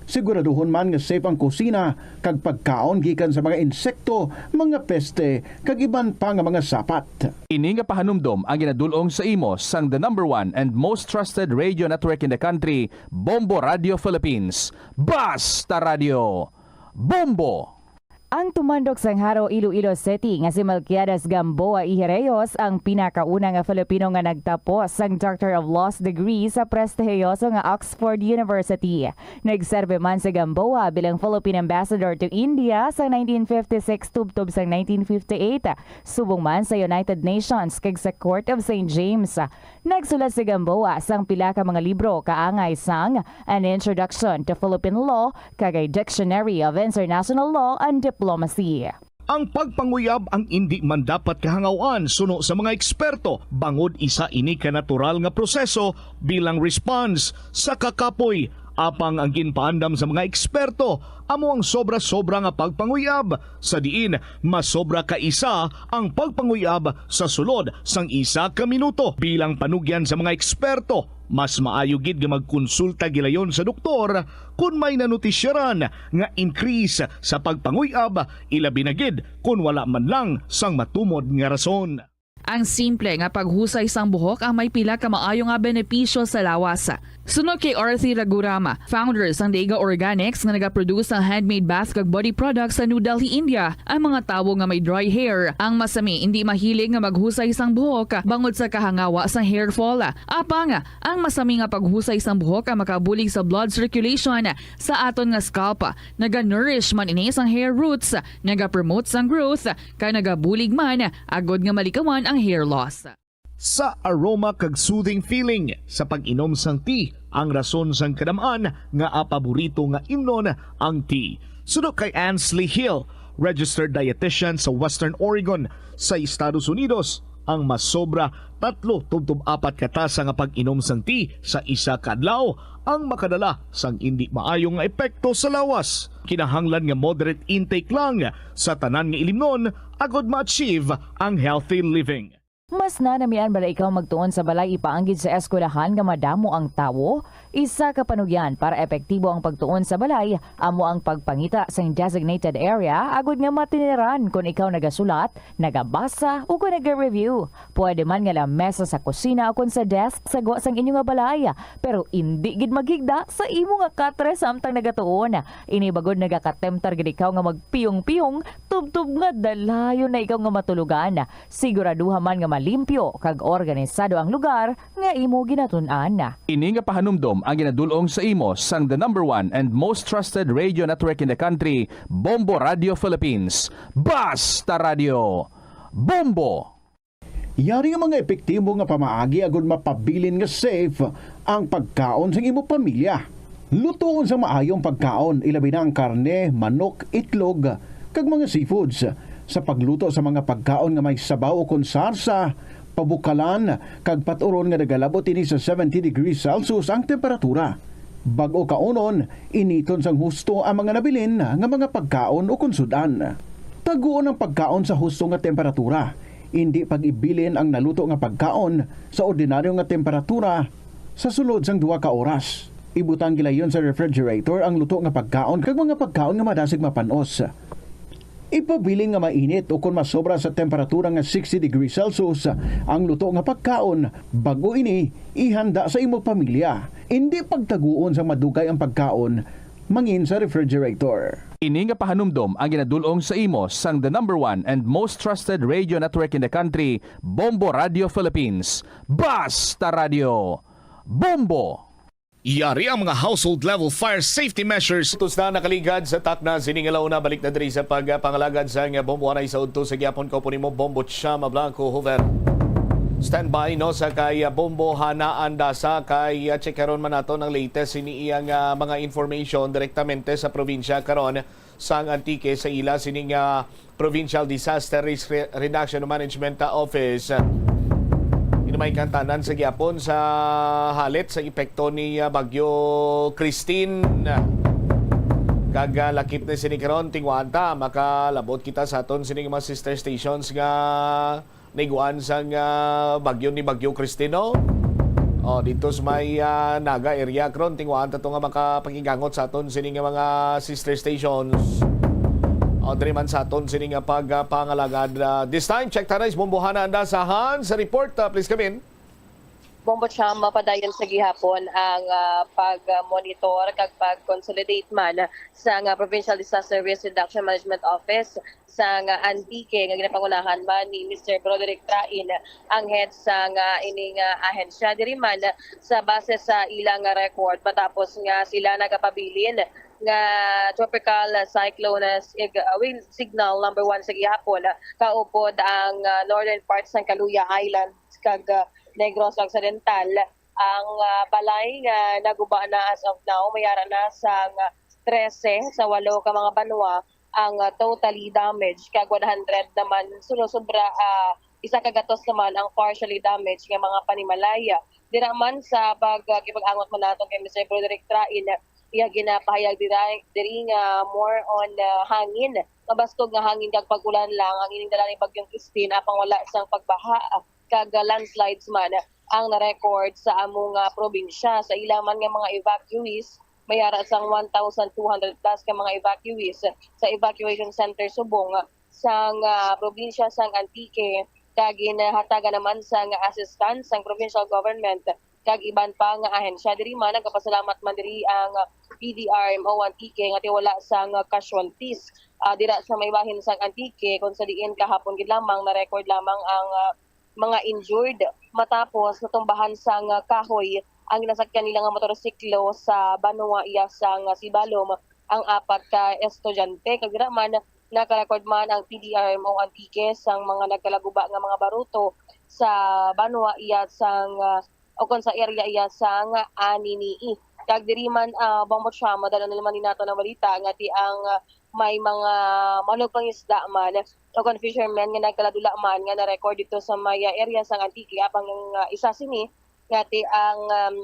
Siguraduhon man nga safe ang kusina kag pagkaon gikan sa mga insekto, mga peste, kag iban pa nga mga sapat. Ini nga pahanumdom ang ginadul-ong sa imo sang the number one and most trusted radio network in the country, Bombo Radio Philippines. Basta Radio, Bombo! Ang tumandok sang Jaro, Iloilo City nga si Melquiades Gamboa Ijereyos ang pinakauna nga Filipino nga nagtapos sang Doctor of Laws degree sa prestihiyoso nga Oxford University. Nagserbi man si Gamboa bilang Philippine Ambassador to India sa nineteen fifty-six tubtob sang nineteen fifty-eight, subong man sa United Nations kag sa Court of Saint James. Nagsulat si Gamboa sang pila ka mga libro kaangay sang An Introduction to Philippine Law kag A Dictionary of International Law and Diplomacy. Ang pagpanguyab ang indi man dapat kahangaw-an suno sa mga eksperto, bangod isa ini ka natural nga proseso bilang response sa kakapoy. Apang ang ginpaandam sa mga eksperto amo ang sobra-sobra nga pagpanguyab, sa diin masobra ka isa ang pagpanguyab sa sulod sang isa ka minuto. Bilang panugyan sa mga eksperto, mas maayo gid nga magkonsulta gilayon sa doktor kon may nanotisyaran nga increase sa pagpanguyab, ilabi na gid kon wala man lang sang matumod nga rason. Ang simple nga paghusay sang buhok ang may pila ka maayo nga benepisyo sa lawas. Suno kay Arthi Ragurama, founder sang Dega Organics nga nagaproduce sang handmade bath kag body products sa New Delhi, India, ang mga tawo nga may dry hair ang masami indi mahilig nga maghusay sang buhok bangod sa kahangawa sang hair fall. Apang ang masami nga paghusay sang buhok ang makabulig sa blood circulation sa aton nga scalp. Naga-nourish man ini sang hair roots, nagapromote sang growth, kag nagabulig man agod nga malikawan ang hair loss. Sa aroma kag soothing feeling sa pag-inom sang tea, ang rason sang kadam-an nga paborito nga imnon ang tea. Suno kay Ansley Hill, registered dietitian sa Western Oregon sa Estados Unidos, ang masobra tatlo tubtob apat ka tasa nga pag-inom sang tea sa isa ka adlaw ang makadala sang indi maayo nga epekto sa lawas. Kinahanglan nga moderate intake lang sa tanan nga ilimnon agod ma-achieve ang healthy living. Mas nanamian bala ikaw magtuon sa balay ipaanggid sa eskwelahan nga madamo ang tawo? Isa ka panugyan para epektibo ang pagtuon sa balay amo ang pagpangita sang designated area agud nga matiniran kon ikaw nagasulat, nagabasa, o kon naga-review. Pwede man nga lamesa sa kusina o kon sa desk sa gwa sang inyo nga balay, pero indi gid maghigda sa imo nga katre samtang nagatuon. Ini bagod nagakatemptar gid ikaw nga magpiyong-piyong tubtob nga dalayon na ikaw nga matulogan. Siguraduha man nga malimpyo kag organisado ang lugar nga imo ginatun-an. Ini nga pahanumdom ang ginadul-ong sa imo sang the number one and most trusted radio network in the country, Bombo Radio Philippines. Basta Radio, Bombo! Yari ang mga epektibo nga pamaagi agud mapabilin nga safe ang pagkaon sang imo pamilya. Lutoon sa maayong pagkaon, ilabi na ang karne, manok, itlog, kag mga seafoods. Sa pagluto sa mga pagkaon nga may sabaw ukon sarsa, pabukalan, kag pat-uron nga nagalabot ini sa seventy degrees Celsius ang temperatura. Bag-o kaunon, initon sang husto ang mga nabilin nga mga pagkaon ukon sud-an. Taguon ang pagkaon sa husto nga temperatura. Indi pag-ibilin ang naluto nga pagkaon sa ordinaryo nga temperatura sa sulod sang duha ka oras. Ibutang gilayon sa refrigerator ang luto nga pagkaon kag mga pagkaon nga madasig mapan-os. Ipabilin nga mainit o kon masobra sa temperatura nga sixty degrees Celsius ang luto nga pagkaon, bag-o ini ihanda sa imo pamilya. Indi pagtaguon sang madugay ang pagkaon mangin sa refrigerator. Ini nga pahanumdom ang ginadul-ong sa imo sang the number one and most trusted radio network in the country, Bombo Radio Philippines. Basta Radio, Bombo! Yari ang mga household level fire safety measures. Tus na nakaligad sa takna sining alauna, balik na diri sa pagpangalagad sa nga Bombo Anay sa udto sa gihapon. Kaupo nimo, Bombo Chama Blanco Hoover. Standby, no, sa kay, ah, Bombo Hana Andasa, kay, ah, check karon man nato ang latest sini iyang, ah, mga information direktamente sa probinsya karon sang Antique sa ila sining, ah, Provincial Disaster Risk Re-, Reduction Management, ah, Office. Inumay kantanan sa gihapon sa halit sa epekto ni, ah, Bagyo Christine. Kag, ah, lakip na sini karon, tingwaan ta, makalabot kita sa aton sining mga sister stations nga naiguan sang, ah, bagyo ni Bagyo Christine, no? O, dito sa may, ah, Naga area, karon, tingwaan ta to nga makapakigangot sa aton sini nga mga sister stations. O, diri man sa aton sini nga pag, ah, pangalagad. Ah, this time, check ta na is Bombo Hana Andasa sa report. Ah, please come in. Bombo Cham, mapadayon sa gihapon ang, ah, pag-monitor kag pag-consolidate man sa nga Provincial Disaster Risk Reduction Management Office sa nga Antique nga ginapangunahan man ni Mister Broderick Train, ang head sa nga ining, ah, ahensya. Diri man sa base sa ilang record, matapos nga sila nagapabilin nga tropical cyclone sig-, uh, wind signal number one sa gihapon, kaupod ang, uh, northern part sang Caluya Island kag, uh, Negros Occidental. Ang, uh, balay nga naguba na as of now, may ara na sang trese sa walo ka mga banwa ang, uh, totally damaged, kag one hundred naman suno-, sobra, uh, isa ka gatos naman ang partially damaged nga mga panimalay. Dira man sa pag-, uh, kipag-angot man nato kay Mister Broderick Train, iya ginapahayag dira, diri nga more on, uh, hangin, mabaskog nga hangin kag pag-ulan lang ang ining dala ni Bagyong Christine, apang wala sang pagbaha kag, uh, landslides man ang na-record sa amo nga probinsya. Sa ila man nga mga evacuees, may ara sang one thousand two hundred plus ka mga evacuees sa evacuation center subong sang, ah, probinsya sang Antique, kag ginhatagan naman sang assistance sang provincial government kag iban pa nga ahensya. Diri man, nagapasalamat man diri ang P D R M O Antique nga tiwala sang casualties, ah, dira sa may bahin sang Antique, kung sa diin kahapon gid lamang na-record lamang ang, ah, mga injured matapos natumbahan sang kahoy ang ginasakyan nila nga motorsiklo sa banwa iya sang Sibalom ang apat ka estudyante. Kag dira man, naka-record man ang P D R M O Antique sang mga nagkalaguba nga mga baruto sa banwa iya sang, ah, o kon sa area iya sang Anini-y. Kag diri man, ah, Bong Bocham, madala na naman ni nato ang balita nga ti ang, ah, may mga manugpangisda man o kon fishermen nga nagkaladula man nga na-record dito sa may, ah, area sang Antique. Apang ang, ah, isa sini nga ti ang, um,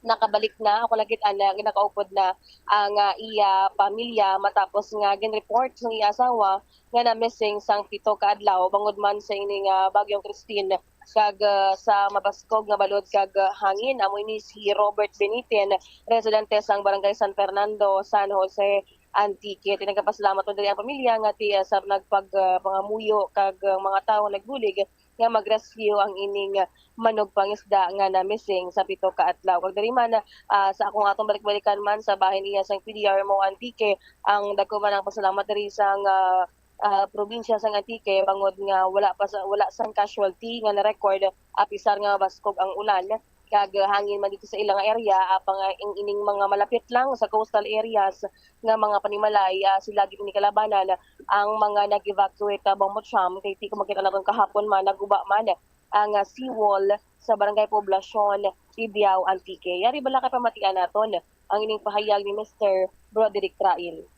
nakabalik na o kon nakit-an na, nakaupod na ang, ah, iya pamilya matapos nga gin-report sang iya asawa nga na-missing sang pito ka adlaw bangod man sa ini nga Bagyong Christine kag, ah, sa mabaskog nga balod kag, ah, hangin. Amo ini si Robert Benitin, residente sang Barangay San Fernando, San Jose, Antique. Ti nagapasalamat man diri ang pamilya nga ti, ah, sa nagpag, ah, pangamuyo kag, ah, mga tawo nagbulig nga mag-rescue ang ining manugpangisda nga na-missing sa pito ka adlaw. Kag diri man, ah, sa akong atong balik-balikan man sa bahin iya sang P D R M O Antique, ang dagko man ang pasalamat diri sang, ah, ah, probinsya sang Antique bangod nga wala pa sa, wala sang casualty nga na-record, apisar nga mabaskog ang ulan kag hangin man dito sa ilang area, apang ang ining mga malapit lang sa coastal areas nga mga panimalay, ah, sila gid ini kalabanan ang mga nag-evacuate, ah, Bong Bocham, kay ti ko makita naton kahapon man, naguba man ang, ah, seawall sa Barangay Poblacion, Tibiao, Antique. Yari bala kay pamatian naton ang ining pahayag ni Mister Broderick Trail.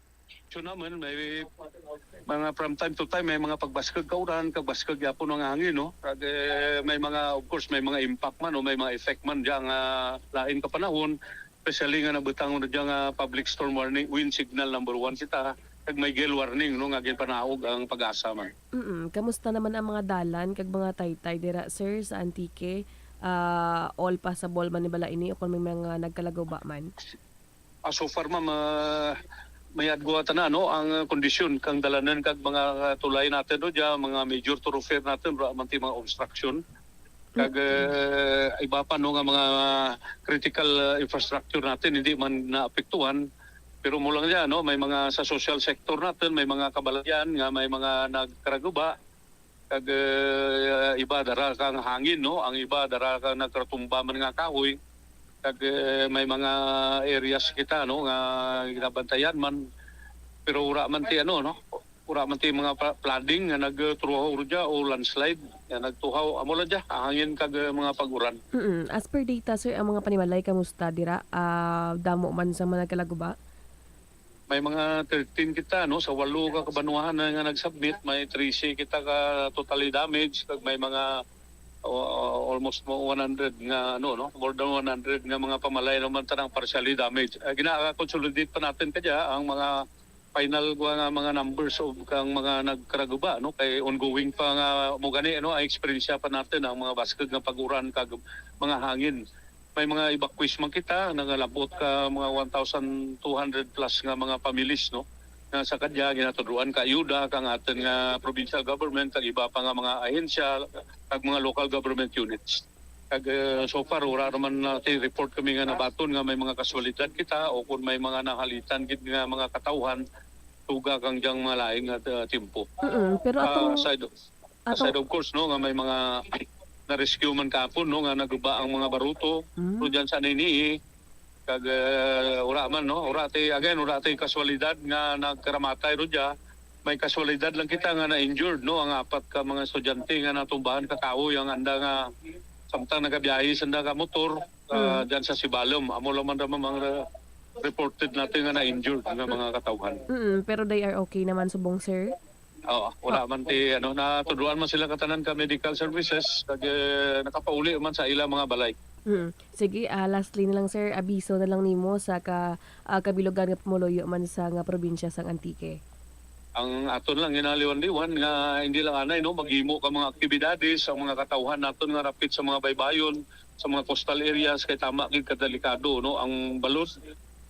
So naman, may mga from time to time, may mga pagbaskag kauran, kagbaskag yapon ang hangin, no? Kag, eh, may mga, of course, may mga impact man, no? May mga effect man dyan nga lain ka panahon, especially nga nabutang na dyan nga public storm warning, wind signal number one kita, kag may gale warning, no? Nga ginpanaog ang pag-asa man. Mm, kamusta naman ang mga dalan kag mga taytay dira, sir, sa Antique? Ah, all passable man ni bala ini o kung may mga nagkalaguba man? Ah, so far, ma'am, ah, may adguwatan na, no, ang kondisyon kang dalanan kag mga tulay natin, no, dya, mga major thoroughfare natin, wala man ti mga obstruction. Kag, Mm. eh, iba pa, no, nga mga critical, ah, infrastructure natin, hindi man naapektuhan. Pero mo lang dyan, no, may mga sa social sector natin, may mga kabalayan nga may mga nagkaraguba. Kag, eh, iba dara kang hangin, no? Ang iba dara kang nagkatumba man nga kahoy. Kag, eh, may mga areas kita, no, nga ginabantayan man. Pero wala man ti ano, no? Wala man ti mga pa-, flooding nga nagtuhaw ro dya o landslide nga nagtuhaw. Amo lang dya, hangin kag, eh, mga pag-uran. Mm-mm. As per data, sir, ang mga panimalay, kamusta dira? Ah, damo man sa mga nagkalaguba? May mga thirteen kita, no, sa walo ka kabanwahan na nga nag-submit, may trese kita ka totally damaged, kag may mga, uh, almost mo one hundred nga, ano, no, more than one hundred nga mga pamalay naman tanang partially damaged. Ah, gina-consolidate pa natin kadya ang mga final nga mga numbers of kang mga nagkaraguba, no, kay ongoing pa nga mo gani, ano, ang eksperyensya pa natin ang mga baskog nga pag-uran kag mga hangin. May mga evacuees man kita, nangalabot ka mga one thousand two hundred plus nga mga families, no? Nga sa kadya, ginatuduan ka ayuda kang aton nga provincial government, kag iba pa nga mga ahensya, kag mga local government units. Kag, eh, so far, wala naman natin report kami nga nabaton nga may mga kaswalidad kita o kung may mga nahalitan gid nga mga katawhan, tuga kang dyang mga laing nga, uh, timpo. Mm-mm. Pero Ah, atong aside, ato aside of course, no, nga may mga na-rescue man kapon, no, nga naguba ang mga baruto. Mm. Pero dyan sa Nini, kag, eh, wala man, no, wala ti, again, wala ti kaswalidad nga nagkaramatay ro dya. May kaswalidad lang kita nga na-injured, no, ang apat ka mga estudyante nga natumbahan ka kahoy, ang anda nga samtang nagabiyahe sa anda ka motor, ah, Mm. dyan sa Sibalom. Amo lang man damang mga reported natin nga na-injured nga mga katawhan. Mm, pero they are okay naman subong, sir? Oo, wala Oh. man ti, ano, natuduan man sila katanan ka medical services, kag, eh, nakapauli man sa ilang mga balay. Mm. Sige, ah, lastly na lang, sir, abiso na lang nimo sa ka-, ah, kabilugan nga pumuluyo man sa nga probinsya sang Antique. Ang aton lang ginaliwan-liwan nga hindi lang anay, no, maghimo ka mga aktibidades sa mga katawhan naton nga rapit sa mga baybayon, sa mga coastal areas, kay tama gid kadelikado, no, ang balod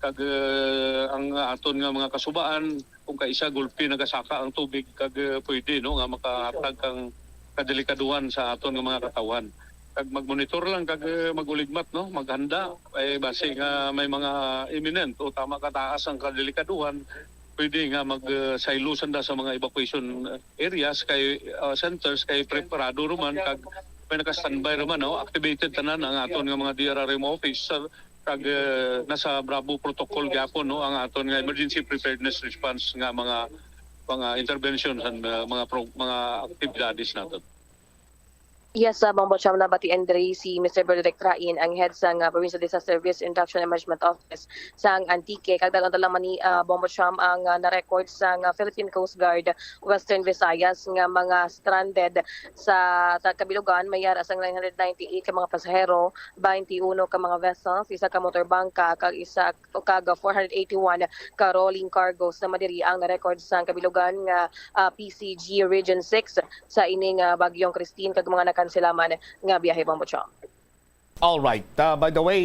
kag, eh, ang aton nga mga kasubaan, kung kaisa gulpi nagasaka ang tubig kag, eh, pwede, no, nga makahatag kang kadelikaduhan sa aton nga mga katawhan. Kag mag-monitor lang kag, eh, mag-uligmat, no? Maghanda. Eh, basi nga may mga imminent o tama kataas ang kadelikaduhan, pwede nga mag, eh, saylo sanda sa mga evacuation areas kay, ah, centers kay preparado ra man kag may naka-standby ra man, no? Activated tanan ang aton nga mga D R R M office sa, kag, eh, nasa Bravo protocol gyapon, no, ang aton nga emergency preparedness response nga mga, mga intervention sa, uh, mga pro-, mga aktibidades naton. Yes, uh, Bombo Cham, nabatian diri si Mister Broderick Train, ang head sang, uh, Provincial Disaster Risk Reduction and Management Office sang Antique. Kag dal-on lang man ni, uh, Bombo Cham, ang, uh, na-record sang, uh, Philippine Coast Guard Western Visayas nga mga stranded sa ta-, kabilugan, may yara sang nine hundred ninety-eight ka mga pasahero, twenty-one ka mga vessels, isa ka motor bangka, kag isa o kag four hundred eighty-one ka rolling cargo sa madiri ang na-record sang kabilugan nga, ah, P C G Region six sa ining, ah, Bagyong Christine kag mga nakansela man nga biyahe, Bombo Cham. All right. Ah, by the way,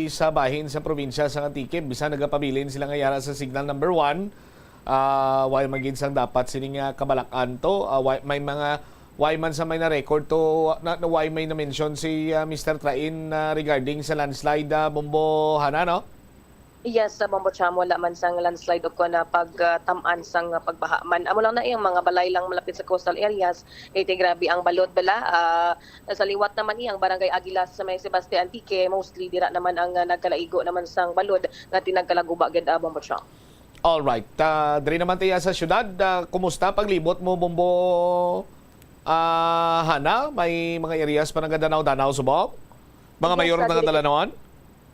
sa bahin sa probinsya sa Antique, bisan nagapabilin sila nga yara sa signal number one, ah, way man gid sang dapat sini nga kabalak-an to. Ah, way, may mga, way man sa may na-record to, na, na way may na-mention si, ah, Mister Train, ah, regarding sa landslide, ah, Bombo Hana, no? Yes, sa Bombo Cham, wala man sang landslide o kon, ah, pagtam-an sang pagbaha man. Amo lang na iyang mga balay lang malapit sa coastal areas. Kay ti grabe ang balod bala. Ah, sa liwat naman iyang barangay Aguilas sa may Sebaste Antique, mostly dira naman ang, ah, nagkalaigo naman sang balod nga tinagkalaguba gid, ah, Bombo Cham. All right. Ah, diri naman tayo sa syudad. Ah, kumusta paglibot mo, Bombo, ah, Hana? May mga areas pa nagadanaw-danaw subong? Mga Yes, mayor sa nga diri- Talanawan?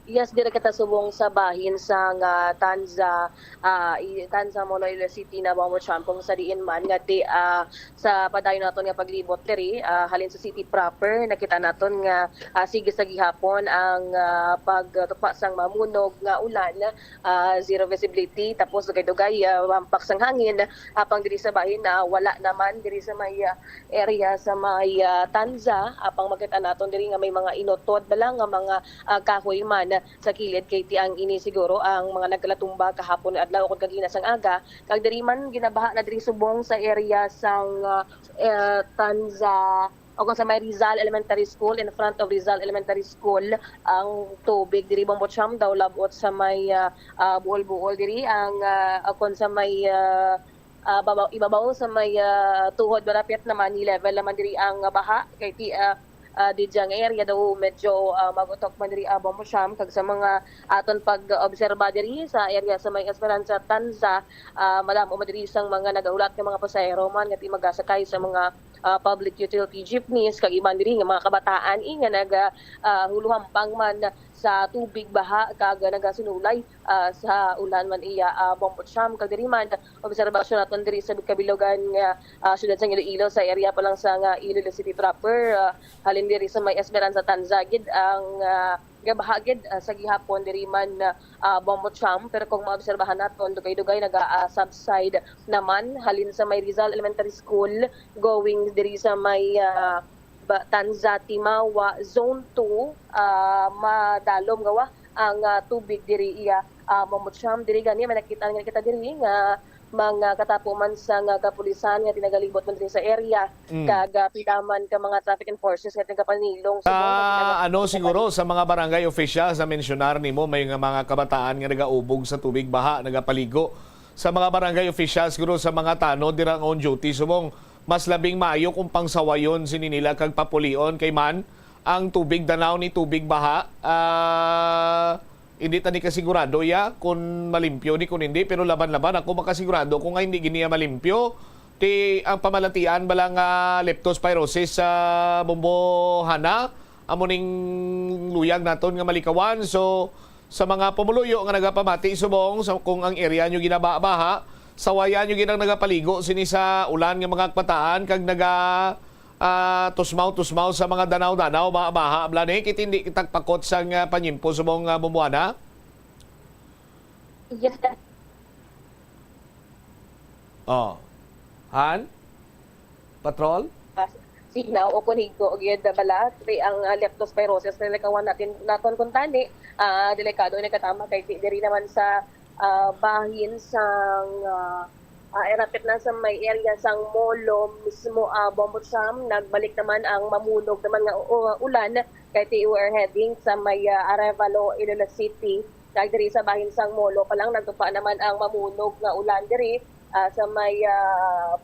Yes, diri kita subong sa bahin sa nga Tanza, ah, i-, Tanza Molo Iloilo City na Bombo Cham, kung sa diin man nga ti, ah, sa padayon naton nga paglibot diri, ah, halin sa city proper, nakita naton nga, ah, sige sa gihapon ang, ah, pagtukma sang mamunog nga ulan, ah, zero visibility, tapos dugay-dugay, ah, wampak sang hangin, apang diri sa bahin, ah, wala naman diri sa may, ah, area sa may, ah, Tanza, apang makita naton diri nga may mga inutod bala nga mga, ah, kahoy man sa kilid, kay ti ang ini siguro ang mga nagkalatumba kahapon nga adlaw o kagina sang aga, kag diri man ginabaha na diri subong sa area sang, ah, eh, Tanza o kung sa may Rizal Elementary School, in front of Rizal Elementary School, ang tubig diri, Bombo Cham, daw labot sa may, ah, ah, buol-buol diri ang, ah, o kung sa may, ah, ah, babaw, ibabaw sa may, ah, tuhod, malapit naman, ni level naman diri ang baha. Kay ti, ah, ah, di dyan nga area daw medyo, ah, magutok man diri, ah, Bombo Cham, kag sa mga aton pag-obserba diri sa area sa may Esperanza Tanza, ah, madamo man diri sang mga nagahulat nga mga pasahero man nga ti magasakay sa mga, ah, public utility jeepneys, kag iban diri nga mga kabataan, eh, nga naga, ah, huluhampang man sa tubig baha kag nagasinulay, ah, sa ulan man iya, ah, Bombo Cham. Kag diri man, obserbasyon naton diri sa kabilugan nga, ah, siyudad sang Iloilo, sa area pa lang sa nga Iloilo City proper, ah, halin diri sa may Esperanza Tanza gid ang, ah, gabaha gid, ah, sa gihapon diri man, ah, Bombo Cham. Pero kung maobserbahan naton, dugay-dugay naga, ah, subside naman halin sa may Rizal Elementary School going diri sa may, ah, ba-, Tanza Timawa Zone two, ah, madalom gawa ang, ah, tubig diri iya, ah, Bombo Cham. Diri gani may nakita, nakita diri nga mga katapo man sa nga kapulisan nga tinagalibot man diri sa area, Mm. kag, ah, pila man ka mga traffic enforcers nga nagapanilong subong sa Ah, ano siguro sa mga barangay officials na mensionar nimo, may nga mga kabataan nga nagaubog sa tubig baha, nagapaligo. Sa mga barangay officials siguro, sa mga tanod dira nga on duty subong, mas labing maayo kung pangsawayon sini nila kag papulion kay man ang tubig danaw ni tubig baha. Ah, hindi ta ni kasigurado ya kung malimpyo ni kung hindi, pero laban-laban ako makasigurado kung nga hindi gini ya malimpyo, ti ang pamalatian bala nga leptospirosis sa Bombo Hana, amo ning luyag naton nga malikawan. So, sa mga pumuluyo nga nagapamati subong sa kung ang area nyo ginabaha-baha, sawaya nyo gid ang nagapaligo sini sa ulan nga mga kabataan kag naga, ah, tusmaw-tusmaw sa mga danaw-danaw, baha-baha, bala ni, kit hindi kita pakot sa nga panyimpo subong, ah, Bombo Hana. Yes, sir. Oh. Han? Patrol? Ah, sinaw o kon higko gyud na bala, kay ang, ah, leptospirosis na likawan natin, naton kuntani, ah, delikado na katama kay di-, diri naman sa, ah, bahin sang, ah, Ah, irapit na sa may area sang Molo mismo, ah, Bombo Sam, nagbalik naman ang mamunog naman nga u-, ulan kay ti we are heading sa may, ah, Arevalo, Iloilo City. Kag diri sa bahin sang Molo pa lang, nagtupa naman ang mamunog nga ulan diri, ah, sa may, ah,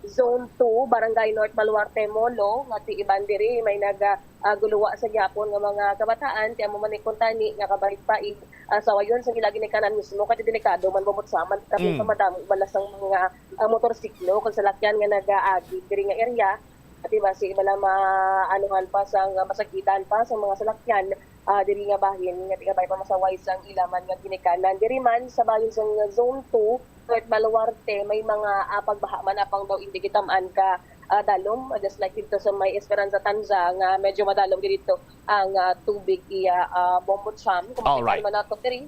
Zone two, Barangay North Baluarte, Molo, nga ti iban diri may naga, ah, guluwa sa gyapon nga mga kabataan, kaya mo man kuntani nga kabalit pa, ah, sa wayon sa ila ginikanan mismo, kay delikado man, bumot sa man, kami Mm. pa madamo bala sang mga, ah, motorsiklo kag salakyan nga nagaagi diri nga area. At iba si bala maanuhan pa sang masakitan pa sa mga salakyan, ah, diri nga bahin, nga tigabay pa masaway sang ila man nga ginikanan. Diri man sa bahin sang Zone two, North Baluarte, may mga, ah, pagbaha man apang daw hindi gitam-an ka, ah, dalom, just like dito sa may Esperanza Tanza, nga medyo madalom dito ang, ah, tubig iya, ah, Bombo Cham. Kung makita Alright. naman nato diri,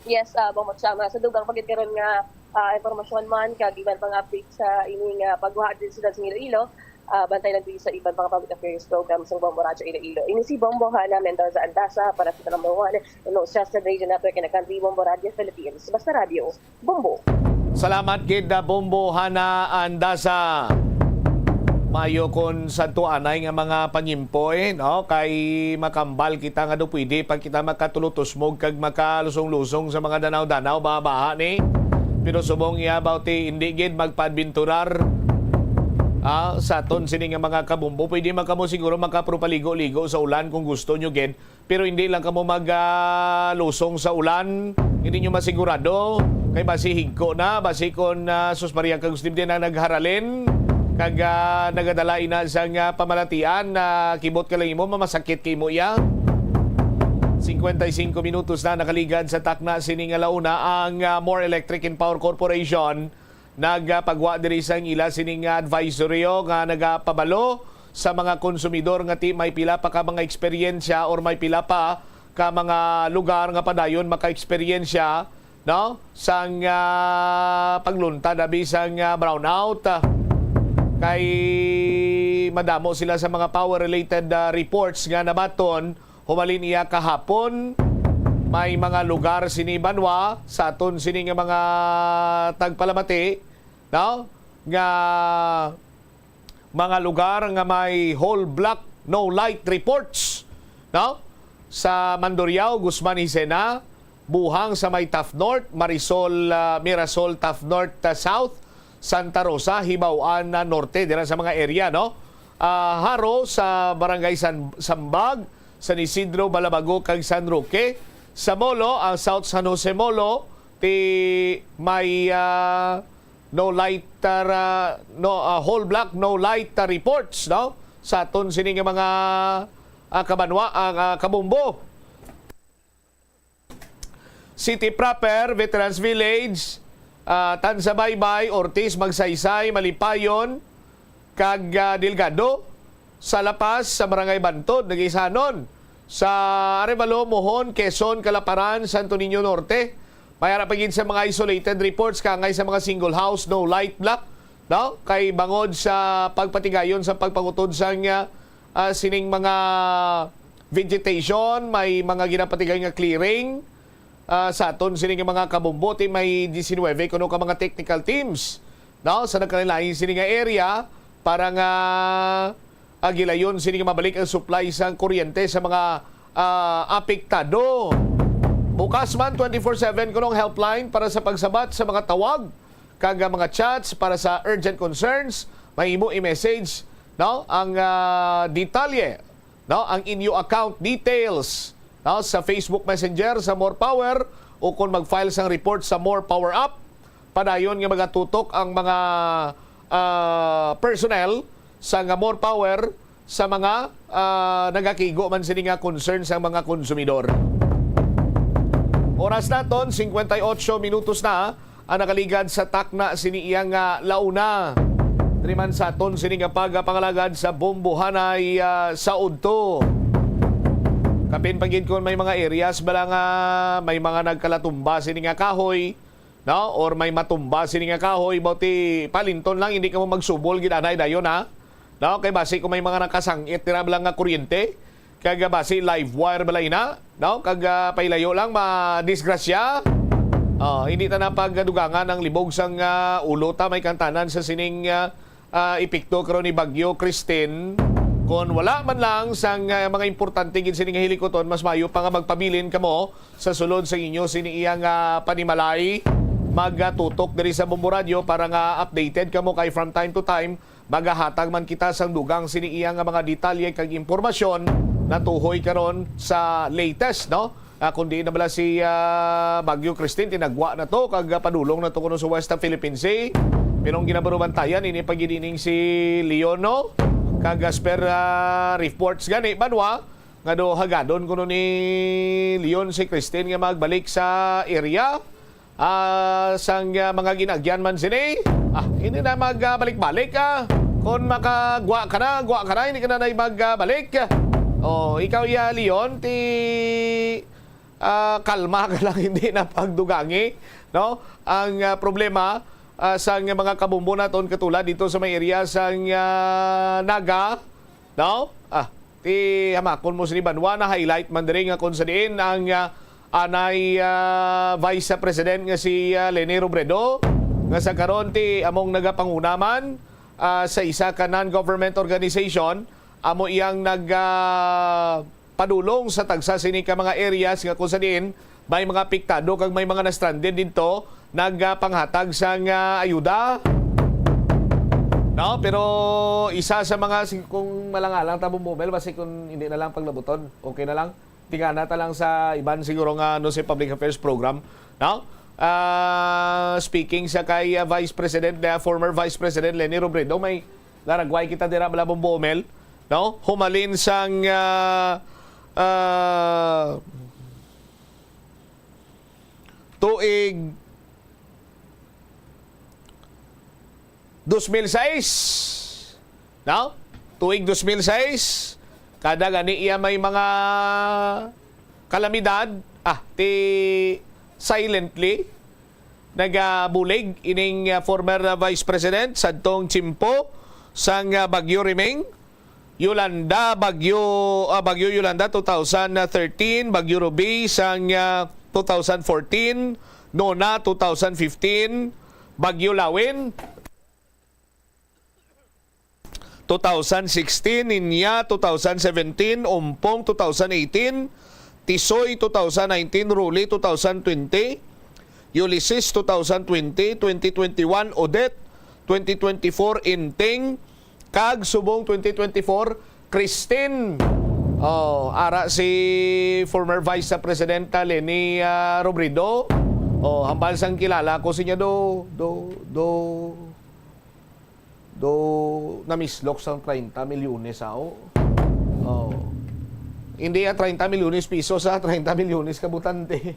yes, ah, Bombo Cham, ah, sa dugang pagkikaroon nga, ah, impormasyon man, kag iban pang update sa ining, ah, pagguha din sila sa Iloilo, ah, bantay lang diri sa iban pang public affairs program sa Bombo Radyo Iloilo. Ini si Bombo Hana Mendoza Andasa para sa Number One, the most trusted radio network in the country, Bombo Radyo Philippines. Basta Radyo, Bombo. Salamat gid, ah, Bombo Hana Andasa. Mayo kon sadto anay nga mga pangimpoy, no? Kay makambal kita nga do pwede pa kita makatulotusmog kag makalusong-lusong sa mga danaw-danaw, baha-baha ni. Pero subong iya, bawti, hindi gid magpaadventurar, ah, sa aton sini nga mga kabumbo. Pwede man kamo siguro makapropaligo-ligo sa ulan kung gusto nyo gid. Pero hindi lang kamo mag, ah, lusong sa ulan. Hindi nyo masigurado. Kay basi higko na, basi kon, ah, sus Maria, kag Gusti din na nagharalin. Kag, ah, nagadala ina sang, ah, pamalatian na kibot ka lang imo, mamasakit kay mo iya. Cincuenta y cinco minutos na nakaligad sa takna sini nga launa ang, ah, More Electric and Power Corporation nagapagwa diri sang ila sining advisory nga nagapabalo sa mga konsumidor nga ti may pila pa ka mga eksperyensya or may pila pa ka mga lugar nga padayon makaeksperyensya, no, sang, ah, pagluntad abi sang, ah, brownout. Kay madamo sila sa mga power-related, ah, reports nga nabaton. Humalin iya kahapon, may mga lugar sini banwa sa aton sini nga mga tagpalamati, no? Nga mga lugar nga may whole block no light reports, no? Sa Mandurriao, Guzman, Jisena, Buhang sa may Taft North, Marisol, ah, Mirasol, Taft North, ah, South, Santa Rosa, Hibaw-an, ah, Norte, dira sa mga area, no? Ah, Jaro sa Barangay San, Sambag, San Isidro, Balabago, kag San Roque. Sa Molo, ang South San Jose Molo, ti may, ah, no light, ah, ra-, no, ah, whole block, no light, ah, reports, no? Sa aton sini nga mga, ah, kabanwa, ang, ah, kabumbo. City proper, Veterans Village, ah, Tansabaybay, Ortiz, Magsaysay, Malipayon, kag, ah, Delgado. Sa La Paz, sa Barangay Bantod, Nagaisanon. Sa Arevalo, Mohon, Quezon, Calaparan, Santo Niño Norte. May ara pa gid sa mga isolated reports kaangay sa mga single house, no light block, no? Kay bangod sa pagpatigayon sa pagpangutod sang, ah, ah, sining mga vegetation, may mga ginapatigay nga clearing, ah, sa aton sini nga mga kabumbo, ti may diecinuebe kuno ka mga technical teams, no, sa nagkalain-lain sini nga area para nga, ah, gilayon sini nga mabalik ang supply sang kuryente sa mga, ah, apektado. Bukas man twenty-four seven kuno ang helpline para sa pagsabat sa mga tawag kag, ah, mga chats para sa urgent concerns. Mahimo i-message, no, ang, ah, detalye, no, ang inyo account details, no, sa Facebook Messenger sa More Power, o kung mag-file sang report sa More Power app. Padayon nga magatutok ang mga, ah, personnel sa nga More Power sa mga, ah, nagakigo man sini nga concern sa mga konsumidor. Oras naton, cincuenta y ocho minutos na. Ang nakaligad sa takna sini iya nga launa. Diri man sa aton sini nga pagapangalagad sa Bombohanay, ah, sa udto. Kapin pa gid kon may mga areas bala nga may mga nagkalatumba sini nga kahoy, no? Or may matumba sini nga kahoy, bawti palinton lang, hindi ka mo magsubol gid anay dayon, ha? No? Kay basi kung may mga nakasangit dira bala nga kuryente, kag basi live wire bala ina, no? Kag, ah, pailayo lang, madisgrasya. Ah, hindi ta na pagdugangan ang libog sang, ah, ulo ta, may kantanan sa sining, ah, ah, epekto karon ni Bagyo Christine. Kon wala man lang sang, ah, mga importante gid sini nga hilikuton, mas maayo pa nga magpabilin kamo sa sulod sa inyo sini iyang, ah, panimalay. Magtutok diri sa Bombo Radyo para nga updated kamo, kay from time to time magahatag man kita sang dugang sini iya nga mga detalye kag impormasyon natuhoy karon sa latest, no? Ah, kundi na bala si, ah, Bagyo Christine, tinagwa na to kag, ah, padulong na to kuno sa West Philippine Sea. Pero ang ginabarubantayan, ini pa gid ining si Leon, no? Kag as per, ah, reports gani, banwa, nga do hagadon kuno ni Leon si Christine nga magbalik sa area. Ah, sang, ah, mga ginagyan man sini. Ah, hindi na magbalik-balik, ah. Kung makagwa ka na, gwa ka na, hindi ka na na magbalik. Oh, ikaw, ya, Leon, ti, ah, kalma ka lang, hindi na pagdugangi, no? Ang, ah, problema, ah, sang mga kabumbo naton katulad dito sa may area sang, ah, Naga, no? Ah, ti hamakon mo sini banwa, na-highlight man diri nga kung sa diin ang, ah, anay, ah, Vice President nga si, ah, Leni Robredo, nga sa karon ti among nagapanguna man, ah, sa isa ka non-government organization, amo iyang nag, ah, padulong sa tagsa sini ka mga areas nga kung sa diin may mga apektado kag may mga na-stranded didto, nagapanghatag sang, ah, ayuda. No, pero isa sa mga, si-, kung malangalang ta, Bombo Mel, basi kung hindi na lang paglabuton, okay na lang. Tingana ta lang sa iban siguro nga, ano, si public affairs program, no? Ah, speaking sa kay, ah, Vice President, ah, former Vice President Leni Robredo, may laragway kita dira bala, Bombo Mel, no? Humalin sang, ah, ah, tuig dos mil sais, no? Tuig dos mil sais, kada gani iya may mga kalamidad, ah, ti silently nagabulig ining, ah, former, ah, Vice President sadtong tiyempo sang, ah, Bagyo Riming. Yolanda, Bagyo, ah, Bagyo Yolanda, two thousand thirteen, Bagyo Ruby sang, ah, two thousand fourteen, Nona, two thousand fifteen, Bagyo Lawin, two thousand sixteen, Niña, two thousand seventeen, Ompong, two thousand eighteen, Tisoy, two thousand nineteen, Ruli, two thousand twenty, Ulysses, two thousand twenty, twenty twenty-one, Odette, twenty twenty-four, Inting, kag subong twenty twenty-four, Christine. Oh, ara si former Vice President, ah, Leni, ah, Robredo. Oh, hambal sang kilala ko siya do, do, do, do namislok sang treinta milyones, ah, oh. Oh. Hindi, ah, treinta milyones piso, sa treinta milyones ka botante.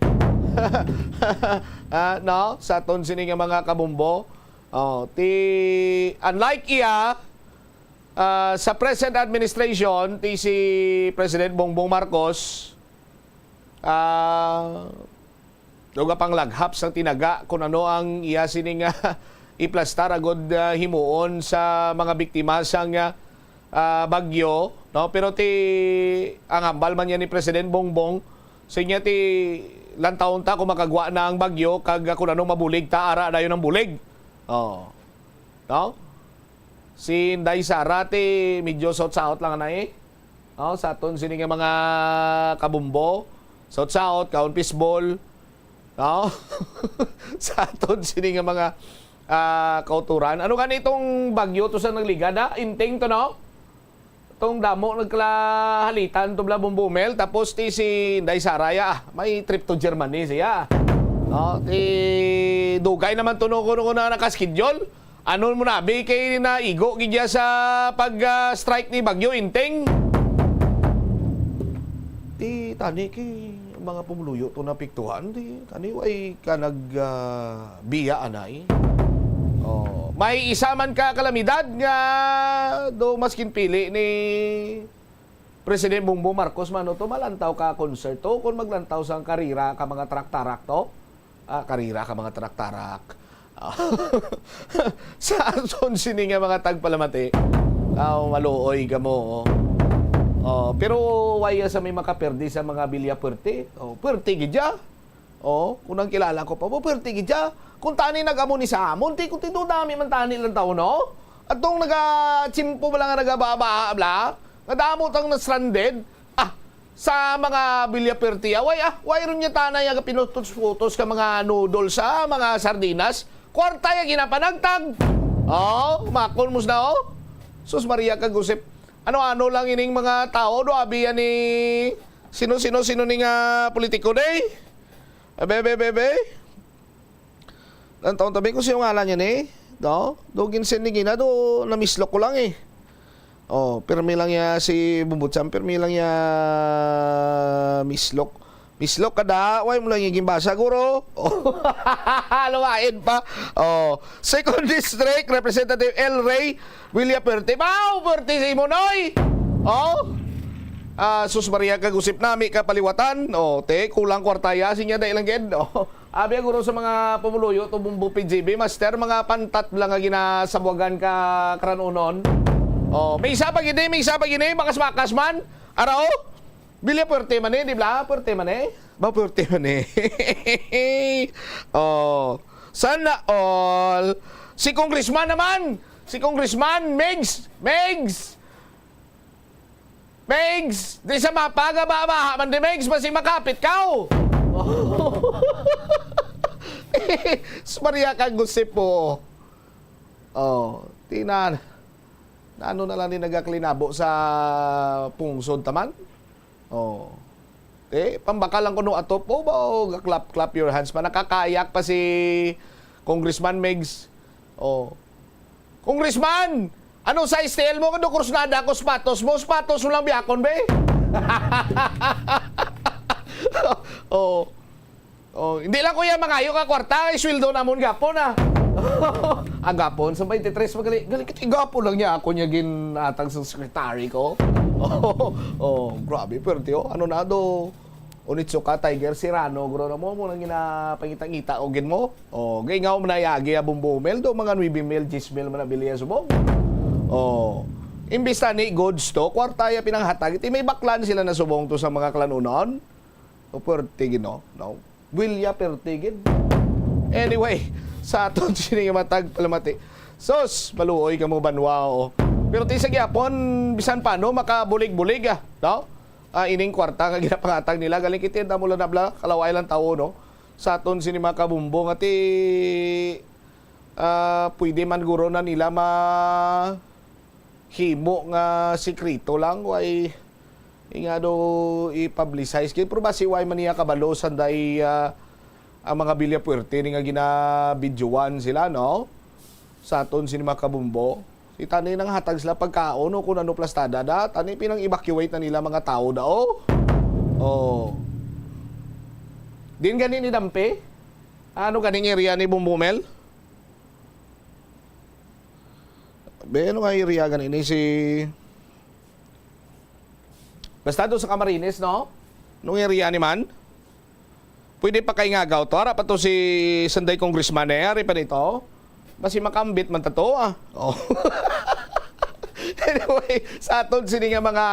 Ah, no? Sa aton sini nga mga kabumbo. Oh, ti, unlike iya, ah, sa present administration, ti si President Bongbong Marcos, ah, nagapanglaghap sang tinaga kung ano ang iya sini nga iplastar agud, ah, himuon sa mga biktima sang, ah, ah, bagyo, no? Pero ti, ang hambal man niya ni President Bongbong, sa niya ti, lantawon ta kung makagwa na ang bagyo, kag, ah, kung anong mabulig ta, ara dayon ang bulig. Oh. No? Si Inday Sara ti medyo saot-saot lang na eh. No? Sa aton sini nga mga kabumbo, saot-saot, kaon fishball. No? Sa aton sini nga mga, ah, kauturan. Ano gani itong bagyo to sa nagligad, ha? Inting to, no? Tong damo nagkalahalitan to bala, Bombo Mel, tapos ti si Inday Sara ya, ah, may trip to Germany siya. No, ti dugay naman to no, kuno, kuno na nakaschedule. Ano mo na, abi, kay naigo gid ya sa pag, ah, strike ni Bagyo Inting. Ti tani kay mga pumuluyo to napiktuhan, ti tani way ka nag, ah, biya anay. Oh, may isa man ka kalamidad nga do maskin pili ni President Bongbong Marcos man to, malantaw ka concert to, kung maglantaw sang karira ka mga tarak-tarak to. Ah, karira ka mga tarak-tarak. Sa aton sini nga mga tagpalamati, ah, maluoy ka mo, oh. Oh, pero waya sa may makaperdi sa mga bilya puwerte. Oh, puwerte gid ya. Oh, kung nang kilala ko pa, mapwerti gid siya. Kung tani nag-amo ni sa amon, ti kung tindo dami man tani lang tawo, no? Atong nagatsimpo bala nga nagababa bala, nga damo tang na-stranded. Ah, sa mga Villaperte, ah, way, ah, way ron niya tanay nga pinutos-putos ka mga noodles, ah, mga sardinas. Kwarta ya ginapanagtag. Oh, makon mo na, oh. Sus Maria kag Josep. Ano-ano lang ining mga tao, do, abi yan ni sino, sino, sino ni nga politiko, day? Abe, abe, abe, abe. Ang taon tabi ko siya ngalan niya ni, no? Do ginsin ni gina, do namislok ko lang eh. Oh, pirmi lang niya si Bumbutsam, pirmi lang niya mislok. Mislok ka da, way mo lang yung gimbasa, guro. Oh, lumain pa. Oh, second District, Representative El Rey Villaperte. Wow, perte si Monoy! Oh, ah, sus Maria, kagusip nami kapaliwatan. Oh, te, kulang kwartaya, sinya dahil lang gid. Oh, abi ang guro sa mga pumuluyo, to Bumbo P G B, master, mga pantat lang nga ginasabwagan ka karanunon. Oh, may isa pa gini, may isa pa gini, makas-makas man. Ara, oh. Villaperte man eh, di ba? Perte man eh. Ba, perte man eh. Oh, sana all. Si Congressman naman. Si Congressman, Migs, Migs. Migs, di sa mapa, gaba-, baha man di, Migs, basi makapit ka, oh. Sus Maria kag Josep po. Oh, tinan. Ano na lang din nagaklinabo sa pungsod taman? Oh. Eh, pambakal lang kuno ato po ba? Oh, clap, clap your hands pa. Nakakayak pa si Congressman Migs. Oh. Congressman, ano size T L mo? Kado krusnada ko sapatos mo. Sapatos mo lang biyakon, be. Oh. Oh, hindi lang, kuya, mangayo ka kwarta, kay sweldo namon gapon, ah. Agapon sa twenty-three, magali, gali, kit-, igapon lang niya ako niya ginatag sa secretary ko. Oh, oh, grabe, pwerte, oh. Ano na do? Onitsuka, Tiger, Serrano, guro na mo, mo nang ginapangita-ngita, o gid mo. Oh, gay nga, manayagi, ah, Bumbo Mel, do, mga nuebe mil, diyes mil, man nabiliya subong. Oh, imbis na ni goods to, kwarta ya pinanghatag, iti may baklan sila na subong to sa mga klanunon. O, pwerte gid, no? No? Wilya perte gid. Anyway, sa aton sini nga matag palamati. Sus, maluoy kamo banwa, oh. Pero ti sa gyapon, bisan pa, no, makabulig-bulig, ah, no? Ah, ining kwarta nga ginapangatag nila, galing kiti, damo lang nabla, kalaway lang tawo, no? Sa aton sini mga kabumbo, nga ti, ah, pwede man guro na nila ma-, himo nga sikreto lang, way, nga do i-publicize gid. Pero basi way man niya kabalo sanday, ah, ang mga Villaperte ni nga ginabidyoan sila, no? Sa aton sini mga kabumbo. Si tani nang hatag sila pagkaon o kung ano plastada da, tani pinang-evacuate na nila mga tao da, oh. Oh. Din gani ni Dampe? Ano ganing area ni Bumbumel? Be, ano nga area gani ni si, basta doon sa Camarines, no? Nung area ni man? Pwede pa kay ngagaw to. Ara pa to si Sanday Congressman eh. Ari pa nito. Basi makambit man ta to, ah. Oh. Anyway, sa aton sini nga mga,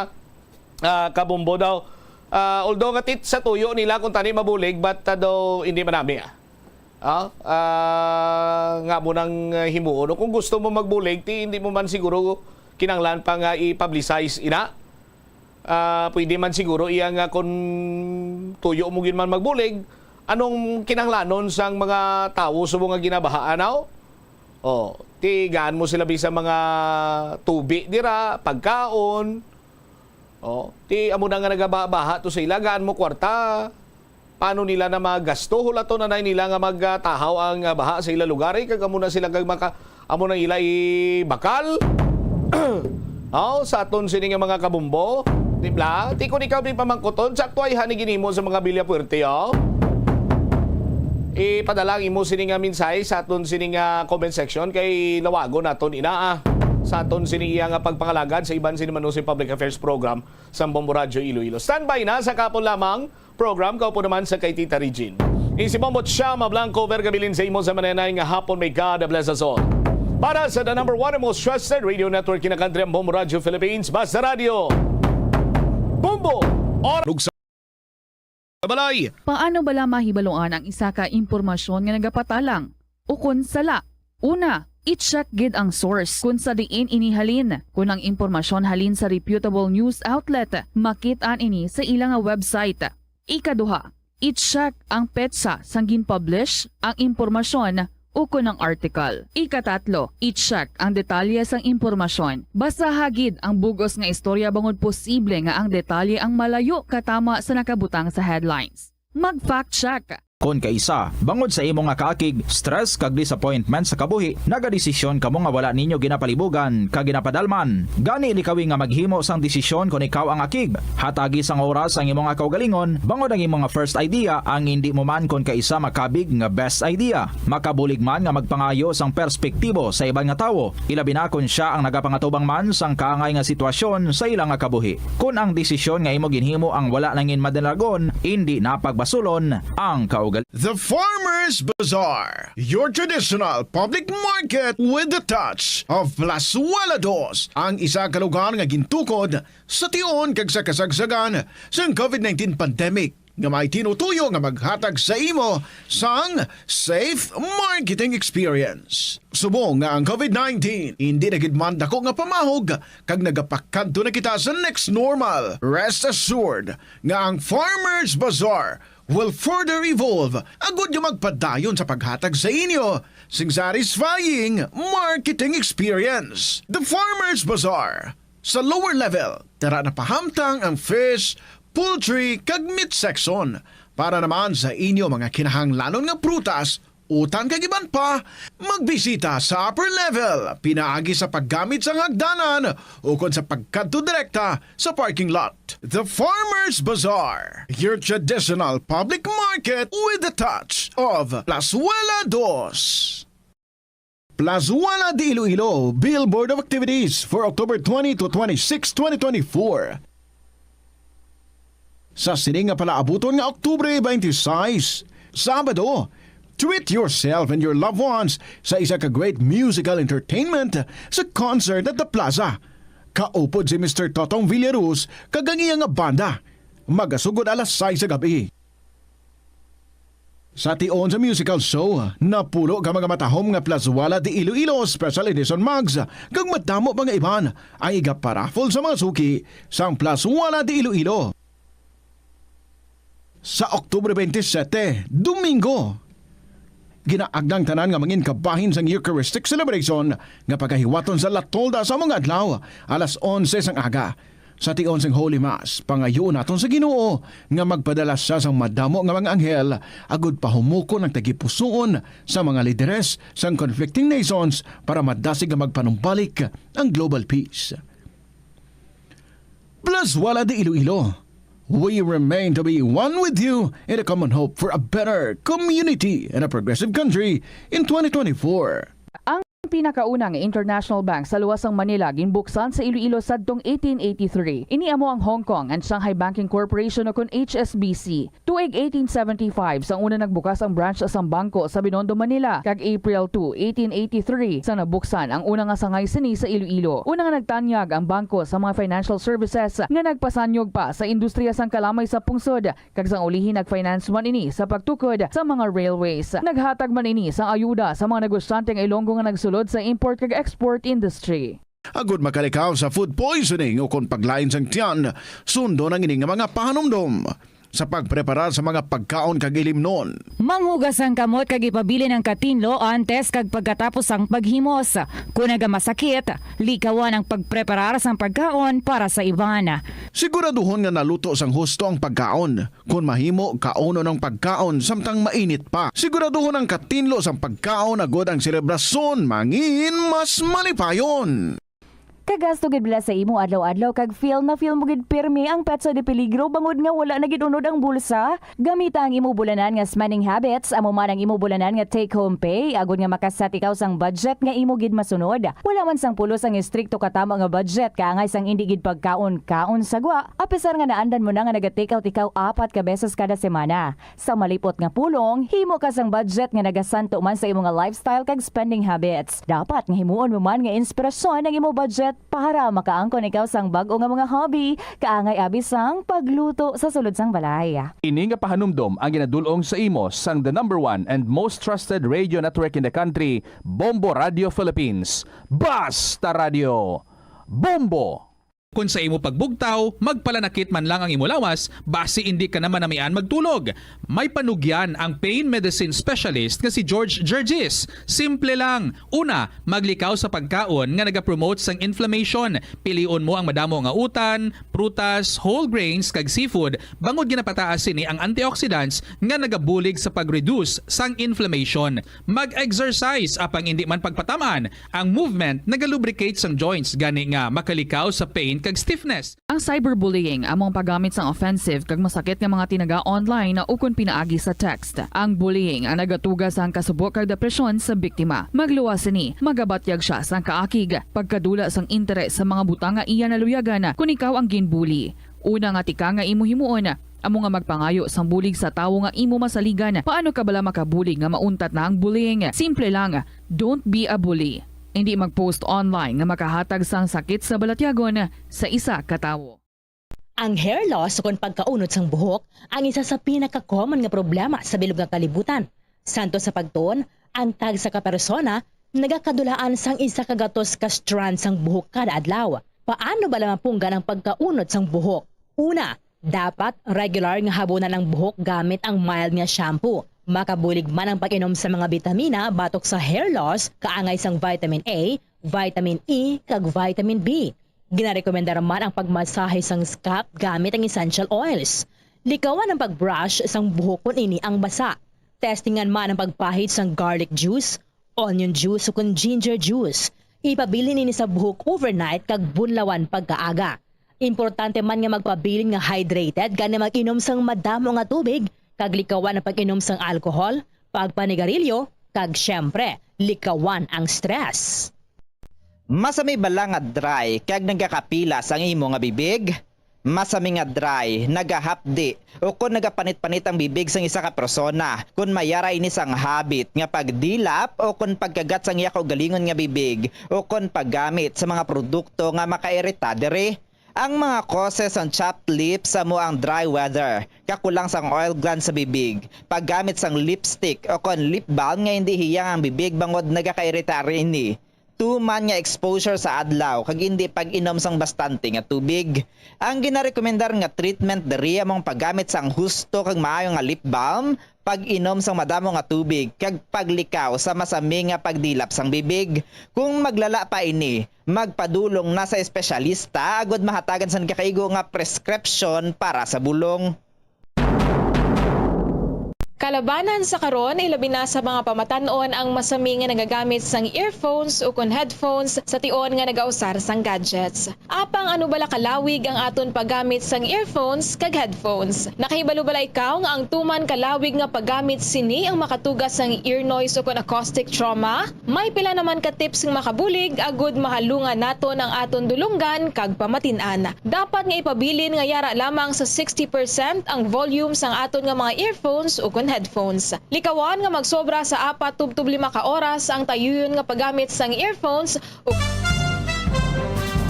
ah, kabumbo daw. Ah, although nga tit sa tuyo nila kung tani mabulig, but, ah, daw hindi manami, ah. Ah, ah, nga mo nang, ah, himuon. Kung gusto mo magbulig, ti hindi mo man siguro kinanglan pa nga i-publicize ina. Ah, pwede man siguro iya nga kung tuyo mo gid man magbulig, anong kinahanglanon sang mga tawo subong nga ginabahaan, aw? Oh, ti gaan mo sila bisan mga tubi dira, pagkaon. Oh, ti amo na nga nagabaha to sa ila, gaan mo kwarta. Paano nila na magasto? Hulaton na nila nga magtahaw ang, ah, baha sa ila lugar, eh, kag amo na sila kag maka-, amo na ila ibakal. Oh, sa aton sini nga mga kabumbo, di bla? Ti kun ikaw di pamangkuton, sa aktuay hani ginimo sa mga Villaperte, oh. Ipadala ang imo sini nga mensahe sa aton sini nga comment section kay lawagon naton ina, ah. Sa aton sini iya nga pagpangalagad sa iban sini man si Public Affairs Program sa Bombo Radyo Iloilo. Standby na sa kapon lamang program, kaupo naman sa kay Tita Regine. Isi Bombo Chama Blanco, Verga Bilin sa imo sa manenay nga hapon. May God bless us all. Para sa the number one and most trusted radio network in the country, ang Bombo Radio Philippines, Basta Radio. Bombo! Or Balay. Paano bala mahibaluan ang isa ka impormasyon nga nagapatalang ukon sala? Una, i-check gid ang source kung sa diin ini halin. Kung ang impormasyon halin sa reputable news outlet, makit-an ini sa ila nga website. Ikaduha, i-check ang petsa sang gin-publish ang impormasyon ukon ang article. Ikatatlo, i-check ang detalye sang impormasyon. Basaha gid ang bug-os nga istorya bangod posible nga ang detalye ang malayo katama sa nakabutang sa headlines. Mag-fact check. Kon kaisa, bangod sa imo nga kaakig, stress kag disappointment sa kabuhi, nagadesisyon kamo nga wala ninyo ginapalibugan kag ginapadalman. Gani likawi nga maghimo sang desisyon kon ikaw ang akig. Hatagi sang oras ang imo nga kaugalingon, bangod ang imo nga first idea ang indi mo man kon kaisa makabig nga best idea. Makabulig man nga magpangayo sang perspektibo sa iban nga tawo, ilabi na kon sia ang nagapangatubang man sang kaangay nga sitwasyon sa ila nga kabuhi. Kon ang desisyon nga imo ginhimo ang wala nangin madalagon, indi na pagbasulon ang kaugalingon. The Farmers Bazaar, your traditional public market with the touch of Plazuela Dos, ang isa ka lugar nga gintukod sa tion kag sa kasagsagan sang COVID nineteen pandemic, nga may tinutuyo nga maghatag sa imo sang safe marketing experience. Subong nga ang COVID nineteen hindi na gid man dako nga pamahog kag nagapakadto na kita sa next normal, rest assured nga ang Farmers Bazaar will further evolve agud nga magpadayon sa paghatag sa inyo sing satisfying marketing experience. The Farmers Bazaar. Sa lower level, tara na pahamtang ang fish, poultry, kag meat section. Para naman sa inyo mga kinahanglanon nga prutas, utan kag iban pa, magbisita sa upper level pinaagi sa paggamit sang hagdanan ukon sa pagkadto direkta sa parking lot. The Farmers Bazaar, your traditional public market with the touch of Plazuela Dos. Plazuela de Iloilo, Billboard of Activities for October twenty to twenty-six, twenty twenty-four. Sa sini nga palaabuton nga Oktubre twenty-six, Sabado, treat yourself and your loved ones sa isa ka great musical entertainment sa concert at the plaza. Kaupod si Mister Totong Villaruz kag ang iya nga banda. Magasugod alas sais sa gab-i. Sa tion sa musical show, napulo ka mga matahom nga Plazuela de Iloilo Special Edition mugs kag madamo pa nga iban ang igaparaffle sa mga suki sang Plazuela de Iloilo. Sa Oktubre twenty-seven, Domingo, ginaagnang tanan nga mangin kabahin sang Eucharistic celebration nga pagahiwaton sa La Tolda sa mga adlaw, alas onse sang aga. Sa tion sang Holy Mass, pangayuon naton sa Ginoo nga magpadala sia sang madamo nga mga anghel agud pahumukon ang tagipusoon sa mga lideres sang conflicting nations para madasig nga magpanumbalik ang global peace. Plazuela de Iloilo, we remain to be one with you in a common hope for a better community and a progressive country in twenty twenty-four. Ang pinakauna nga international bank sa luwas sang Manila ginbuksan sa Iloilo sadtong eighteen eighty-three. Ini amo ang Hong Kong and Shanghai Banking Corporation, o kon H S B C. Tuig eighteen seventy-five sang una nagbukas ang branch sang bangko sa Binondo, Manila, kag April two, eighteen eighty-three sang nabuksan ang una nga sangay sini sa Iloilo. Una nga nagtanyag ang bangko sa mga financial services nga nagpasanyog pa sa industriya sang kalamay sa pungsod, kag sang ulihi nag-finance man ini sa pagtukod sa mga railways. Naghatag man ini sang ayuda sa mga negosyante nga Ilonggo nga nagsulod sa import kag export industry. Agud makalikaw sa food poisoning o kon paglain sang tiyan, sundon ang ini nga mga pahanumdom. Sa pagpreparar sa mga pagkaon kag ilimnon. Manghugas ang kamot kag ipabilin ang katinlo antes kag pagkatapos sang paghimos. Kon nagamasakit, likawan ang pagpreparar sang pagkaon para sa iban. Siguraduhon nga naluto sang husto ang pagkaon. Kon mahimo, kaunon ang pagkaon samtang mainit pa. Siguraduhon ang katinlo sang pagkaon agud ang selebrasyon mangin mas malipayon. Kagasto gid bala sa imo adlaw-adlaw kag feel na feel mo gid pirmi ang petsa de peligro bangod nga wala na gid unod ang bulsa? Gamita ang imo bulanan nga spending habits, amo man ang imo bulanan nga take-home pay, agud nga maka-set ikaw sang budget nga imo gid masunod. Wala man sang pulos ang estrikto katama nga budget, kaangay sang indi gid pagkaon-kaon sa gwa, apisar nga naandan mo na nga naga-take out ikaw apat ka beses kada semana. Sa malipot nga pulong, himo ka sang budget nga nagasanto man sa imo nga lifestyle kag spending habits. Dapat nga himuon mo man nga inspirasyon ang imo budget Para makaangkon ikaw sang bag-o nga mga hobby, kaangay abi sang pagluto sa sulod sang balay. Ini nga pahanumdom ang ginadul-ong sa imo sang the number one and most trusted radio network in the country, Bombo Radio Philippines. Basta Radio! Bombo! Kon sa imo pagbugtaw, magpalanakit man lang ang imo lawas, basi indi ka na manamian magtulog. May panugyan ang pain medicine specialist nga si George Gergis. Simple lang. Una, maglikaw sa pagkaon nga nagapromote sang inflammation. Pilion mo ang madamo nga utan, prutas, whole grains, kag seafood, bangod ginapataas sini ang antioxidants nga nagabulig sa pag-reduce sang inflammation. Mag-exercise, apang indi man pagpataman. Ang movement nagalubricate sang joints, gani nga makalikaw sa pain kag stiffness. Ang cyberbullying amo ang paggamit sang offensive kag masakit nga mga tinaga online ukon pinaagi sa text. Ang bullying ang nagatuga sang kasubo kag depresyon sa biktima. Magluwas sini, magabatyag sia sang kaakig, pagkadula sang interes sa mga butang nga iya naluyagan kon ikaw ang ginbully. Una nga tikang nga imo himuon amo nga magpangayo sang bulig sa tawo nga imo masaligan. Paano ka bala makabulig nga mauntat na ang bullying? Simple lang, don't be a bully. Indi mag-post online nga makahatag sang sakit sa balatyagon sa isa ka tawo. Ang hair loss ukon pagkaunod sang buhok ang isa sa pinaka-common nga problema sa bilog nga kalibutan. Santo sa pagtuon, ang tagsa ka persona nagakadulaan sang isa ka gatos ka strand sang buhok kada adlaw. Paano bala mapunggan ang pagkaunod sang buhok? Una, dapat regular nga habunan ang buhok gamit ang mild nga shampoo. Makabulig man ang pag-inom sa mga bitamina batok sa hair loss, kaangay sang vitamin A, vitamin E, kag vitamin B. Ginarekomendar man ang pagmasahe sang scalp gamit ang essential oils. Likawan ang pag-brush sang buhok kon ini ang basa. Testingan man ang pagpahid sang garlic juice, onion juice, ukon ginger juice. Ipabilin ini sa buhok overnight kag bunlawan pagkaaga. Importante man nga magpabilin nga hydrated, gani mag-inom sang madamo nga tubig, kag likawan ang pag-inom sang alcohol, pagpanigarilyo, kag, siyempre, likawan ang stress. Masami bala nga dry kag nagakapilas ang imo nga bibig? Masami nga dry, nagahapdi, ukon nagapanit-panit ang bibig sang isa ka persona kon may ara ini sang habit nga pagdilap ukon pagkagat sang iya kaugalingon nga bibig ukon paggamit sa mga produkto nga makairita diri. Ang mga causes sang chapped lips amo ang dry weather, kakulang sang oil glands sa bibig, paggamit sang lipstick ukon lip balm nga indi hiyang ang bibig bangod nagakairita ini, tuman nga exposure sa adlaw kag indi pag-inom sang bastante nga tubig. Ang ginarekomendar nga treatment diri amo ang paggamit sang husto kag maayo nga lip balm, pag-inom sang madamo nga tubig, kag paglikaw sa masami nga pagdilap sang bibig. Kung maglala pa ini, magpadulong na sa espesyalista agud mahatagan sang gakaigo nga prescription para sa bulong. Kalabanan sa karon, ilabi na sa mga pamatan-on ang masami nga nagagamit sang earphones ukon headphones sa tion nga nagausar sang gadgets. Apang ano bala kalawig ang aton paggamit sang earphones kag headphones? Nakahibalo bala ikaw nga ang tuman kalawig nga paggamit sini ang makatuga sang ear noise ukon acoustic trauma? May pila naman ka tips nga makabulig agud mahalungan naton ang aton dulonggan kag pamatin-an. Dapat nga ipabilin nga yara lamang sa sixty percent ang volume sang aton nga mga earphones ukon headphones. Likawan nga magsobra sa apat tubtob lima ka oras ang tayuyon nga paggamit sang earphones.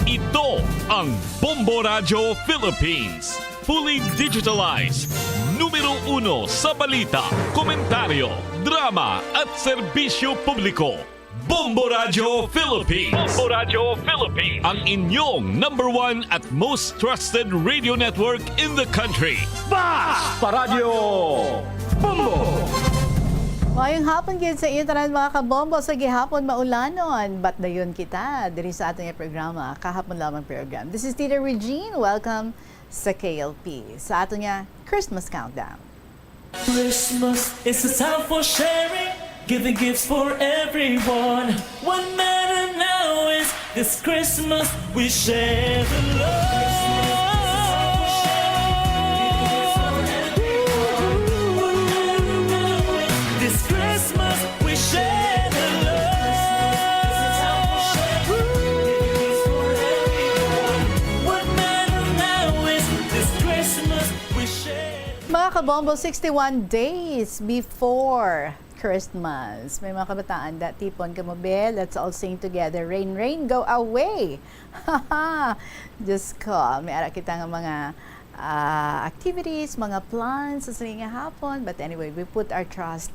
Ito ang Bombo Radyo Philippines. Fully digitalized. Numero uno sa balita, komentaryo, drama at serbisyo publiko. Bombo Radyo Philippines. Bombo Radyo Philippines. Ang inyong number one at most trusted radio network in the country. Basta Radyo Bombo! Maayong hapon gid sa inyo tanan, mga kabombo. Sa gihapon maulanon, but dayon kita diri sa aton nga programa, kahapon lamang program. This is Tita Regine. Welcome sa K L P, sa aton nga Christmas Countdown. Christmas is a time for sharing, giving gifts for everyone. What matter now is this Christmas we share the love. This Christmas we share the love. What matter now is this Christmas we share. Mga kabombo, sixty-one days before Christmas. May mga kabataan, da, tipon kamo, be. Let's all sing together. Rain, rain, go away. Diyos ko, may ara kita nga mga, ah, activities, mga plans sa sini nga hapon. But anyway, we put our trust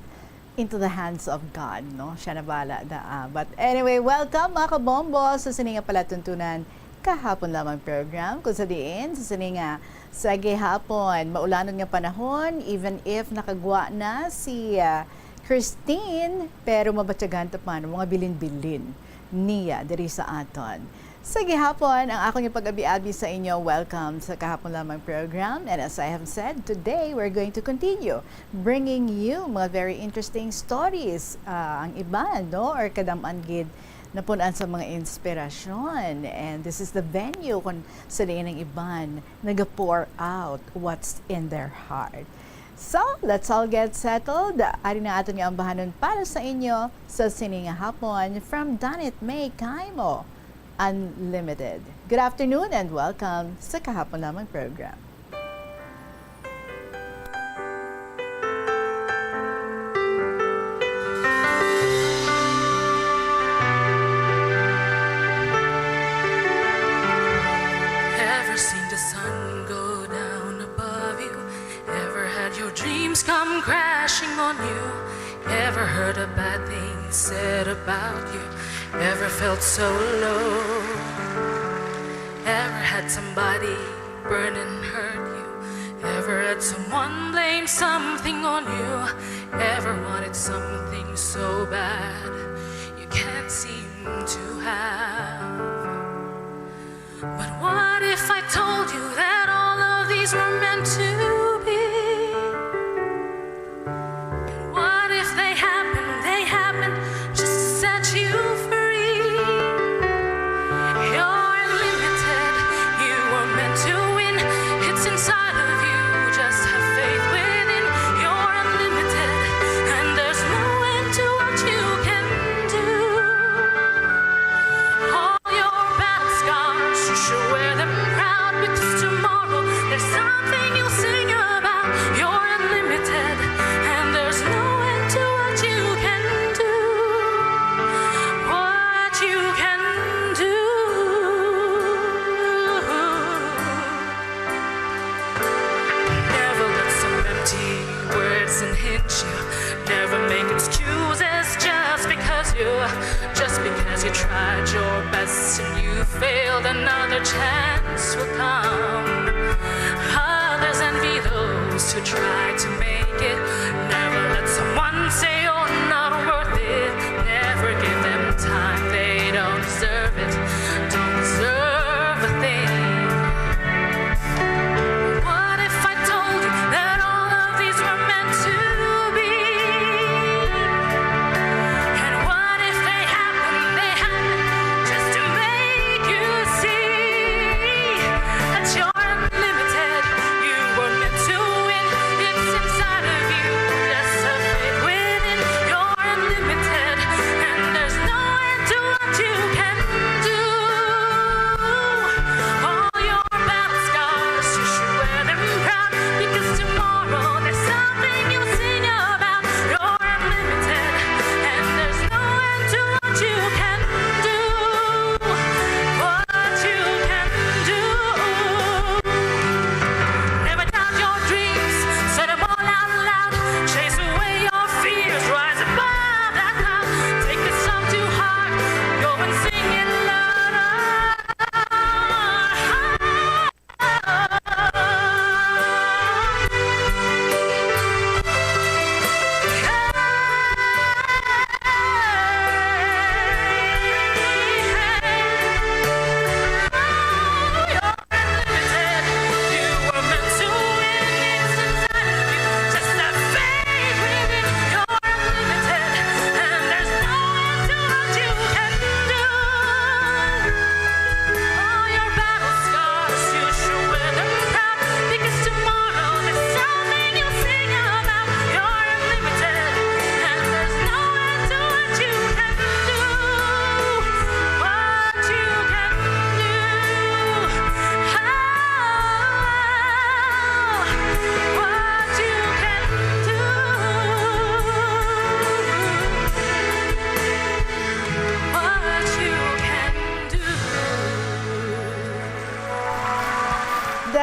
into the hands of God, no? Siya na bala da, ah. But anyway, welcome, mga kabombo, sa sini nga palatuntunan kahapon lamang program, kung sa diin, sa sini nga sa gihapon, maulanon nga panahon, even if nakagwa na si, ah, Christine, pero mabatyagan ta pa ang mga bilin-bilin niya diri sa aton. Sa gihapon, ang akong ipag-abi-abi sa inyo, welcome sa kahapon lamang program. And as I have said, today we're going to continue bringing you mga very interesting stories. Ah, ang iban, no? Or kadam-an gid napun-an sa mga inspirasyon. And this is the venue kung sa diin ang iban naga-pour out what's in their heart. So, let's all get settled. Ari na aton nga ambahanon para sa inyo sa sini nga hapon from Danit May Kaimo Unlimited. Good afternoon and welcome sa Kahapon Lamang program. Ever seen the sun go down above you? Ever had your dreams come crashing on you? Ever heard a bad thing said about you? Ever felt so low? Ever had somebody burn and hurt you? Ever had someone blame something on you? Ever wanted something so bad you can't seem to have? But what if I told you that all of these were meant to be? And what if they happen, they happen just to set you free? You're unlimited, you were meant to win. It's inside of you, just have faith within. You're unlimited, and there's no end to what you can do. All your battle scars, you should wear them proud, because tomorrow there's something you'll sing about. You're unlimited, and there's no end to what you can do. What you can do. Never let some empty words unhinge you. Never make excuses just because you, just because you tried your best and you failed. Another chance will come. Others envy those who try to make it. Never let someone say you're not worth it. Never give them time, they don't deserve it. Don't deserve a thing. What if I told you that all of these were meant to be? And what if they happen, they happen just to make you see that you're unlimited? You were meant to win. It's inside of you. Just have faith within.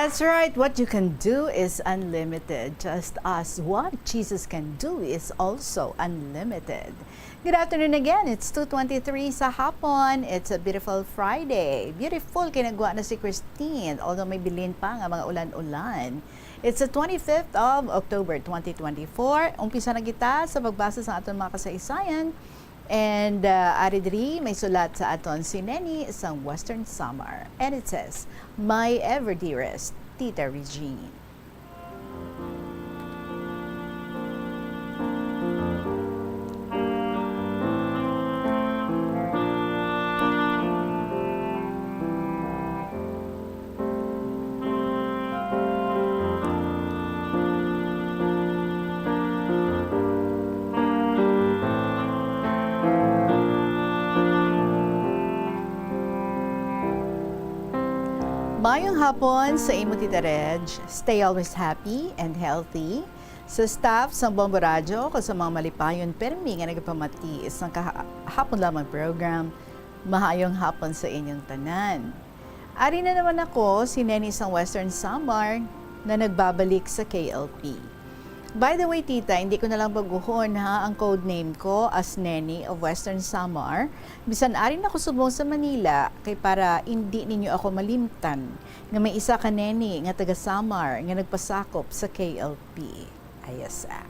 That's right. What you can do is unlimited, just as what Jesus can do is also unlimited. Good afternoon again. It's two twenty-three sa hapon. It's a beautiful Friday. Beautiful kay nagwa na si Christine, although may bilin pa nga mga ulan-ulan. It's the twenty-fifth of October, twenty twenty-four. Umpisa na kita sa pagbasa sa aton mga kasaysayan. And, uh, ari diri may sulat sa aton si Neni sang Western Samar. And it says, "My ever dearest Tita Regine." Mayong hapon sa imo, Tita Reg. Stay always happy and healthy. Sa staff sang Bombo Radyo, kag sa mga malipayon permi nga nagapamati sang kaha-, hapon lamang program, maayong hapon sa inyong tanan. Ari na naman ako, si Neni sang Western Samar, na nagbabalik sa K L P. By the way, tita, hindi ko na lang baguhon, ha, ang code name ko as Neni of Western Samar. Bisan ari na ko subong sa Manila, kay para indi ninyo ako malimtan nga may isa ka Neni nga taga Samar nga nagpasakop sa K L P. Ayos, ah.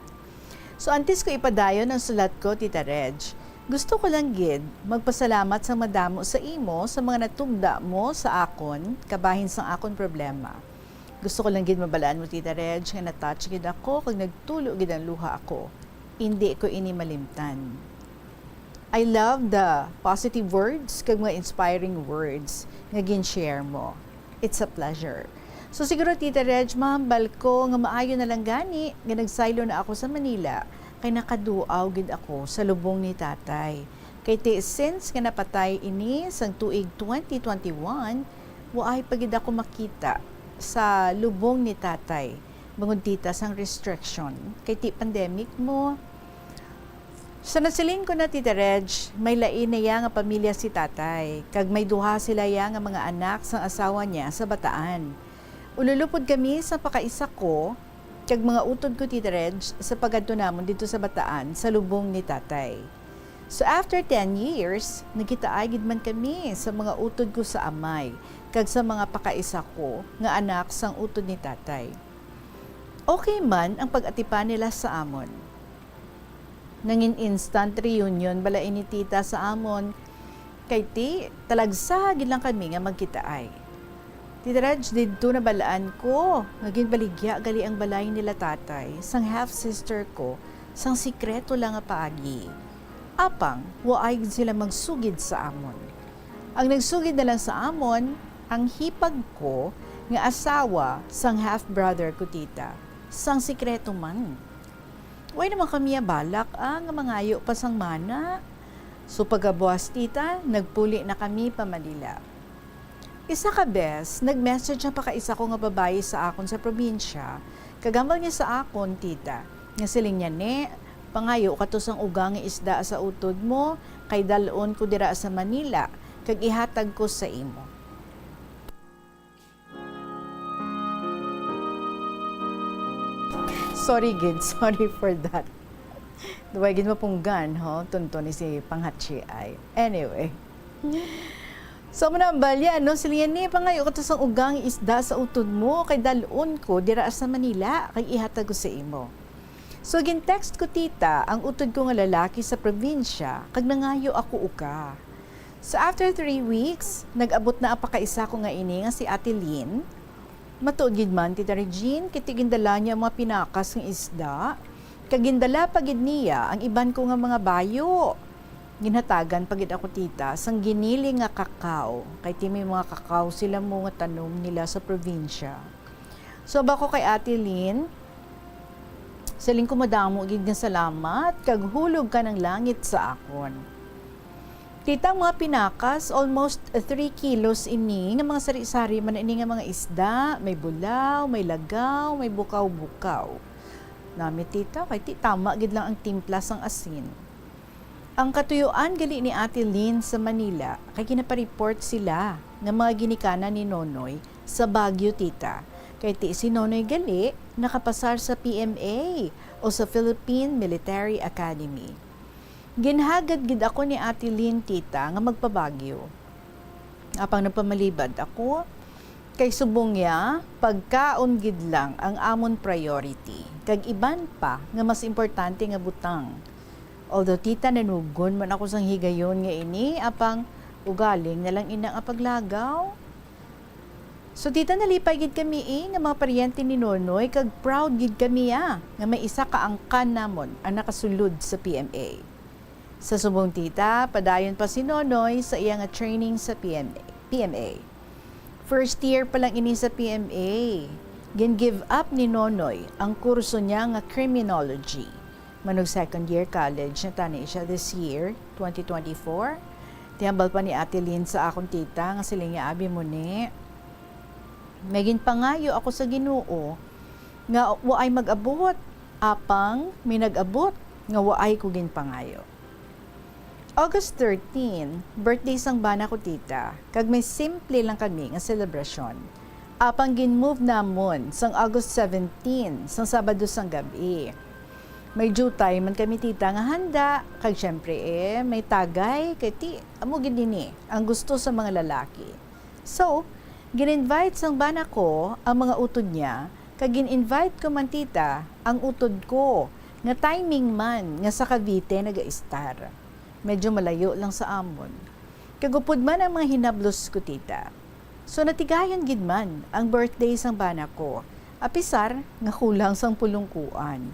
So, antes ko ipadayon ang sulat ko, Tita Reg, gusto ko lang gid magpasalamat sang madamo sa imo sa mga natugda mo sa akon kabahin sang akon problema. Gusto ko lang gid mabalaan mo, Tita Reg, nga na-touch gid ako kag nagtulo gid ang luha ako. Indi ko ini malimtan. I love the positive words kag mga inspiring words nga gin-share mo. It's a pleasure. So siguro, Tita Reg, mahambal ko nga maayo na lang gani nga nagsaylo na ako sa Manila, kay nakaduaw gid ako sa lubong ni Tatay. Kay ti, since nga napatay ini sang tuig twenty twenty-one, waay pa gid ako makita sa lubong ni Tatay, bangod, tita, sang restriction, kay ti pandemic mo. Sa nasiling ko na, Tita Reg, may lain na iya nga pamilya si Tatay, kag may duha sila iya nga mga anak sang asawa niya sa Bataan. Ululupod kami sa pakaisa ko kag mga utod ko, Tita Reg, sa pag-adto namon didto sa Bataan sa lubong ni Tatay. So, after ten years, nagkitaay gid man kami sa mga utod ko sa amay kag sa mga pakaisa ko nga anak sang utod ni Tatay. Okay man ang pag-atipan nila sa amon. Nangin instant reunion bala ini, tita, sa amon, kay ti talagsa gid lang kami nga magkitaay. Tita Reg, didto nabalaan ko nga ginbaligya gali ang balay nila Tatay sang half-sister ko sang sikreto lang nga paagi. Apang waay gid sila magsugid sa amon. Ang nagsugid na lang sa amon, ang hipag ko nga asawa sang half-brother ko, tita, sang sikreto man. Way naman kami balak, ah, nga mangayo pa sang mana. So, pagkabuas, tita, nagpuli na kami pa Manila. Isa ka bes, nag-message ang pakaisa ko nga babayi sa akon sa probinsya, kag hambal niya sa akon, tita, nga siling niya, "Ne, pangayo ka to sang uga nga isda sa utod mo, kay dal-on ko dira sa Manila, kag ihatag ko sa imo." Sorry gid, sorry for that. Duway gid mapunggan, ho, tunto ni si Panghatsi ay. Anyway. So, manambal yan, no? Sila yan, ni, pangayo ka to sang ugang isda sa utod mo, kay dal-on ko dira sa Manila, kay ihatag ko sa imo. So, gin-text ko, tita, ang utod ko nga lalaki sa probinsya, kag nangayo ako uga. So, after three weeks, nag-abot na ang pakaisa ko nga ini nga si Ate Lynn. Matuod gid man, Tita Regine, kay ti gindala niya ang mga pinakas nga isda, kag gindala pa gid niya ang iban ko nga mga bayo. Ginhatagan pa gid ako, tita, sang ginili nga kakao, kay ti may mga kakao sila mo nga tanom nila sa probinsya. So, ba ko kay Ate Lynn, siling ko madamo gid nga salamat, kag hulog ka ng langit sa akon. Tita, mga pinakas, almost three kilos ini nga mga sari-sari man ini nga mga isda, may bulaw, may lagaw, may bukaw-bukaw. Nami, tita, kay ti tama gid lang ang timpla sang asin. Ang katuyuan gali ni Ate Lynn sa Manila, kay ginapareport sila nga mga ginikanan ni Nonoy sa Baguio, tita. Kay ti si Nonoy gali nakapasar sa P M A o sa Philippine Military Academy. Ginhagad gid ako ni Ate Lynn, tita, nga magpa-Baguio. Apang nagpamalibad ako, kay subong niya, pagkaon gid lang ang amon priority, kag iban pa nga mas importante nga butang. Although, tita, nanugon man ako sang higayon nga ini, apang ugaling na lang ina nga paglagaw. So, tita, nalipay gid kami, eh, nga mga paryente ni Nonoy, kag proud gid kami, ah, nga may isa ka angkan namon ang nakasulod sa P M A. Sa subong, tita, padayon pa si Nonoy sa iya nga training sa P M A, P M A. First year pa lang ini sa P M A, gin-give up ni Nonoy ang kurso niya nga criminology. Manug second year college na tani siya this year, twenty twenty-four. Tihambal pa ni Ate Lynn sa akon, tita, nga siling niya, "Abi mo ni, may ginpangayo ako sa Ginoo nga waay mag-abot, apang may nag-abot nga waay ko ginpangayo." August thirteen, birthday sang bana ko, tita, kag may simple lang kami nga selebrasyon. Apang gin-move namon sang August seventeen, sang Sabado sang gab-i. May jutay man kami, tita, nga handa, kag siyempre, eh, may tagay, kay ti, amo gid ini ang gusto sa mga lalaki. So, gin-invite sang bana ko ang mga utod niya, kag gin-invite ko man, tita, ang utod ko, nga timing man nga sa Cavite nagaistar. Medyo malayo lang sa amon. Kag upod man ang mga hinablos ko, tita. So, natigayon gid man ang birthday sang bana ko, apisar nga kulang sang pulungkuan.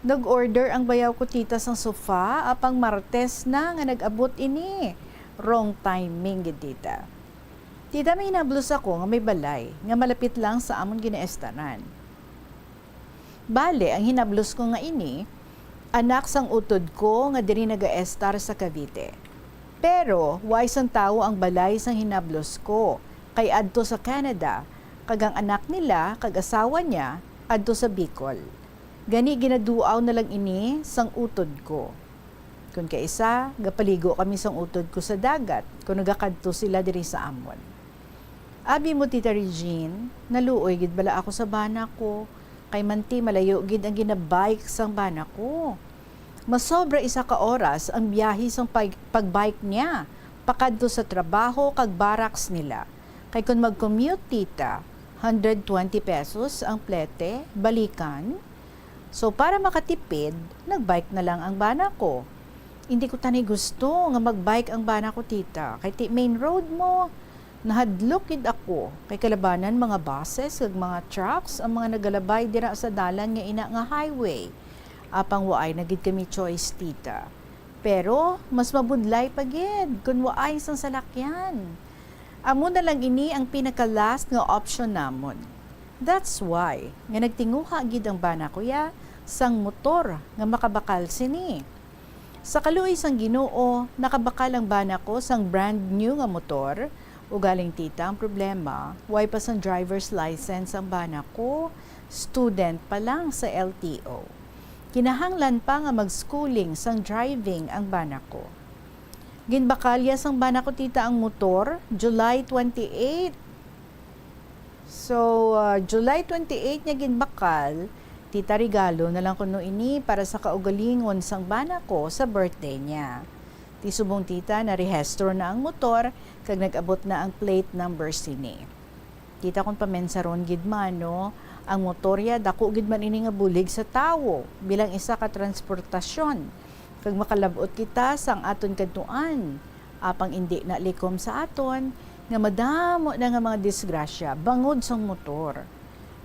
Nag-order ang bayaw ko, tita, sang sofa, apang Martes na nga nag-abot ini. Wrong timing gid, tita. Tita, may hinablos ako nga may balay nga malapit lang sa amon ginaestaran. Bale, ang hinablos ko nga ini, anak sang utod ko nga diri nagaestar sa Cavite. Pero, waay sang tawo ang balay sang hinablos ko, kay adto sa Canada, kag ang anak nila kag asawa niya adto sa Bicol. Gani, ginaduaw na lang ini sang utod ko. Kon kaisa, gapaligo kami sang utod ko sa dagat kon nagakadto sila diri sa amon. Abi mo, Tita Regine, naluoy gid bala ako sa bana ko, kay manti malayo gid ang ginabike sang bana ko. Masobra isa ka oras ang biyahe sang pag-, pag-bike niya, pakadto sa trabaho kag barracks nila. Kay kon mag-commute, tita, hundred twenty pesos ang plete, balikan. So, para makatipid, nag-bike na lang ang bana ko. Hindi ko tani gusto nga mag-bike ang bana ko, tita, kay ti main road mo. Nahadlok gid ako, kay kalabanan mga buses kag mga trucks ang mga nagalabay dira sa dalan nga ina nga highway. Apang waay na gid kami choice, tita. Pero mas mabudlay pa gid kon waay sang salakyan. Amo na lang ini ang pinaka-last nga option namon. That's why nga nagtinguha gid ang bana ko ya sang motor nga makabakal sini. Sa kaluoy sang Ginoo, nakabakal ang bana ko sang brand new nga motor. Ugaling, tita, ang problema, way pa sang driver's license ang bana ko. Student pa lang sa L T O. Kinahanglan pa nga mag-schooling sang driving ang bana ko. Ginbakal ya sang bana ko, tita, ang motor, July twenty-eight. So, ah, July twenty-eight niya ginbakal, tita, regalo na lang kuno ini para sa kaugalingon sang bana ko sa birthday niya. Ti subong, tita, narehistro na ang motor kag nag-abot na ang plate number sini. Tita, kon pamensaron gid man, no, ang motor ya, dako gid man ini nga bulig sa tawo bilang isa ka transportasyon, kag makalab-ot kita sang aton kadtuan. Apang indi na likom sa aton nga madamo na nga mga disgrasya bangod sang motor.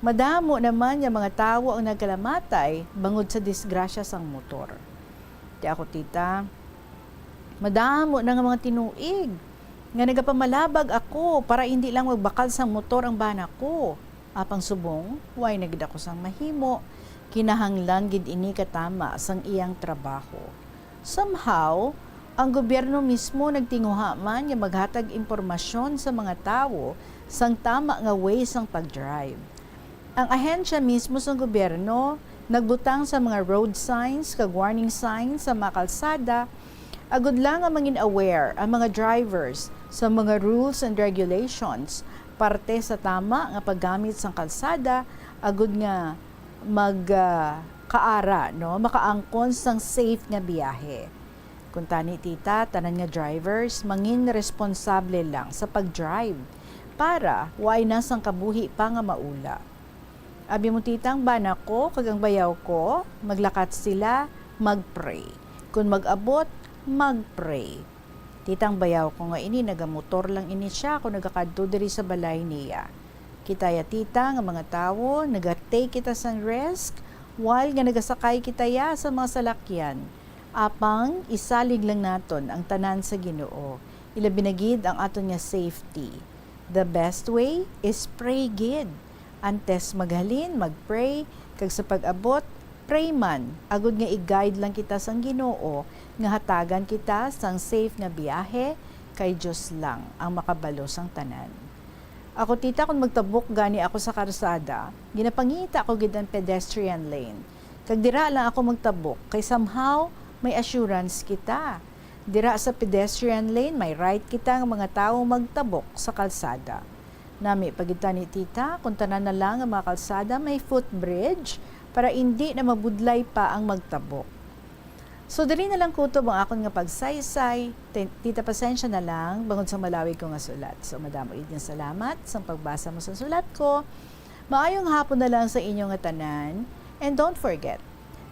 Madamo naman nga mga tawo ang nagkalamatay bangod sa disgrasya sang motor. Ti ako, tita, madamo na nga mga tinuig nga nagapamalabag ako para indi lang magbakal sang motor ang bana ko. Apang subong, way na gid ako sang mahimo. Kinahanglan gid ini katama sang iyang trabaho. Somehow, ang gobyerno mismo nagtinguha man nga maghatag impormasyon sa mga tawo sang tama nga way sang pag-drive. Ang ahensya mismo sang gobyerno nagbutang sa mga road signs kag warning signs sa mga kalsada, agud lang nga mangin-aware ang mga drivers sa mga rules and regulations parte sa tama nga paggamit sang kalsada agud nga mag, ah, kaara, no, makaangkon sang safe nga biyahe. Kuntani, tita, tanan nga drivers mangin responsable lang sa pag-drive para waay na sang kabuhi pa nga maula. Abi mo, tita, ang bana ko kag ang bayaw ko, maglakat sila, mag-pray. Kon mag-abot, mag-pray. Tita, ang bayaw ko nga ini, nagamotor lang ini siya kon nagakadto diri sa balay niya. Kita ya, tita, nga mga tawo, nagatake kita sang risk, while nga nagasakay kita ya sa mga salakyan. Apang isalig lang naton ang tanan sa Ginoo, ilabi na gid ang aton nga safety. The best way is pray gid. Antes maghalin, mag-pray, kag sa pag-abot, pray man, agud nga i-guide lang kita sang Ginoo nga hatagan kita sang safe nga biyahe, kay Dios lang ang makabalo sang tanan. Ako, tita, kon magtabok gani ako sa karsada, ginapangita ko gid ang pedestrian lane. Kag dira lang ako magtabok, kay somehow may assurance kita. Dira sa pedestrian lane, may right kita nga mga tawo magtabok sa kalsada. Nami pa gid tani, tita, kung tanan na lang nga mga kalsada may footbridge para indi na mabudlay pa ang magtabok. So, diri na lang kutob ang akon nga pagsaysay. Ti-, tita, pasensya na lang bangod sa malawig ko nga sulat. So, madamo gid nga salamat sa pagbasa mo sa sulat ko. Maayong hapon na lang sa inyo nga tanan. And don't forget,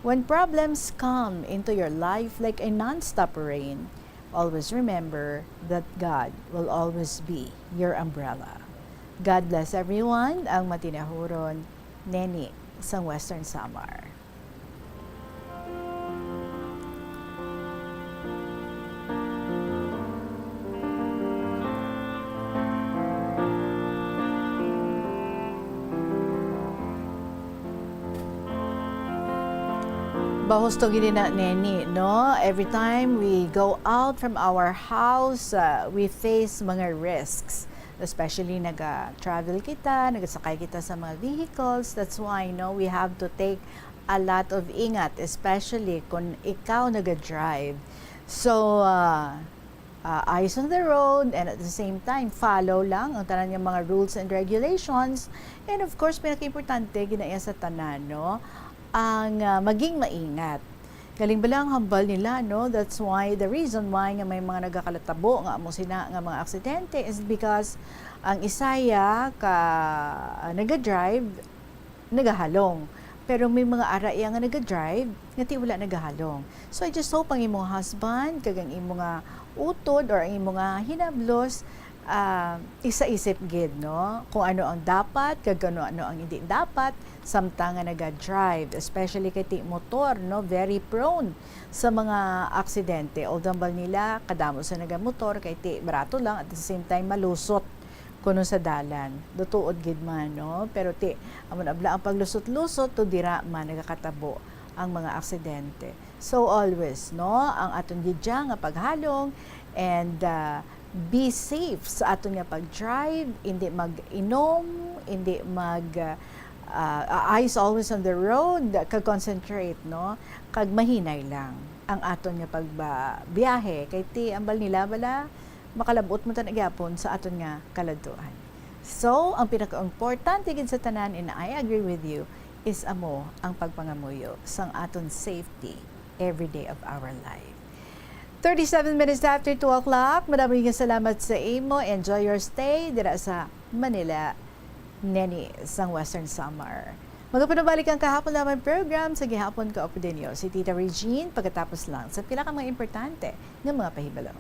when problems come into your life like a non-stop rain, always remember that God will always be your umbrella. God bless everyone. Ang matinahuron, Neni, sang Western Samar. Bahusto gid na, Neni, no? Every time we go out from our house, uh, we face mga risks. Especially naga-travel kita, nagasakay kita sa mga vehicles. That's why, no, we have to take a lot of ingat, especially kung ikaw naga-drive. So, uh, uh, eyes on the road, and at the same time, follow lang ang tanan nga mga rules and regulations. And of course, pinakaimportante, ginaiya sa tanan, no, ang, uh, maging maingat. Galing bala ang hambal nila, no? That's why, the reason why nga may mga nagakalatabo nga amo sina nga mga aksidente is because ang isaya ka, uh, naga-drive, nagahalong. Pero may mga ara iya nga naga-drive nga ti wala nagahalong. So, I just hope ang imong husband kag ang imo nga utod or ang imo nga hinablos, ah, isaisip gid, no, kung ano ang dapat kag kung ano ang hindi dapat samtang nga naga-drive, especially kay ti motor, no, very prone sa mga aksidente. Although hambal nila kadamo sa nagamotor kay ti barato lang, at the same time malusot kuno sa dalan. Tuod gid man, no? Pero ti, amo na bala ang paglusot-lusot, to dira man nagakatabo ang mga aksidente. So always, no, ang aton gid dya nga paghalong and, ah, be safe sa aton nga pag-drive, hindi mag-inom, hindi mag, ah, ah, eyes always on the road, kag concentrate, no? Kag mahinay lang ang aton nga pagbiyahe. Kay ti, ambal nila bala, makalabot mo ta na gyapon sa aton nga kaladtuan. So, ang pinakaimportante gid sa tanan, and I agree with you, is amo ang pagpangamuyo sang aton safety every day of our life. Thirty-seven minutes after two o'clock, madamo nga salamat sa imo. Enjoy your stay dira sa Manila, Neni, sang Western Samar. Magapanubalik ang Kahapon Lamang program sa gihapon. Kaupod ninyo si Tita Regine pagkatapos lang sa pila ka mga importante nga mga pahibalo.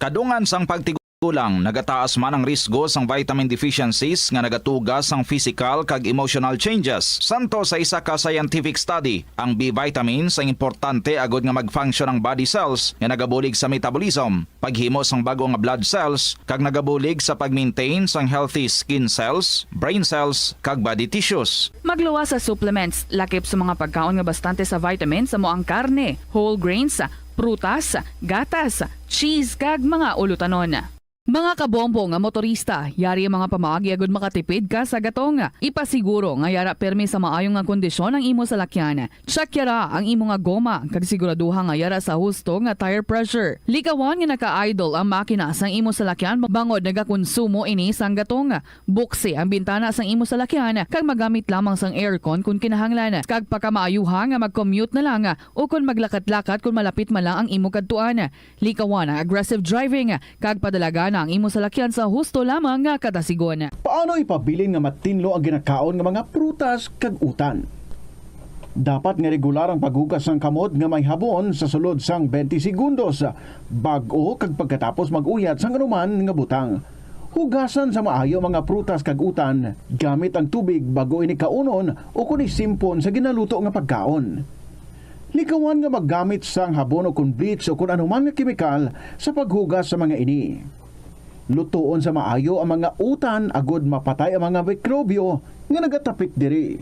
Kadungan sang pagtigulang, nagataas man ang risgo sang vitamin deficiencies nga nagatuga sang physical kag emotional changes. Santo sa isa ka scientific study, ang B vitamins ang importante agud nga mag-function ang body cells nga nagabulig sa metabolism, paghimo sang bag-o nga blood cells, kag nagabulig sa pag-maintain sang healthy skin cells, brain cells, kag body tissues. Magluwas sa supplements, lakip sa mga pagkaon nga bastante sa vitamins amo ang karne, whole grains, prutas, gatas, cheese, kag mga ulutanon. Mga kabombo nga motorista, yari ang mga pamaagi agud makatipid ka sa gatong. Ipasiguro nga yara pirmi sa maayo nga kondisyon ang imo salakyan. Check yara ang imo nga goma, kag siguraduha nga yara sa husto nga tire pressure. Likawan nga naka-idle ang makina sang imo salakyan bangod nagakonsumo ini sang gatong. Buksi ang bintana sang imo salakyan kag magamit lamang sang aircon kon kinahanglan, kag pakamaayuha nga mag-commute na lang o kon maglakat-lakat kon malapit man lang ang imo kadtuan. Likawan ang aggressive driving kag padalagana ang imo salakyan sa husto lamang nga kadasigon. Paano ipabilin nga matinlo ang ginakaon nga mga prutas kag utan? Dapat nga regular ang paghugas sang kamot nga may habon sa sulod sang twenty segundos, bag-o kag pagkatapos mag-uyat sang anuman nga butang. Hugasan sa maayo ang mga prutas kag utan gamit ang tubig bag-o ini kaunon o kon isimpon sa ginaluto nga pagkaon. Likawan nga maggamit sang habon o kon bleach o kon anuman nga kemikal sa paghugas sa mga ini. Lutoon sa maayo ang mga utan agud mapatay ang mga mikrobyo nga nagatapik diri.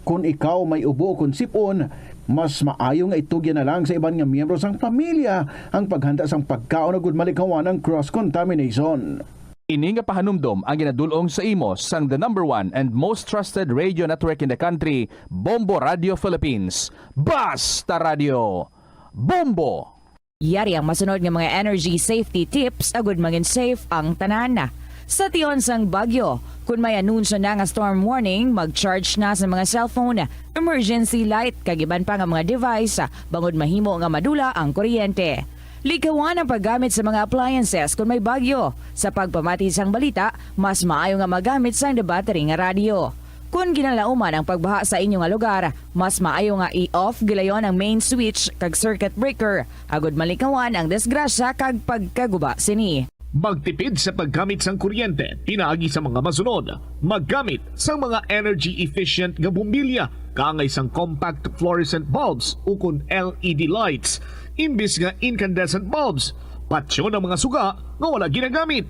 Kon ikaw may ubo o kon sip-on, mas maayo nga itugyan na lang sa iban nga miyembro sang pamilya ang paghanda sang pagkaon agud malikawan ang cross contamination. Ini nga pahanumdom ang ginadul-ong sa imo sang the number one and most trusted radio network in the country, Bombo Radio Philippines. Basta Radio, Bombo! Yari ang masunod nga mga energy safety tips agud mangin safe ang tanan. Sa tion sang bagyo, kun may anunsyo na nga storm warning, mag-charge na sa mga cellphone, emergency light, kag iban pa nga mga device, bangod mahimo nga madula ang kuryente. Likawan ang paggamit sa mga appliances kon may bagyo. Sa pagpamati sang balita, mas maayo nga magamit sang the battery nga radyo. Kon ginalauman ang pagbaha sa inyo nga lugar, mas maayo nga i-off gilayon ang main switch kag circuit breaker, agud malikawan ang disgrasya kag pagkaguba sini. Magtipid sa paggamit sang kuryente pinaagi sa mga masunod: maggamit sang mga energy-efficient nga bombilya kaangay sang compact fluorescent bulbs ukon L E D lights imbis nga incandescent bulbs. Patyon ang mga suga nga wala ginagamit.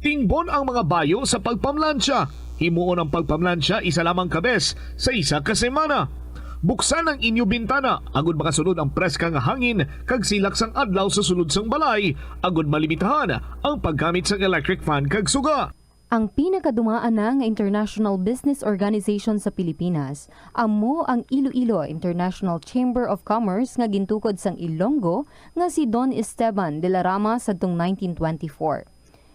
Tingbon ang mga bayo sa pagpamlansya. Himuon ang pagpamlansya isa lamang ka bes sa isa ka semana. Buksan ang inyo bintana agud makasulod ang preska nga hangin kag silak sang adlaw sa sulod sang balay, agud malimitahan ang paggamit sang electric fan kag suga. Ang pinakadumaan na nga international business organization sa Pilipinas amo ang Iloilo International Chamber of Commerce nga gintukod sang Ilonggo nga si Don Esteban de la Rama sadtong nineteen twenty-four.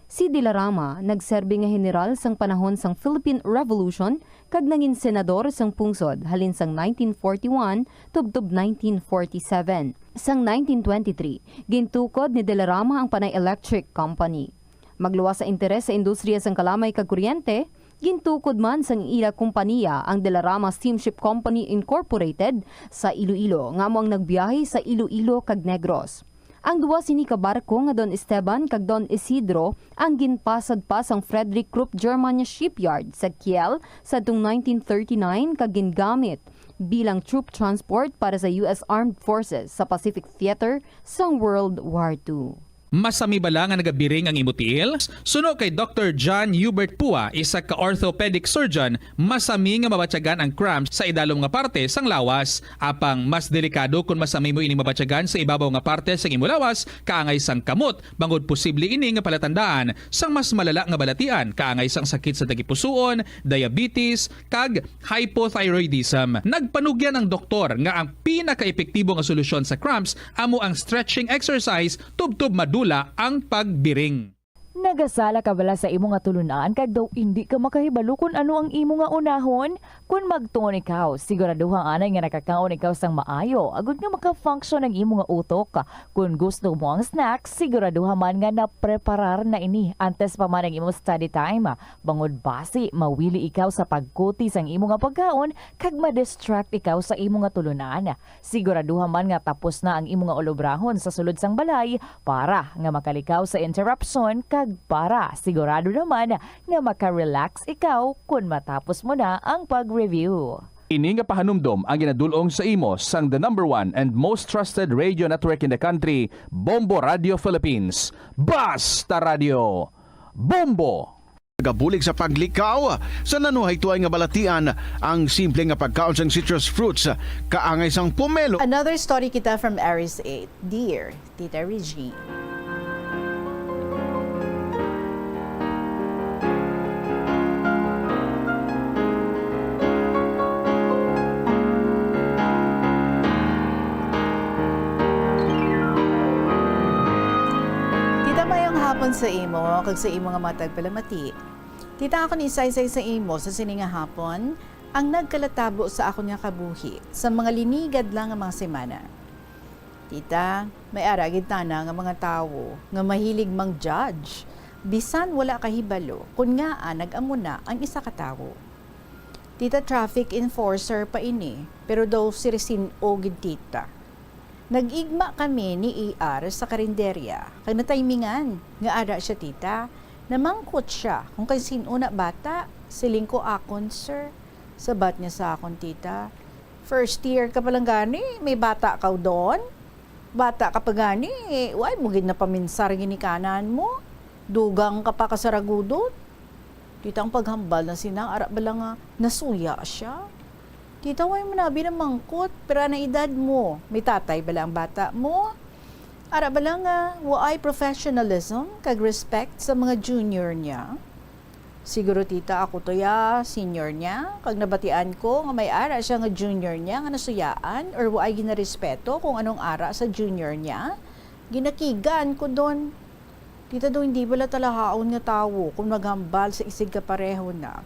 Si de la Rama nagserbi nga heneral sang panahon sang Philippine Revolution kag nangin senador sang pungsod halin sang nineteen forty-one tubtob nineteen forty-seven. Sang nineteen twenty-three, gintukod ni de la Rama ang Panay Electric Company. Magluwas sa interes sa industriya sang kalamay kag kuryente, gintukod man sang ila kompaniya ang De La Rama Steamship Company Incorporated sa Iloilo, nga amo ang nagbiyahe sa Iloilo kag Negros. Ang duwa sini ka barko nga Don Esteban kag Don Isidro ang ginpasad pa sang Frederick Krupp German Shipyard sa Kiel sadtong nineteen thirty-nine kag gingamit bilang troop transport para sa U S Armed Forces sa Pacific Theater sang World War Two. Masami bala nga nagabiring ang imo tiil? Suno kay Doktor John Hubert Pua, isa ka orthopedic surgeon, masami nga mabatyagan ang cramps sa idalom nga parte sang lawas. Apang mas delikado kon masami mo ini mabatyagan sa ibabaw nga parte sang imo lawas, kaangay sang kamot, bangod posible ini nga palatandaan sang mas malala nga balatian, kaangay sang sakit sa tagipusoon, diabetes, kag hypothyroidism. Nagpanugyan ang doktor nga ang pinakaepektibo nga solusyon sa cramps amo ang stretching exercise tubtob madula ang pagbiring. Nagasala ka bala sa imo nga tulunan kag daw indi ka makahibalo kon ano ang imo nga unahon? Kon magtuon ikaw, siguraduha anay nga nakakaon ikaw sang maayo agod nga maka-function ang imo nga utok. Kon gusto mo ang snack, siguraduha man nga napreparar na ini antes pa man ang imo study time. Bangod basi mawili ikaw sa pagkuti sang imo nga pagkaon kag ma-distract ikaw sa imo nga tulunan. Siguraduha man nga tapos na ang imo nga ulobrahon sa sulod sang balay para nga makalikaw sa interruption kag para sigurado naman nga maka-relax ikaw kon matapos mo na ang pag-review. Ini nga pahanumdom ang ginadul-ong sa imo sang the number one and most trusted radio network in the country, Bombo Radio Philippines. Basta Radio, Bombo! Nagabulig sa paglikaw sa nanuhaytoy nga balatian ang simple nga pagkaon sang citrus fruits, kaangay sang pomelo. Another story kita from Aris eight. Dear Tita Regine. Sa imo kag sa imo nga mga tagpalamati. Tita, ako ni isaysay sa imo sa sini nga hapon ang nagkalatabo sa akon nga kabuhi sa mga linigad lang nga mga semana. Tita, may ara gid tana nga mga tawo nga mahilig mang-judge bisan wala kahibalo kon ngaa nag-amo na ang isa ka tawo. Tita, traffic enforcer pa ini, pero daw sirisin-o gid, tita. Nag-igma kami ni E R sa karinderya, kag nataymingan nga ara siya, tita. Namangkot siya kung kay sin-o na bata. Siling ko, "Akon, sir." Sabat niya sa akon, tita, "First year ka pa lang gani, may bata ka udon? Bata ka pa gani, way mo gid napaminsar ginikanan mo? Dugang ka pa kasaragudot?" Tita, ang paghambal na sina, ara bala nga nasuya siya. Tita, way mo na abi namangkot, pero anang edad mo? May tatay bala ang bata mo? Ara bala nga waay professionalism kag respect sa mga junior niya? Siguro, tita, ako to ya, senior niya, kag nabatian ko nga may ara siya nga junior niya nga nasuyaan or waay ginarespeto kung anong ara sa junior niya. Ginakigan ko don. Tita, do hindi bala talahaon nga tawo kung maghambal sa isig kapareho na?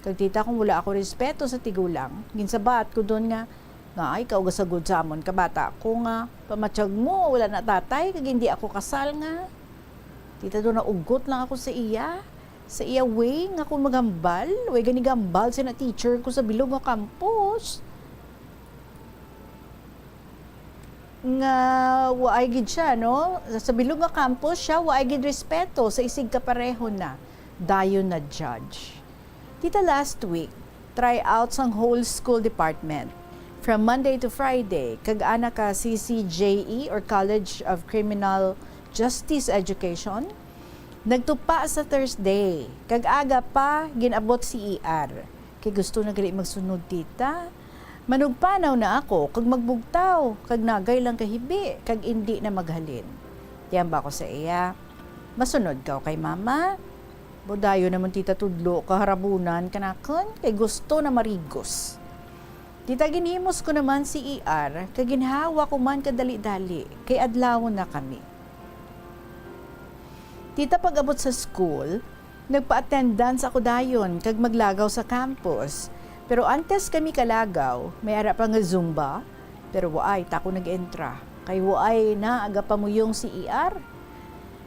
Kag tita, kung wala ako respeto sa tigulang, ginsabat ko don nga, nga ay kaugasagod sa amon ka bata ko nga pamatyag mo wala na tatay kag hindi ako kasal nga. Tita, do naugot lang ako sa iya, sa iya way nga kung maghambal, way gani gambal sa na teacher ko sa bilog nga campus. Nga waay gid siya, no? Sa bilog nga campus siya, waay gid respeto sa isig kapareho na. Dayon na judge. Tita, last week, try out sang whole school department. From Monday to Friday, kag ana ka C C J E or College of Criminal Justice Education, nagtupa sa Thursday, kag aga pa gin-abot si E R. Kay gusto na gali magsunod, tita. Manugpanaw na ako kag magbugtaw, kag nagay lang kahibi, kag indi na maghalin. Tiyamba ko sa iya, "Masunod ka kay mama?" Budayo naman, tita, tudlo kaharabunan kanakon, kay gusto na marigos. Tita, ginhimos ko naman si E R, kag ginhawa ko man kadali-dali, kay adlawon na kami. Tita, pag-abot sa school, nagpa-attendance ako dayon kag maglagaw sa campus. Pero antes kami kalagaw, may ara pa nga Zumba, pero waay ta ko nag-entra, kay waay na agapamuyong si E R.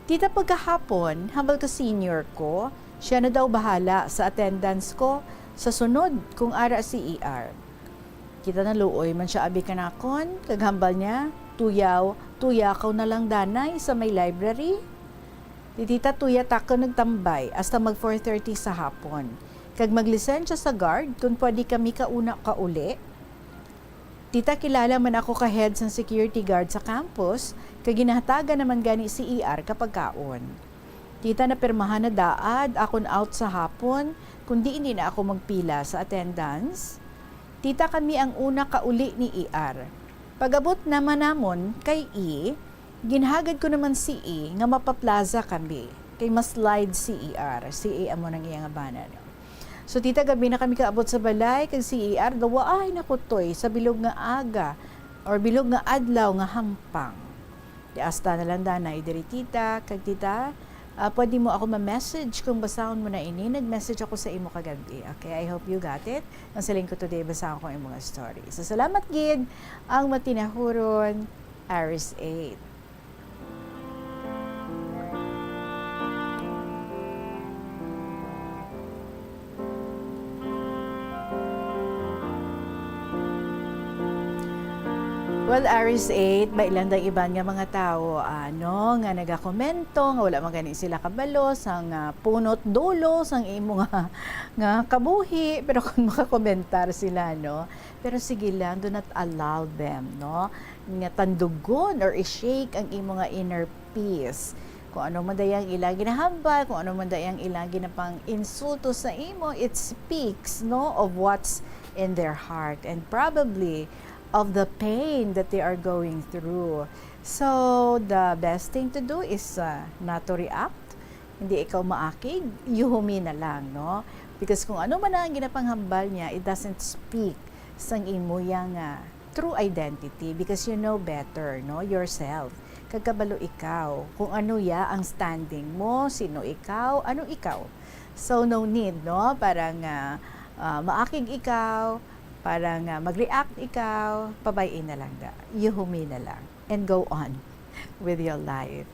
Tita, pagkahapon, hambal ka senior ko, siya na daw bahala sa attendance ko sa sunod kung ara si E R. Tita, naluoy man siya abi kanakon, kag hambal niya, "Tuyaw, tuyakaw na lang danay sa may library." Di, tita, tuya ta ko nagtambay hasta mag four thirty sa hapon, kag maglisensya sa guard kon pwede kami kauna kauli. Tita, kilala man ako ka head sang security guard sa campus, kag ginahatagan naman gani si E R ka pagkaon. Tita, napirmahan na daad akon out sa hapon, kundi indi na ako magpila sa attendance. Tita, kami ang una kauli ni E R. Pag-abot naman namon kay E, ginhagad ko naman si E nga mapaplaza kami, kay ma-slide si E R. Si E amo nang iya nga bana, no? So, tita, gabi na kami kaabot sa balay, kag si E R daw waay nakutoy sa bilog nga aga or bilog nga adlaw nga hampang. Di, hasta na lang danay diri, tita. Kag tita, ah, pwede mo ako ma-message kung basahon mo na ini. Nag-message ako sa imo kagabi. Okay, I hope you got it. Ang siling ko today, basahon ko ang imo nga story. So, salamat gid ang matinahuron, Aris eight. Well, Aris eight, may ilang dang iban nga mga tawo, ano, nga nagakomento nga wala man gani sila kabalo sang, ah, punot dulo sang imo nga, nga kabuhi, pero kung makakomentar sila, no? Pero sige lang, do not allow them, no? Nga tandugon or i-shake ang imo nga inner peace. Kung ano man dayang ilang ginahambal, kung ano man dayang ilang ginapang-insulto sa imo, it speaks, no, of what's in their heart and probably of the pain that they are going through. So, the best thing to do is, uh, not to react. Hindi ikaw maakig, yuhumi na lang, no? Because kung ano man ang ginapanghambal niya, it doesn't speak sang imo yang, uh, true identity, because you know better, no, yourself. Kag kabalo ikaw kung ano ya ang standing mo, sino ikaw, ano ikaw. So, no need, no, para nga, ah, maakig ikaw, para nga mag-react ikaw, pabay-i na lang da. Yuhumi na lang. And go on with your life.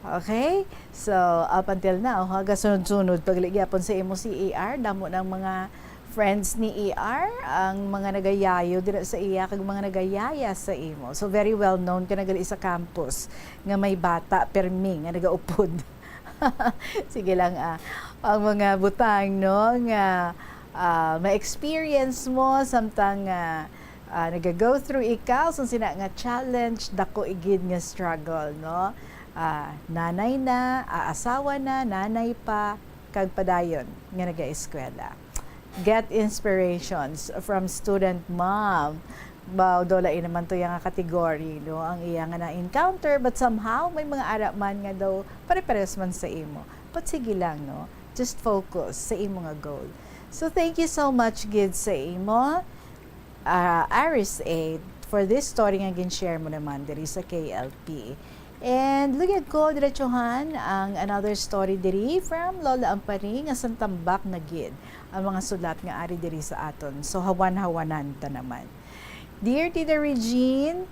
Okay? So, up until now, ha, gasunod-sunod, pagligya pon sa imo si A R, damo ng mga friends ni A R, ang mga nagayayo dira sa iya, kag mga nagayaya sa imo. So, very well known ka na gali sa campus nga may bata, permi, nga nagaupod. Sige lang, ah. Ang mga butang, no, nga, ah, ma-experience mo, samtang, ah, ah, naga-go through ikaw, sang sina nga challenge, dako igid nga struggle, no? Ah, nanay na, aasawa na, nanay pa, kag padayon nga nagaeskwela. Get inspirations from student mom. Wow, dolain naman to yang category, no? Ang iya nga na-encounter, but somehow may mga ara man nga daw pare-pares man sa imo. But sige lang, no? Just focus sa imo nga goal. So, thank you so much, gid, sa imo, ah, Aris Aid, for this story nga gin-share mo naman diri sa K L P. And lugod ko, diretsuhan ang another story diri from Lola Ampari nga santambak na gid ang mga sulat nga ari diri sa aton. So, hawan-hawanan ta naman. Dear Tita Regine,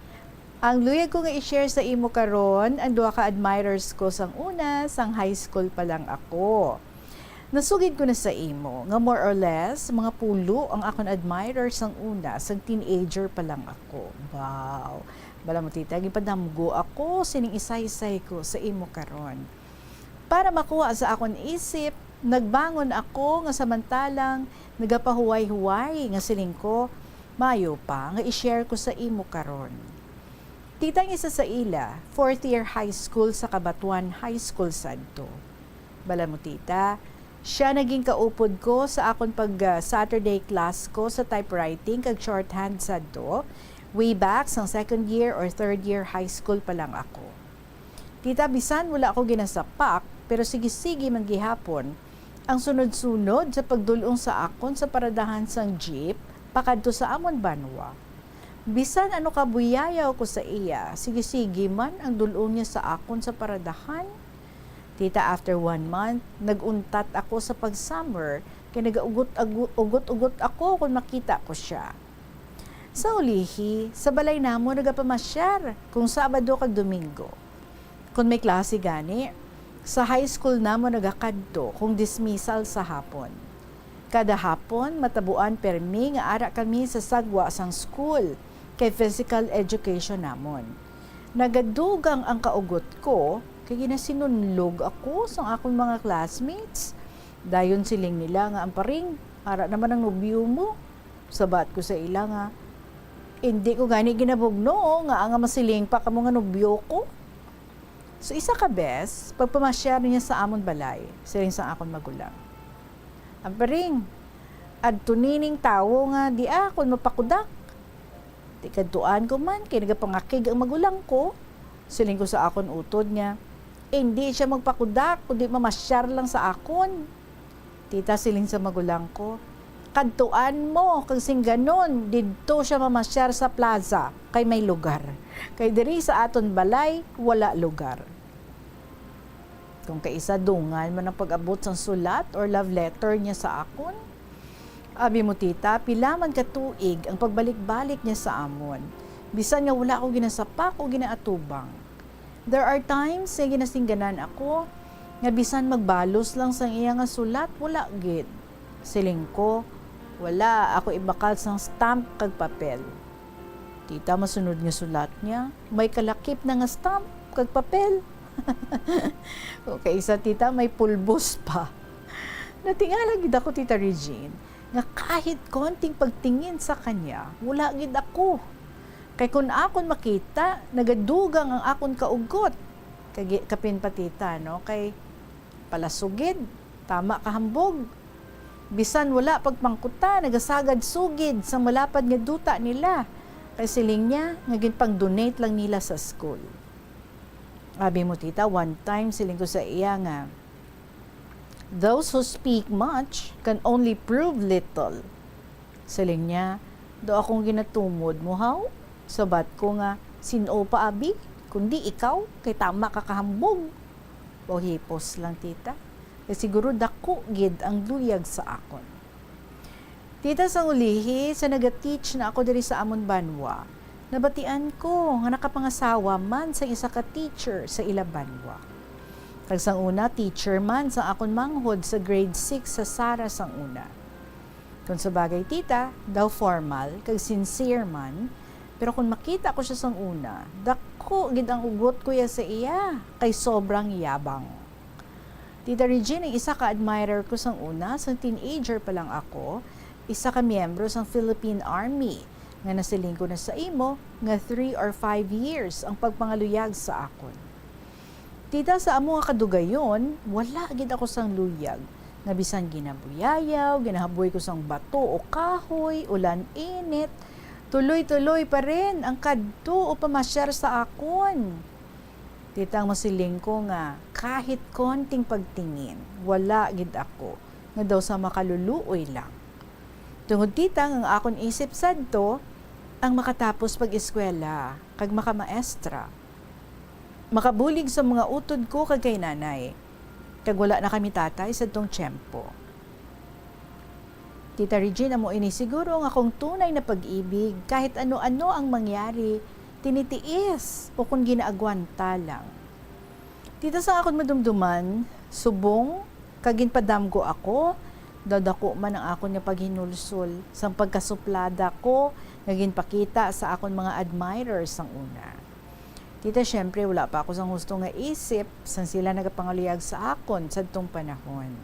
ang luyag ko nga i-share sa imo karon ang duha ka admirers ko sang una, sang high school pa lang ako. Nasugid ko na sa imo nga more or less mga pulo ang akon admirer sang una, sang teenager pa lang ako. Wow! Bala mo, tita, gipadamgo ako sining isaysay ko sa imo karon. Para makuha sa akon isip, nagbangon ako nga samantalang nagapahuway-huway nga siling ko, maayo pa nga i-share ko sa imo karon. Tita, ang isa sa ila, fourth year high school sa Cabatuan High School sadto. Bala mo, tita, siya naging kaupod ko sa akon pag, ah, Saturday class ko sa typewriting kag shorthand sadto, way back sang second year or third year high school pa lang ako. Tita, bisan wala ako ginasapak, pero sige-sige man gihapon ang sunod-sunod sa pagdul-ong sa akon sa paradahan sang jeep pakadto sa amon banwa. Bisan ano kabuyayaw ko sa iya, sige-sige man ang dul-ong niya sa akon sa paradahan. Tita, after one month, nag-untat ako sa pag-summer, kay nagaugot-agu-, ugot-ugot ako kon makita ko sia. Sa ulihi, sa balay namon nagapamasyar kon Sabado kag Domingo. Kon may klase gani, sa high school namon nagakadto kon dismissal sa hapon. Kada hapon, matabuan permi nga ara kami sa sagwa sang school, kay physical education namon. Nagadugang ang kaugot ko, kay ginasinunlog ako sang akon mga classmates. Dayon siling nila nga, "Amparing, ara naman ang nobyo mo." Sabat ko sa ila nga, "Indi ko gani ginabugno nga, nga masiling pa kamo nga nobyo ko." So, isa ka bes, pagpamasyar niya sa amon balay, siling sang akon magulang, "Amparing, adto nining tawo nga di akon mapakudak." Di kadtuan ko man, kay nagapangakig ang magulang ko. Siling ko sa akon utod nga, "Indi siya magpakudak, kundi mamasyar lang sa akon." Tita, siling sa magulang ko, "Kadtuan mo, kag singganon, didto siya mamasyar sa plaza, kay may lugar. Kay diri sa aton balay, wala lugar." Kung kaisa dungan man ang pag-abot sang sulat or love letter niya sa akon. Abi mo, tita, pila man ka tuig ang pagbalik-balik niya sa amon, bisan nga wala ako ginasapak o ginaatubang. There are times nga ginasingganan ako nga bisan magbalos lang sang iya nga sulat, wala gid. Siling ko, "Wala ako ibakal sang stamp kag papel." Tita, masunod nga sulat niya, may kalakip na nga stamp kag papel. O kaisa, tita, may pulbos pa. Natingala gid ako, Tita Regine, nga kahit konting pagtingin sa kanya, wala gid ako. Kay kun akon makita, nagadugang ang akon kaugot. Kagi-, kapin pa, tita, no? Kay palasugid, tama kahambog. Bisan wala pagpangkuta, nagasagad sugid sa malapad nga duta nila. Kay siling niya nga ginpang-donate lang nila sa school. Abi mo, tita, one time siling ko sa iya nga, "Those who speak much can only prove little." Siling niya, "Daw akong ginatumod mo, haw?" Sabat ko nga, "Sin-o pa, abi?" Kundi ikaw, kay tama ka kahambog. O hipos lang, tita. Kay siguro dako gid ang luyag sa akon. Tita, sang ulihi, sa naga-teach na ako diri sa amon banwa, nabatian ko nga nakapangasawa man sang isa ka teacher sa ila banwa. Kag sang una, teacher man sang akon manghod sa grade six sa Sara sang una. Kung sa bagay, tita, daw formal kag sincere man, pero kung makita ko sia sang una, dako gid ang ugot ko ya sa iya, kay sobrang yabang. Tita Regine, ang isa ka admirer ko sang una, sang teenager pa lang ako, isa ka miyembro sang Philippine Army, nga nasiling ko na sa imo nga three or five years ang pagpangaluyag sa akon. Tita, sa amo nga kadugayon, wala gid ako sang luyag, nga bisan ginabuyayaw, ginahaboy ko sang bato o kahoy, ulan, init, tuloy-tuloy pa rin ang kadto o pamasyar sa akon. Tita, ang masiling ko nga kahit konting pagtingin, wala gid ako, nga daw sa makaluluoy lang. Tungod, tita, nga ang akon isip sadto ang makatapos pag-eskwela kag makamaestra, makabulig sa mga utod ko kag kay nanay, kag wala na kami tatay sadtong tiyempo. Tita Regine, amo ini siguro nga kung tunay na pag-ibig, kahit ano-ano ang mangyari, tinitiis o kung ginaagwanta lang. Tita, sa akon madumduman, subong kag ginpadamgo ako, daw dako man ang akon nga paghinulsol sang pagkasuplada ko nga ginpakita sa akon mga admirers sang una. Tita, siyempre, wala pa ako sang husto nga isip sang sila nagapangaluyag sa akon sadtong panahon.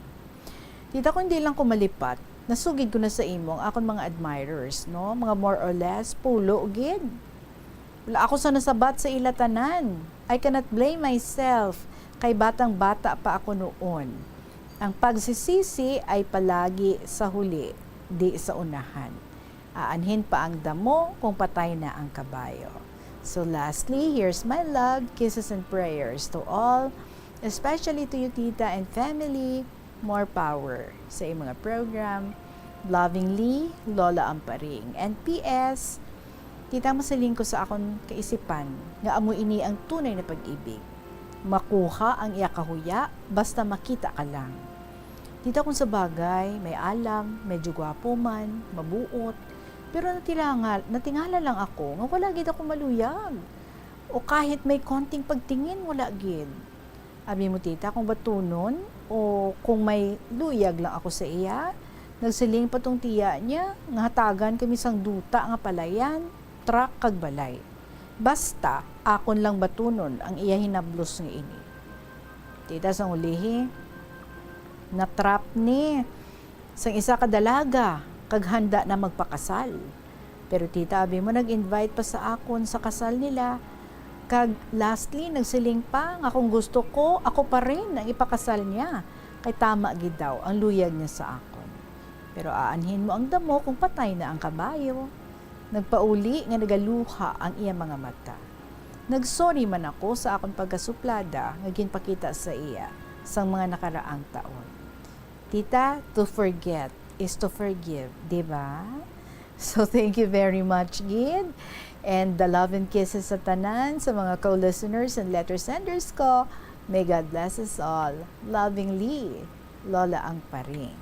Tita, kung di lang ko malipat, nasugid ko na sa imo ang akon mga admirers, no? Mga more or less, pulo gid. Wala ako sa nasabat sa ila tanan. I cannot blame myself, kay batang-bata pa ako noon. Ang pagsisisi ay palagi sa huli, di sa unahan. Aanhin pa ang damo kung patay na ang kabayo. So lastly, here's my love, kisses and prayers to all, especially to you, tita, and family. More power sa imong mga program. Lovingly, Lola Amparing. And P S, tita, masiling ko sa akon kaisipan nga amo ini ang tunay na pag-ibig. Makuha ang iya kahuya basta makita ka lang. Tita, kung sa bagay, may alam, medyo gwapo man, mabuot, pero natilangal, natingala lang ako nga wala gid ako maluyag. O kahit may konting pagtingin, wala gid. Abi mo, tita, kung batunon o kung may luyag lang ako sa iya, nagsiling pa tong tiya niya nga hatagan kami sang duta nga palayan, truck kag balay. Basta, akon lang batunon ang iya hinablos nga ini. Tita, sang ulihi, na-trap ni sang isa ka dalaga kag handa na magpakasal. Pero, tita, abi mo, nag-invite pa sa akon sa kasal nila. Kag lastly, nagsiling pa nga kung gusto ko, ako pa rin ang ipakasal niya, kay tama gid daw ang luyag niya sa akon. Pero aanhin mo ang damo kung patay na ang kabayo. Nagpauli nga nagaluha ang iya mga mata. Nag-sorry man ako sa akon pagkasuplada nga ginpakita sa iya sang mga nakaraang taon. Tita, to forget is to forgive, di ba? So, thank you very much gid. And the love and kisses sa tanan, sa mga co-listeners and letter senders ko. May God bless us all. Lovingly, Lola Amparing.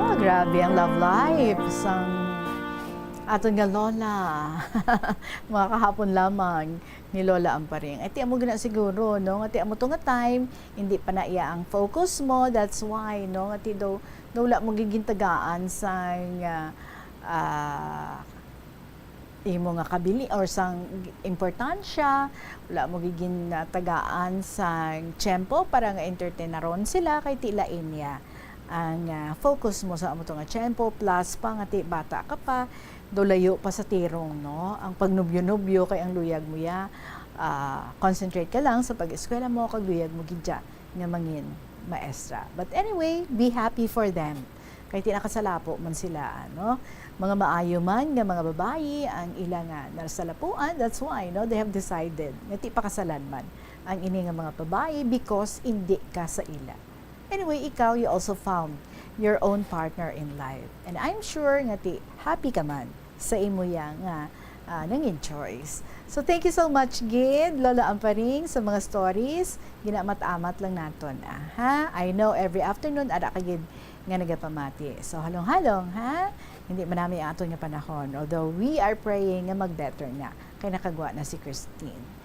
Oh, grabe ang love life sang aton nga lola. Mga kahapon lamang ni Lola Amparing. Ay, ti amo gina siguro, no? Nga ti amo to nga time, hindi pa na iya ang focus mo. That's why, no? Nga ti daw, daw wala mo gigintagaan sang, ah, ah, imo nga kabili or sang importansya, wala mo gigin, ah, tagaan sang tiyempo para nga entertainon sila kay ti lain niya ang, ah, focus mo sa amo to nga tiyempo, plus pa nga ti bata ka pa, do layo pa sa tirong, no? Ang pagnubyo-nubyo kay ang luyag mo ya, ah, concentrate ka lang sa pag-eskwela mo kag luyag mo gid dya nga mangin maestra. But anyway, be happy for them. Kay ti nakasalapo man sila, ano? Mga maayo man nga mga babayi ang ila nga nasalapuan, that's why, no, they have decided nga ti pakasalan man ang ini nga mga babayi because indi ka sa ila. Anyway, ikaw, you also found your own partner in life. And I'm sure nga ti happy ka man sa imo ya nga, ah, nangin choice. So, thank you so much gid, Lola Amparing, sa mga stories. Ginamat-amat lang naton, ah, ha? I know every afternoon ara ka gid nga nagapamati. So, halong-halong, ha? Hindi man nami ang aton nga panahon. Although we are praying nga mag-better na, kay nakagwa na si Christine.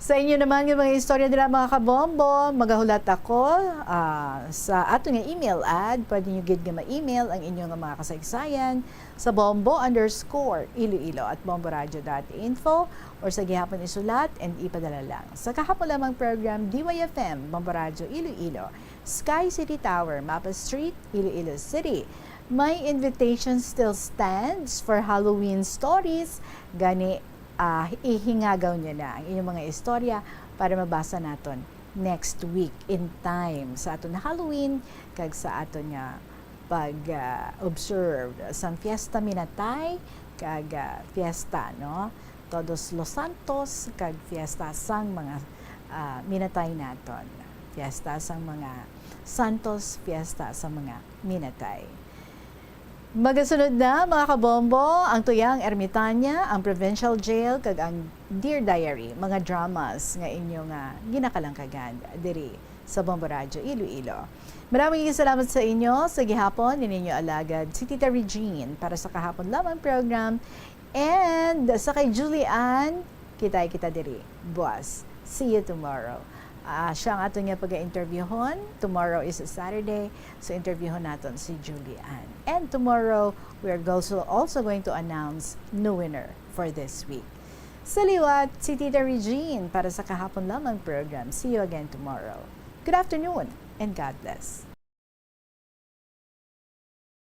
Sa inyo naman nga mga istorya dira, mga kabombo, magahulat ako, ah, sa aton nga email ad. Pwede nyo gid nga ma-email ang inyo nga mga kasaysayan sa bombo underscore iloilo at bomboradio dot info, or sa gihapon isulat and ipadala lang sa kahapon lamang program, D Y F M, Bombo Radyo Iloilo, Sky City Tower, Mapa Street, Iloilo City. My invitation still stands for Halloween stories. Gani, ah, ihingagaw niyo na ang inyong mga istorya para mabasa naton next week in time sa aton Halloween kag sa aton nga pag, ah, observe sang Fiesta Minatay kag, ah, Fiesta, no? Todos los Santos kag Fiesta sang mga, ah, minatay naton. Fiesta sang mga Santos, Fiesta sa mga minatay. Magasunod na, mga kabombo, ang Tuyang Ermitanya, ang Provincial Jail, kag ang Dear Diary, mga dramas nga inyo nga ginakalangkagan diri sa Bombo Radyo Iloilo. Maraming salamat sa inyo sa gihapon, ni ninyo alagad si Tita Regine para sa kahapon lamang program. And sa kay Julie Ann, kitay kita diri buwas. See you tomorrow. Ah, siya ang aton nga pag-interviewhon. Tomorrow is a Saturday, so interviewhon naton si Julie Ann. And tomorrow, we are also, also going to announce new winner for this week. Sa liwat, si Tita Regine para sa kahapon lamang program. See you again tomorrow. Good afternoon and God bless.